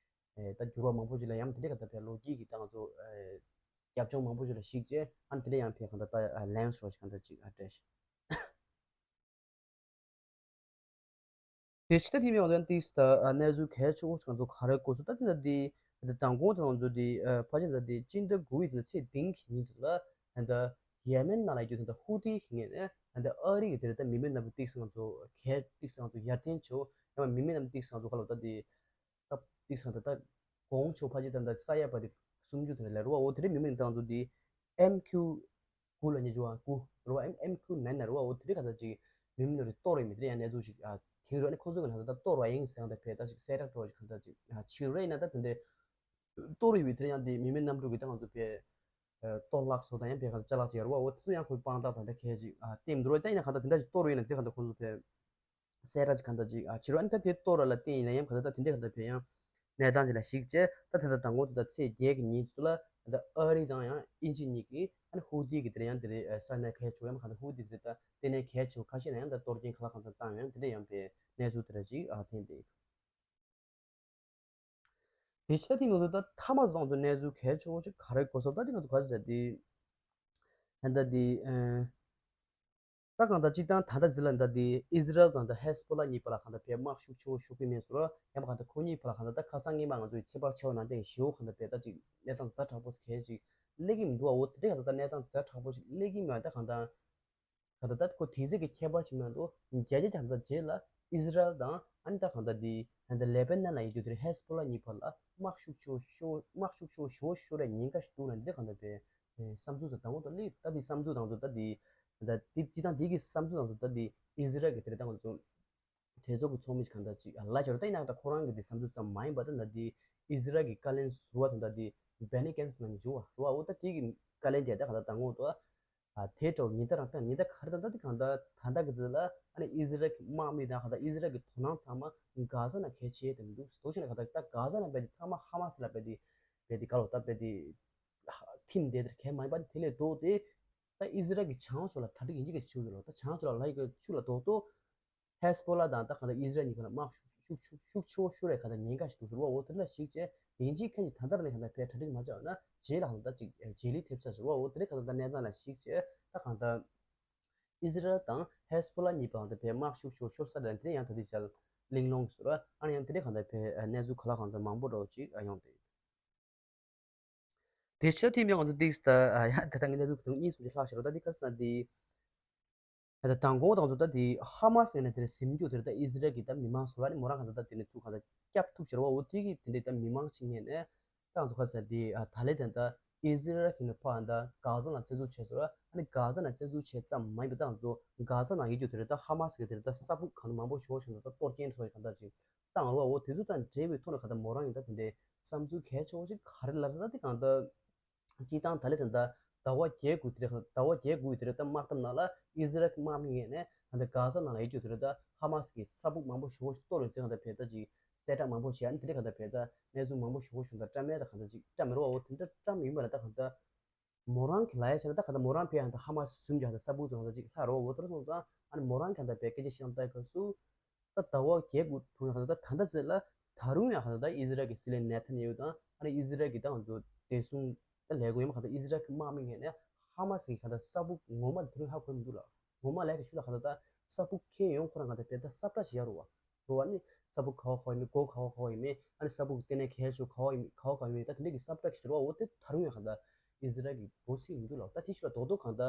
ཨེ་ད་འགྱུར་བ་མང་པོ་ཞིག་ལ་ཡང་དེ་འདྲ་ག་ད་བས་ལོ་རྒྱུས་ཀྱི་ད་ང་ཚོ་ཨེ་རྒྱབ་ལྗོངས་མང་པོ་ཞིག་ལ་གཞིགས་བྱས་ཨ་ནི་དེ་འདྲ་ཡང་ཕེ་ག་ད་ད་ལན་སོགས་ཤིག་ག་ད་ཅིག་ཨ་སྤྲད་ཤིག་དེ་ཕྱི་ད་དེ་མི་འོང་དོན་ཏིས་ད་གནས་ཚུལ་གལ་ཆེ་བོ་ཞིག་ང་ཚོ་ག་རེ་གོ་སོང་ད་དེ་ད་དེ་ད་དང་གོང་དུ་ང་ཚོ་དེ་ཕ་ཆེན་ད་དེ་སྤྱི་ཟླ་དགུ་པའི་དེ་ཚེས་བདུན་གྱི་ཉིན་ཚོ་ལ་ད་ཡེ་མེན་ནང་ལ་ཡོད་ད་ཧུ་ཏི་གི་ངོས་ནས་ད་ཨ་རི་གི་དེ་རེད་ད་མི་མེད་རྣམས་ཏིས་ང་ཚོ་གལ་ཏིས་ང་ཚོ་ཡར་ཐོན་ཆེ་བོ་ཡང་མི་མེད་རྣམས་ཏིས་ང་ཚོ་ག་ལོ་ད་དེ། སྐབས་དེ་སང་ད་ལྟ་གོང་ཆོ་ཕ་ཆེ་ད་ལྟ་ས་ཡ་པ་དེ་སུམ་ཅུ་དེ་ལ་རུ་བ་འོ་དེ་རེ་མི་མིན་ཏང་ཚོ་དེ་ཨེམ་ཁྱུ་དགུ་ལ་ཉེ་ཅུ་བ་དགུ་རུ་བ་ཨེམ་ཨེམ་ཁྱུ་ནན་ན་རུ་བ་འོ་དེ་རེ་ག་ད་ཅིག་མི་མིན་རེ་གཏོར་རེ་མི་དེ་ཡང་གནས་ཚུལ་ཞིག་ཨ་ཐིང་རུ་ཨ་ནི་ཁོ་ཚོ་གི་ནང་ད་ལྟ་གཏོར་བ་ཡིན་ཟེར་ཡང་ད་ཕེ་ད་ཅིག་གསལ་བསྒྲགས་འགྲོ་ཞིག་ག་ད་ཅིག་ཨ་ཕྱི་རུ་ཡིན་ན་ད་དེ་འདྲའི་གཏོར་རེ་ཡོད་དེ་ཡང་དེ་མི་མིན་རྣམ་དྲུག་གི་ད་ང་ཚོ་ཕེ་གཏོར་བརླག་སོགས་དང་ཡང་ཕེ་ག་ད་ཅ་ལག་ཅིག་རུ་བ་འོ་དེ་ཚོ་ཡང་ཁོའི་དཔང་རྟགས་དང་ད་གལ་ཅིག་ཨ་ལྟེམ་འདུག་རུ་ད་ཡིན་ན་ག་ད་དེ་འདྲ་ཅིག་གཏོར་རེ་ཡིན་ན་དེ་ག་ད་ཁོ་ཚོ་ཕེ། གསལ་བསྒྲགས་ཅིག་གང་ལྟར་ཅིག་ཨ་ཕྱི་རོལ་ཨ་ནི་ད་དེ་གཏོར་ར་ལ་བརྟེན་ཡིན་ན་ཡང་གང་ལྟར་ད་དེ་འདྲས་གང་ལྟར་བས་ཡང་གནས་སྟངས་ཅིག་ལ་གཞིགས་བྱས་ད་དེ་ལྟར་དང་པོ་དེ་ད་ཚེས་བརྒྱད་ཀྱི་ཉིན་ཚོ་ལ་ད་ཨ་རི་དང་ཡང་དབྱིན་ཇི་གཉིས་ཀྱིས་ཨ་ནི་ཧུ་ཏི་གི་དེ་ལ་ཡང་དེ་རེད་ས་གནས་གལ་ཆེ་བ་ཡང་གང་ལྟར་ཧུ་ཏི་དེ་ད་ལྟེ་གནས་གལ་ཆེ་བ་ཁ་ཤས་ན་ཡང་ད་གཏོར་སྐྱོན་ག་ལ་གང་འཚམ་བཏང་ཡང་དེ་འདྲས་ཡང་བས་གནས་ཚུལ་དེ་འདྲ་ཅིག་ཨ་ཐོན་བསྡད་ཡོད། དེ་ཕྱི་ད་དེ་ང་ཚོ་ད་མཐའ་མ་བཟང་ཚོ་གནས་ཚུལ་གལ་ཆེ་བོ་ཅིག་ག་རེ་གོ་སོང་ད་དེ་ང་ཚོ་ག་ཟེར་དེ་ད་ད་དེ་ད་གང་ལྟར་སྤྱི་བཏང་ད་ལྟ་ཟེར་ལ་ད་དེ་ཨི་ཟི་རལ་དང་ད་ཧེ་སི་བྷོ་ལ་གཉིས་བར་ལ་གང་ལྟར་བས་དམག་ཤུགས་ཆེ་བོ་ཤོར་གི་མེད་སོང་ར་ཡང་པ་གང་ལྟར་ཁོ་གཉིས་བར་ལ་གང་ལྟར་ད་ཁ་སང་ངེས་མ་ང་ཚོའི་ཚེས་པ་ཆེ་བ་ནང་བཞིན་ཞི་བོ་གང་ལྟར་བས་ད་ཅིག་གནས་སྟངས་ཛ་དྲག་པོ་གལ་ཅིག་སླེབས་ཀྱི་མི་འདུག་ཨ། འོ་དེ་འདྲས་གང་ལྟར་ད་གནས་སྟངས་ཛ་དྲག་པོ་ཅིག་སླེབས་ཀྱི་མེད་ད་གང་ལྟར། ག་ད་ད་ཁོ་དེ་ཟེར་གི་ཁྱད་པར་ཅིག་མ་གཏོགས་བརྒྱ་ཆ་གྱ་ད་རྗེས་ལ་ཨི་ཟི་རལ་དང་ཨ་ནི་ད་གང་ད་དེ་ད་ལེ་པེ་ནན་ལ་ཡོད་རྒྱུ་དེ་རེད་ཧེ་སི་བྷོ་ལ་གཉིས་བར་ལ་དམག་ཤུགས་ཆེ་བོ་ཤོར་དམག་ཤུགས་ཆེ་བོ་ཤོར་ཤོར་རེ་ཉེན་ཁ་ཞིག་འདུག་ན་འདི་གང་ད་པའི་བསམ་ཚུལ་ཟེར་དང་པོ་ད་ལི་ད་དེ་བསམ་ཚུལ་དང་ཚོ་ད་དེ་ད་དེ་སྤྱི་བཏང་དེ་གི་བསམ་ཚུལ་དང་ཚོ་ད་དེ་ཨི་ཟི་རལ་གི་དེ་རེད་ད་ང་ཚོ་གྲོས་ཚོགས་ཀྱི་ཚོགས་མི་ཞིག་གང་ད་ཅིག་ལ་ཆ་རུ་ད་ཡིན་ན་ད་ཁོ་རང་གི་དེ་བསམ་ཚུལ་ཙམ་མ་ཡིན་པ་ད་ད་དེ་ཨི་ཟི་རལ་གི་བཀའ་བློན་ཟུར་བ་དང་ད་དེ་བེ་ནི་ཀན་སི་ན་མི་བྱུང་བ་རུ་བ་འོ་ད་དེ་གི་བཀའ་བློན་དེ་ད་གང་ད་དང་པོ་ད། ཨ་དེ་འདྲ་བོ་ཉེན་བརྡ་རང་སྤྲད་ཉེན་བརྡ་ག་རེ་དང་ད་དེ་གང་ལྟར་ད་ལྟ་གི་དེ་ལ་ཨ་ནི་ཨི་ཟི་རལ་གྱི་དམག་མི་དང་གང་ལྟར་ཨི་ཟི་རལ་གྱི་དོ་སྣང་ཚང་མ་གྷ་ཟ་ན་གལ་ཆེ་དེ་མི་འདུག་དོ་ཆེ་ན་གང་ལྟར་ད་གྷ་ཟ་ན་བས་དེ་ཚང་མ་ཧ་མ་སི་ལ་བས་དེ་བས་དེ་ག་ལོ་ད་བས་དེ་ཐིམ་བསྡད་དེར་གལ་མ་ཡིན་པ་དེ་ལས་ལྡོག་སྟེ་ད་ཨི་ཟི་རལ་གྱི་བྱང་ཕྱོགས་ལ་གྲ་སྒྲིག་ཡིན་གཅིག་གི་ཆུ་ཡོད་ལོ་ད་བྱང་ཕྱོགས་ལ་ལ་ཡི་གི་ཆུ་ལ་ལྡོག་ཏོ། ཧེ་སི་བྷོ་ལ་དང་ད་གང་ལྟར་ཨི་ཟི་རལ་གཉིས་ཀ་ལ་དམག་ཤུགས་ཤུགས་ཤུགས་ཤུགས་ཆེ་བོ་ཤོར་བའི་གང་ལྟར་ཉེན་ཁ་ཞིག་འདུག་ཟེར་བ་འོ་དེ་འདྲ་ཞིག་བྱས་དེ་འཇིག་ཁན་གྱི་ད་ལྟར་ནས་གང་ལྟར་ཕལ་གྲ་སྒྲིག་མ་བྱས་ན་རྗེས་ལ་གང་ལྟར་ཅིག་རྗེས་ལུས་ཐེབས་ས་ཟེར་བ་འོ་དེ་འདྲ་གང་ལྟར་གནས་སྟངས་ལ་ཞིག་བྱས་ད་གང་ལྟར་ཨི་ཟི་རལ་དང་ཧེ་སི་བྷོ་ལ་གཉིས་པ་གང་ལྟར་ཕལ་དམག་ཤུགས་ཆེ་བོ་ཤོར་ས་དང་དེ་ནས་ཡང་ད་དེ་ཅལ་གླེང་སློང་གི་ཟེར་བ་ཨ་ནི་ཡང་དེ་འདྲ་གང་ལྟར་ཕལ་གནས་ཚུལ་ག་ལ་གང་ཚ་མང་པོ་འདྲ་བོ་ཅིག་ཡོང་དེ། དེ་ཕྱིར་དེ་མིན་ང་ཚོ་ཏིག་ད་ཡ་ད་ད་ངས་གནས་ཚུལ་གང་གཉིས་གསུམ་ཅིག་ལྷག་ཤེས་རོགས་ད་འདི་ག་རེ་ཟེར་ན་འདི་ད་མདང་དགོང་དང་ཚོ་ད་འདི་ཧ་མ་སི་ཟེར་ནས་དེར་ཟིན་རྒྱུ་དེར་ད་ཨི་ཟི་རལ་གྱི་ད་མི་མང་ཟུར་ཨ་ནི་མོ་རང་གང་ད་ད་དེ་ནས་ཚུགས་གང་ད་སྐྱབས་ཐུབ་ཤེས་རོགས་འོ་དེ་གི་དེ་འདྲའི་ད་མི་མང་ཅིག་ངས་ནས་ད་ང་ཚོ་ག་ཟེར་འདི་ད་ལས་དེ་ད་ཨི་ཟི་རལ་གྱི་ནས་ཕ་ད་གྷ་ཟ་ནང་བཙན་འཛུལ་བྱས་ཟུར་ཨ་ནི་གྷ་ཟ་ནང་བཙན་འཛུལ་བྱས་ཙམ་མ་ཡིན་པ་ད་ང་ཚོ་གྷ་ཟ་ནང་ཡོད་རྒྱུ་དེར་ད་ཧ་མ་སི་གི་དེར་ད་ས་ཕུག་གང་ད་མང་པོ་ཞོག་ཤིང་ད་གཏོར་སྐྱོན་སོགས་གང་ད་ཅིག་བཏང་རོགས་འོ་དེ་ཚོ་དང་འབྲེལ་བའི་ཐོག་ནས་ག་ད་མོ་རང་ཡིན་ད་དེ་འདྲའི་བསམ་ཚུལ་གལ་ཆེ་བོ་ཞིག་ག་རེ་ལབ་ད་དེ་གང་ལྟར་སྤྱི་བཏང་ད་ལེ་དེ་འདྲ་ཟླ་བ་བརྒྱད་དགུ་དེ་རེད་ཟླ་བ་བརྒྱད་དགུ་དེ་རེད་ད་དམག་འཐབ་ནང་ལ་ཨི་ཟི་རལ་གྱི་དམག་མི་ངོས་ནས་ད་ལྟ་གྷ་ཟ་ནང་ལ་ཡོད་རྒྱུ་དེ་རེད་ད་ཧ་མ་སི་གི་ས་ཕུག་མང་པོ་ཞེ་པོ་ཞིག་གཏོར་ཡོད་ཚེ་གང་ལྟར་བས་ད་ཅིག་གསལ་བསྒྲགས་མང་པོ་བྱས་ཨ་ནི་དེ་འདྲ་གང་ལྟར་བས་ད་གནས་ཚུལ་མང་པོ་ཞེ་པོ་ཞིག་གང་ལྟར་བཀྲམ་མེད་ད་གང་ལྟར་ཅིག་བཀྲམ་མི་རུང་བ་འོ་དེ་འདྲ་བཀྲམ་ཡིན་པ་ལ་ད་གང་ལྟར། མོ་རང་གི་ལ་ཡ་བྱས་ན་ད་ག་ད་མོ་རང་ཕེ་ཡང་ད་ཧ་མ་སི་ཟུམ་ཀྱང་ད་ས་བུག་དང་ད་ཅིག་ལྷ་རོ་བོ་ཏར་སོང་ཙང་ཨ་ནི་མོ་རང་གི་ད་ཕེ་སྐད་ཆ་ཤང་ད་ག་སུ། ད་ཟླ་བ་བརྒྱད་དགུ་དྲུག་ཡང་ད་ད་ད་ད་ཚེ་ལ་ད་རུང་ཡང་ག་ད་ད་ཨི་ཟི་རལ་གི་སྲིད་བློན་ནེ་ཐན་ཡ་ཧུ་དང་ཨ་ནི་ཨི་ཟི་རལ་གི་ད་ང་ཚོ་བདེ་སྲུང་ད་ལས་ཁུངས་ཡང་ག་ད་ཨི་ཟི་རལ་གི་དམག་མི་ངོས་ནས་ཧ་མ་སི་གི་ག་ད་ས་བུག་ངོ་མ་ད་རུང་ཧ་གོ་མི་འདུག་ལ། ངོ་མ་ལས་ཀྱི་ཤུལ་ལ་ག་ད་ད་ས་བུག་ཁྱེར་ཡོང་ཁོ་རང་ག་ད་ཕེ་ད་ས་བཀྲ་ཞིག་ཡ་རུ་བ། རུ་བ་ནི་ས་བུག་ག་བ་ག་བ་ཡིན་མིན་གོ་ག་བ་ག་བ་ཡིན་མིན་ཨ་ནི་ས་བུག་གི་ལྟེ་གནས་གལ་ཆེ་ག་བ་ཡིན་ག་བ་ག་བ་ཡིན་མིན་ད་དེ་འདྲ་གི་ས་བཀྲ་གི་ཞིག་རུ་བ་འོ་དེ་ད་རུང་ཡང་ག་ད་ཨི་ཟི་རལ་གི་འབོ་སྲིད་མི་འདུག་ལ། ད་དེ་ཤུལ་ལ་རྡོག་རྡོག་ག་ད་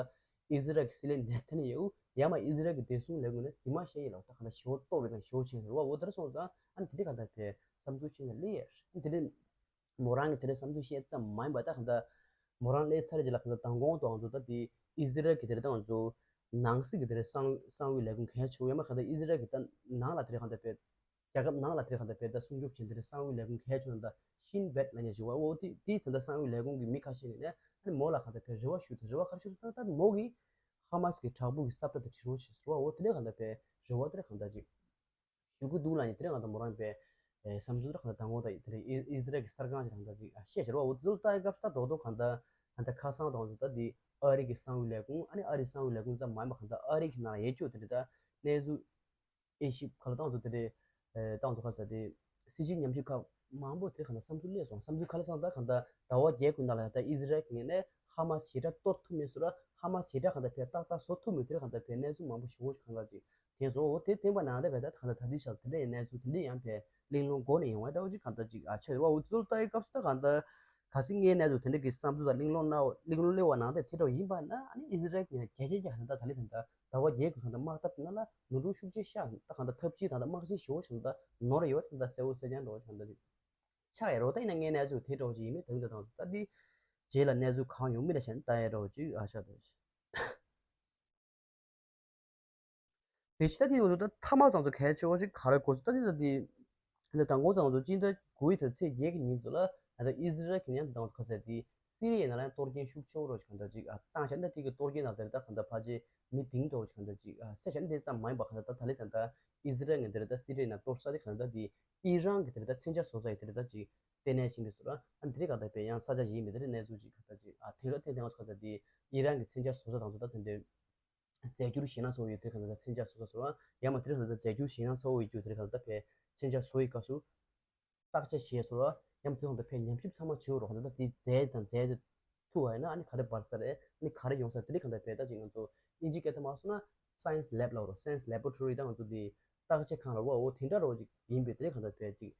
ཨི་ཟི་རལ་གི་སྲིད་བློན་ནེ་ཐན་ཡ་ཧུ་ཡང་མ་ཨི་ཟི་རལ་གི་བདེ་སྲུང་ལས་ཁུངས་ནས་རྫུན་མ་བཤད་ཡིན་ལ། ད་ག་ད་ཞེ་པོ་ལྟོགས་པའི་དང་ཞེ་པོ་ཆེ་རུ་བ་འོ་དེ་འདྲ་སོང་ཙང་ཨ་ནི་དེ་འདྲ་ག་ད་ཕེ་བསམ་ཚུལ་བཤད་ན་ལེ་ཡ་ཨ་ནི་དེ་འདྲ། མོ་རང་གི་དེ་འདྲའི་བསམ་ཚུལ་བཤད་ཙམ་མ་ཡིན་པ་ད་ག་ད་མོ་རང་སླེབས་ཚར་རྗེས་ལ་ག་ད་མདང་དགོང་དུ་ང་ཚོ་ད་དེ་ཨི་ཟི་རལ་གྱི་དེ་འདྲ་ད་ང་ཚོ་ནང་སྲིད་ཀྱི་དེ་འདྲའི་གསང་གསང་བའི་ལས་ཁུངས་གལ་ཆེ་བོ་ཡང་མ་ག་ད་ཨི་ཟི་རལ་གྱི་ད་ནང་ལ་དེ་འདྲ་ག་ད་ཕེ་རྒྱལ་ཁབ་ནང་ལ་དེ་འདྲ་ག་ད་ཕེ་ད་སྲུང་སྐྱོབ་བྱེད་དེ་འདྲའི་གསང་བའི་ལས་ཁུངས་གལ་ཆེ་བོ་ད་ཤིན་བེད་ལབ་མཁན་ཞིག་བ་འོ་དེ་དེ་ད་ད་གསང་བའི་ལས་ཁུངས་ཀྱི་མི་ཁ་ཤས་ནས་ནས་ཨ་ནི་མོ་ལ་ག་ད་ཕེ་རེ་བ་ཞུ་དེ་རེ་བ་ག་རེ་ཞུ་ད་ད་མོ་གིས་ཧ་མ་སི་གི་བྲག་ཕུག་གི་ས་བཀྲ་དེ་བྲི་རོགས་བྱེད་ཟེར་བ་འོ་དེ་འདྲ་ག་ད་ཕེ་རེ་བ་དེ་འདྲ་ག་ད་ཅིག་ཞུ་གི་འདུག་ལ་ནི་དེ་རིང་ང་དང་མོ་རང་པའི་ཨེ་བསམ་ཚུལ་ར་གང་ལྟར་དང་པོ་དང་དེ་རིང་ཨི་ཨི་ཟི་རལ་གྱི་གསར་ཁང་ཞིག་དང་ད་ཅིག་ཨ་བཤད་ཤེར་བ་འོ་ཚོད་ལྟ་ཡི་སྐབས་སུ་ད་རྡོག་རྡོག་གང་ལྟར་ཨ་ད་ཁ་སང་དང་ཚོ་ད་འདི་ཨ་རི་གི་གསང་བའི་ལས་ཁུངས་ཨ་ནི་ཨ་རིའི་གསང་བའི་ལས་ཁུངས་ཙམ་མ་ཡིན་པ་གང་ལྟར་ཨ་རི་གི་ནང་ཡོད་རྒྱུ་དེ་རེད་ད་གནས་ཚུལ་དབྱེ་ཞིབ་ག་ལ་བཏང་ཚོ་དེ་རེད་ཨེ་བཏང་ཚོ་ཁ་ས་དེ་སྲིད་བྱུས་ཉམས་ཞིབ་ཁག་མང་པོ་དེ་གང་ལྟར་བསམ་ཚུལ་སླེབས་སོང་བསམ་ཚུལ་ག་ལ་སང་ད་གང་ལྟར་ཟླ་བ་བརྒྱད་ཀུན་ད་ལ་ད་ཨི་ཟི་རལ་གི་ངོས་ནས་ཧ་མ་སི་ཞེ་དྲག་གཏོར་ཐུབ་མེད་ཟེར་ར་ཧ་མ་སི་ཞེ་དྲག་གང་ལྟར་ཕེ་ཏག་ཏག་བཟོ་ཐུབ་མེད་དེ་གང་ལྟར་ཕེ་གནས་ཚུལ་མང་པོ་ཞིག་འོ་ཞིག་གང་ལྟར་ཅིག་དེ་སོང་འོ་དེ་བསྟན་པ་ནང་དེ་བས་ད་གང་ལྟར་ད་ལྟའི་ཆར་དེ་འདྲ་ཡི་གནས་ཚུལ་དེ་འདྲ་ཡང་ཕེ་གླེང་སློང་སྒོ་ནས་ཡོང་བ་འདྲ་བོ་ཅིག་གང་ལྟར་ཅིག་ཨ་ཆེ་རེད་བ། འོ་ཚོད་ལྟ་ཡི་སྐབས་སུ་ད་གང་ལྟར་གལ་སྲིད་ངའི་གནས་ཚུལ་དེ་འདྲ་གི་བསམ་ཚུལ་དང་གླེང་སློང་གནང་བ་གླེང་སློང་སླེབས་པ་ནང་དེ་དེ་འདྲ་ཡིན་པ་ན་ཨ་ནི་ཨི་ཟི་རལ་གྱི་རྒྱལ་ཁྱེན་གྱི་གང་ལྟར་ད་ལྟའི་ད་ལྟ་ཟླ་བ་བརྒྱད་ཀྱི་གང་ལྟར་དམག་འཐབ་ནང་ལ་ནོར་འཁྲུལ་ཤུགས་ཆེ་ཤག་ད་གང་ལྟར་འཐབ་ཇུས་དང་ད་དམག་ཆེན་ཞེ་པོ་ཞིག་ད་ནོར་ཡོད་པ་དེ་ད་གསལ་བོ་གསལ་རྐྱང་འདྲ་བོ་ཞིག་གང་ལྟར་ཆགས་ཡ་རོ། ད་ཡིན་ན་ངའི་གནས་ཚུལ་དེ་འདྲ་བོ་ཅིག་ཡིན་མིན་དེ་འདྲ་དང་ད་འདི་རྗེས་ལ་གནས་ཚུལ་གང་ཡོང་མིན་ལ་བྱས་ནས་ལྟ་ཡ་འདྲ་བོ་ཅིག་ཨ་ཤ་དེ། དེ་ཕྱི་ད་དེ་ཡོང་དུས་ད་ཐ་མ་ཚང་ཚོ་གལ་ཆེ་བ་ཞིག་ག་རེ་གོ་ཚོད་ད་དེ་ད་དེ་འདི་དང་གོ་ཚང་ཚོ་སྤྱི་ཟླ་དགུའི་ད་ཚེས་བརྒྱད་ཀྱི་ཉིན་ཚོ་ལ་ད་ད་ཨི་ཟི་རལ་གྱི་ནས་དང་ཁ་ཟེར་དེ་སི་རི་ཡའི་ནང་ལ་གཏོར་སྐྱོན་ཤུགས་ཆེ་བོ་རོ་ཞིག་གང་ལྟར་ཅིག་ཨ་བཏང་བྱས་ད་དེ་གི་གཏོར་སྐྱོན་དང་དེ་ད་གང་ལྟར་ཕལ་ཆེར་མི་དིང་འགྲོ་བོ་ཞིག་གང་ལྟར་ཅིག་ཨ་བསད་བྱས་ན་དེ་ཙམ་མ་ཡིན་པ་གང་ལྟར་ད་ད་ལི་ད་ད་ཨི་ཟི་རལ་ངས་དེ་རེད་ད་སི་རི་ཡའི་ནང་གཏོར་ས་དེ་གང་ལྟར་དེ་ཨི་རན་གྱི་དེ་རེད་ད་མཚོན་ཆ་བཟོ་ས་ཡི་དེ་རེད་ད་ཅིག་ལྟེ་གནས་ཕྱིན་གྱི་ཟེར་ར་ཨ་དེ་རིང་གང་ལྟར་ཕེ་ཡང་ས་ཆ་ཞིག་ཡིན་པའི་དེ་རིང་གནས་ཚུལ་ཅིག་གང་ལྟར་ཅིག་ཨ་དེང་རབས་ཐེངས་དེང་ང་ཚོ་ག་ཚོད་དེ་ཨི་རན་གྱི་མཚོན་ཆ་བཟོ་ས་དང་ཚོ་ད་དེ་འདྲའི་རྫས་འགྱུར་ཞེད་སྣང་ཚ་བོ་ཡོད་དེ་གང་ལྟར་མཚོན་ཆ་བཟོ་ས་ཟེར་ར་ཡང་མ་དེ་རིང་གང་ལྟར་རྫས་འགྱུར་ཞེད་སྣང་ཚ་བོ་ཡོད་རྒྱུ་དེ་རིང་གང་ལྟར་ཕེ་མཚོན་ཆ་བཟོ་ཡི་སྐབས་སུ་བརྟག་དཔྱད་བྱས་ཟེར་ར་ཡང་མ་དེ་རིང་གང་ལྟར་ཕེ་ཉམས་ཞིབ་ཚང་མ་བྱེད་འོ་རོགས་གང་ལྟར་དེ་རྫས་དང་རྫས་དེ་ཐུག་པ་ཡིན་ན་ཨ་ནི་ག་རེ་འབར་ས་རེད་ཨ་ནི་ག་རེ་ཡོང་ས་རེད་དེ་རིང་གང་ལྟར་ཕེ་ད་ཅིག་ང་ཚོ་ཨིན་ཇི་སྐད་ཐོག་མ་སོང་ན་སའེན་སི་ལེབ་ལབ་རོགས་སའེན་སི་ལེ་བོ་ཊོ་རི་ད་ང་ཚོ་དེ་བརྟག་དཔྱད་ཁང་ར་བ་འོ་དེ་འདྲ་རོགས་ཅིག་ཡིན་པའི་དེ་རིང་གང་ལྟར་ཕེ་ཅིག་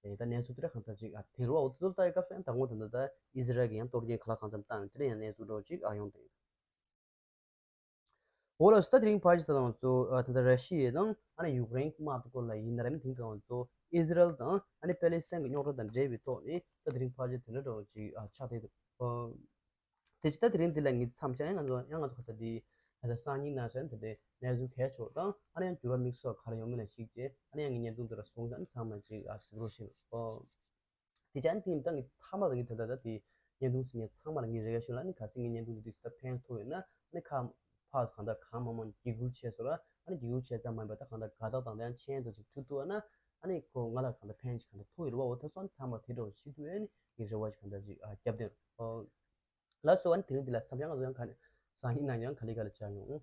ཨེ་ད་གནས་ཚུལ་དེ་འདྲ་གང་ལྟར་ཅིག་ཨ་དེ་རུ་བ་འོ་དེ་ཚོ་ལྟ་ཡི་སྐབས་སུ་ཡང་ད་ངོ་ད་ད་ད་ཨི་ཟི་རལ་གྱི་ཡང་གཏོར་སྐྱོན་ག་ལ་གང་འཚམ་བཏང་ཡོད་དེ་འདྲ་ཡང་གནས་ཚུལ་འདྲ་བོ་ཅིག་ཨ་ཡོང་དེ་ཡིན། འོ་ལགས་སོ་ད་དེ་རིང་ཕར་ཅིག་ད་ང་ཚོ་ཨ་ད་ད་ར་ཤི་ཡ་དང་ཨ་ནི་ཡུཀ་རེན་གྱི་དམག་དེ་སྐོར་ལ་ཡིན་ན་ར་མི་དེང་གི་ང་ཚོ་ཨི་ཟི་རལ་དང་ཨ་ནི་པེ་ལེ་སི་ཐན་གྱི་རྙོག་དྲ་དང་འབྲེལ་བའི་ཐོག་ནས་ད་དེ་རིང་ཕར་ཅིག་དེ་འདྲ་འདྲ་བོ་ཅིག་ཨ་ཆགས་བསྡད་འདུག་དེ་ཅི་ད་དེ་རིང་འདི་ལ་ངས་མཚམས་བཅད་ཡང་ང་ཚོ་ཡང་ང་ཚོ་ག་ས་འདི་ད་སང་ཉིན་ནང་བཞིན་དེ་འདྲའི་གནས་ཚུལ་གལ་ཆེ་དང་ཨ་ནི་ཡང་འགྱུར་བ་དམིགས་བསལ་ག་རེ་ཡོང་མིན་ལ་གཞིགས་བྱས་ཨ་ནི་ཡང་ངའི་བརྙན་ཐུང་འདི་ལ་བཟུང་ད་ཨ་ནི་ཚང་མ་ཅིག་ཨ་གཟིགས་རོགས་ཞུ། ཨོ། དེ་ཅང་དེ་ད་ངས་མཐའ་མ་ལ་ངས་ད་ད་ད་དེ་བརྙན་ཐུང་ཟིན་ནས་ཚང་མ་ལ་ངས་རེ་བ་ཞུ་ལ་ཨ་ནི་གལ་སྲིད་ངའི་བརྙན་ཐུང་འདི་དུས་ད་ཕན་ཐོགས་ཡོད་ན་ཨ་ནི་ཁ་ཕར་གང་ལྟར་གང་མང་མང་འཇིགས་སྐུལ་བྱས་སོང་ལ་ཨ་ནི་འཇིགས་སྐུལ་བྱས་ཙམ་མ་ཡིན་པ་ད་གང་ལྟར་དགའ་རྟགས་དང་ད་ཡང་མཆན་དུ་ཅིག་ཐུག་ཐུག་ཨ་ན་ཨ་ནི་ཁོ་ང་ལ་གང་ལྟར་ཕན་ཅིག་གང་ལྟར་ཐོགས་ཡོད་རེད་བ། འོ་ད་སོང་ཚང་མ་དེ་འདྲ་བ་ཞིག་ཐུག་ཨ་ནི་ངས་རེ་བ་ཞིག་གང་ལྟར་ཅིག་ཨ་རྒྱབ་སྟེ་ཨོ། ལགས་སོ། ཨ་ནི་དེ་རིང་འདི་ལ་མཚམས་ཡང་ང་ཚོ་ཡང་ག་ནས་སང་ཉིན་ནང་ཡང་ག་ལེ་ག་ལེ་བྱ་ཡོང་།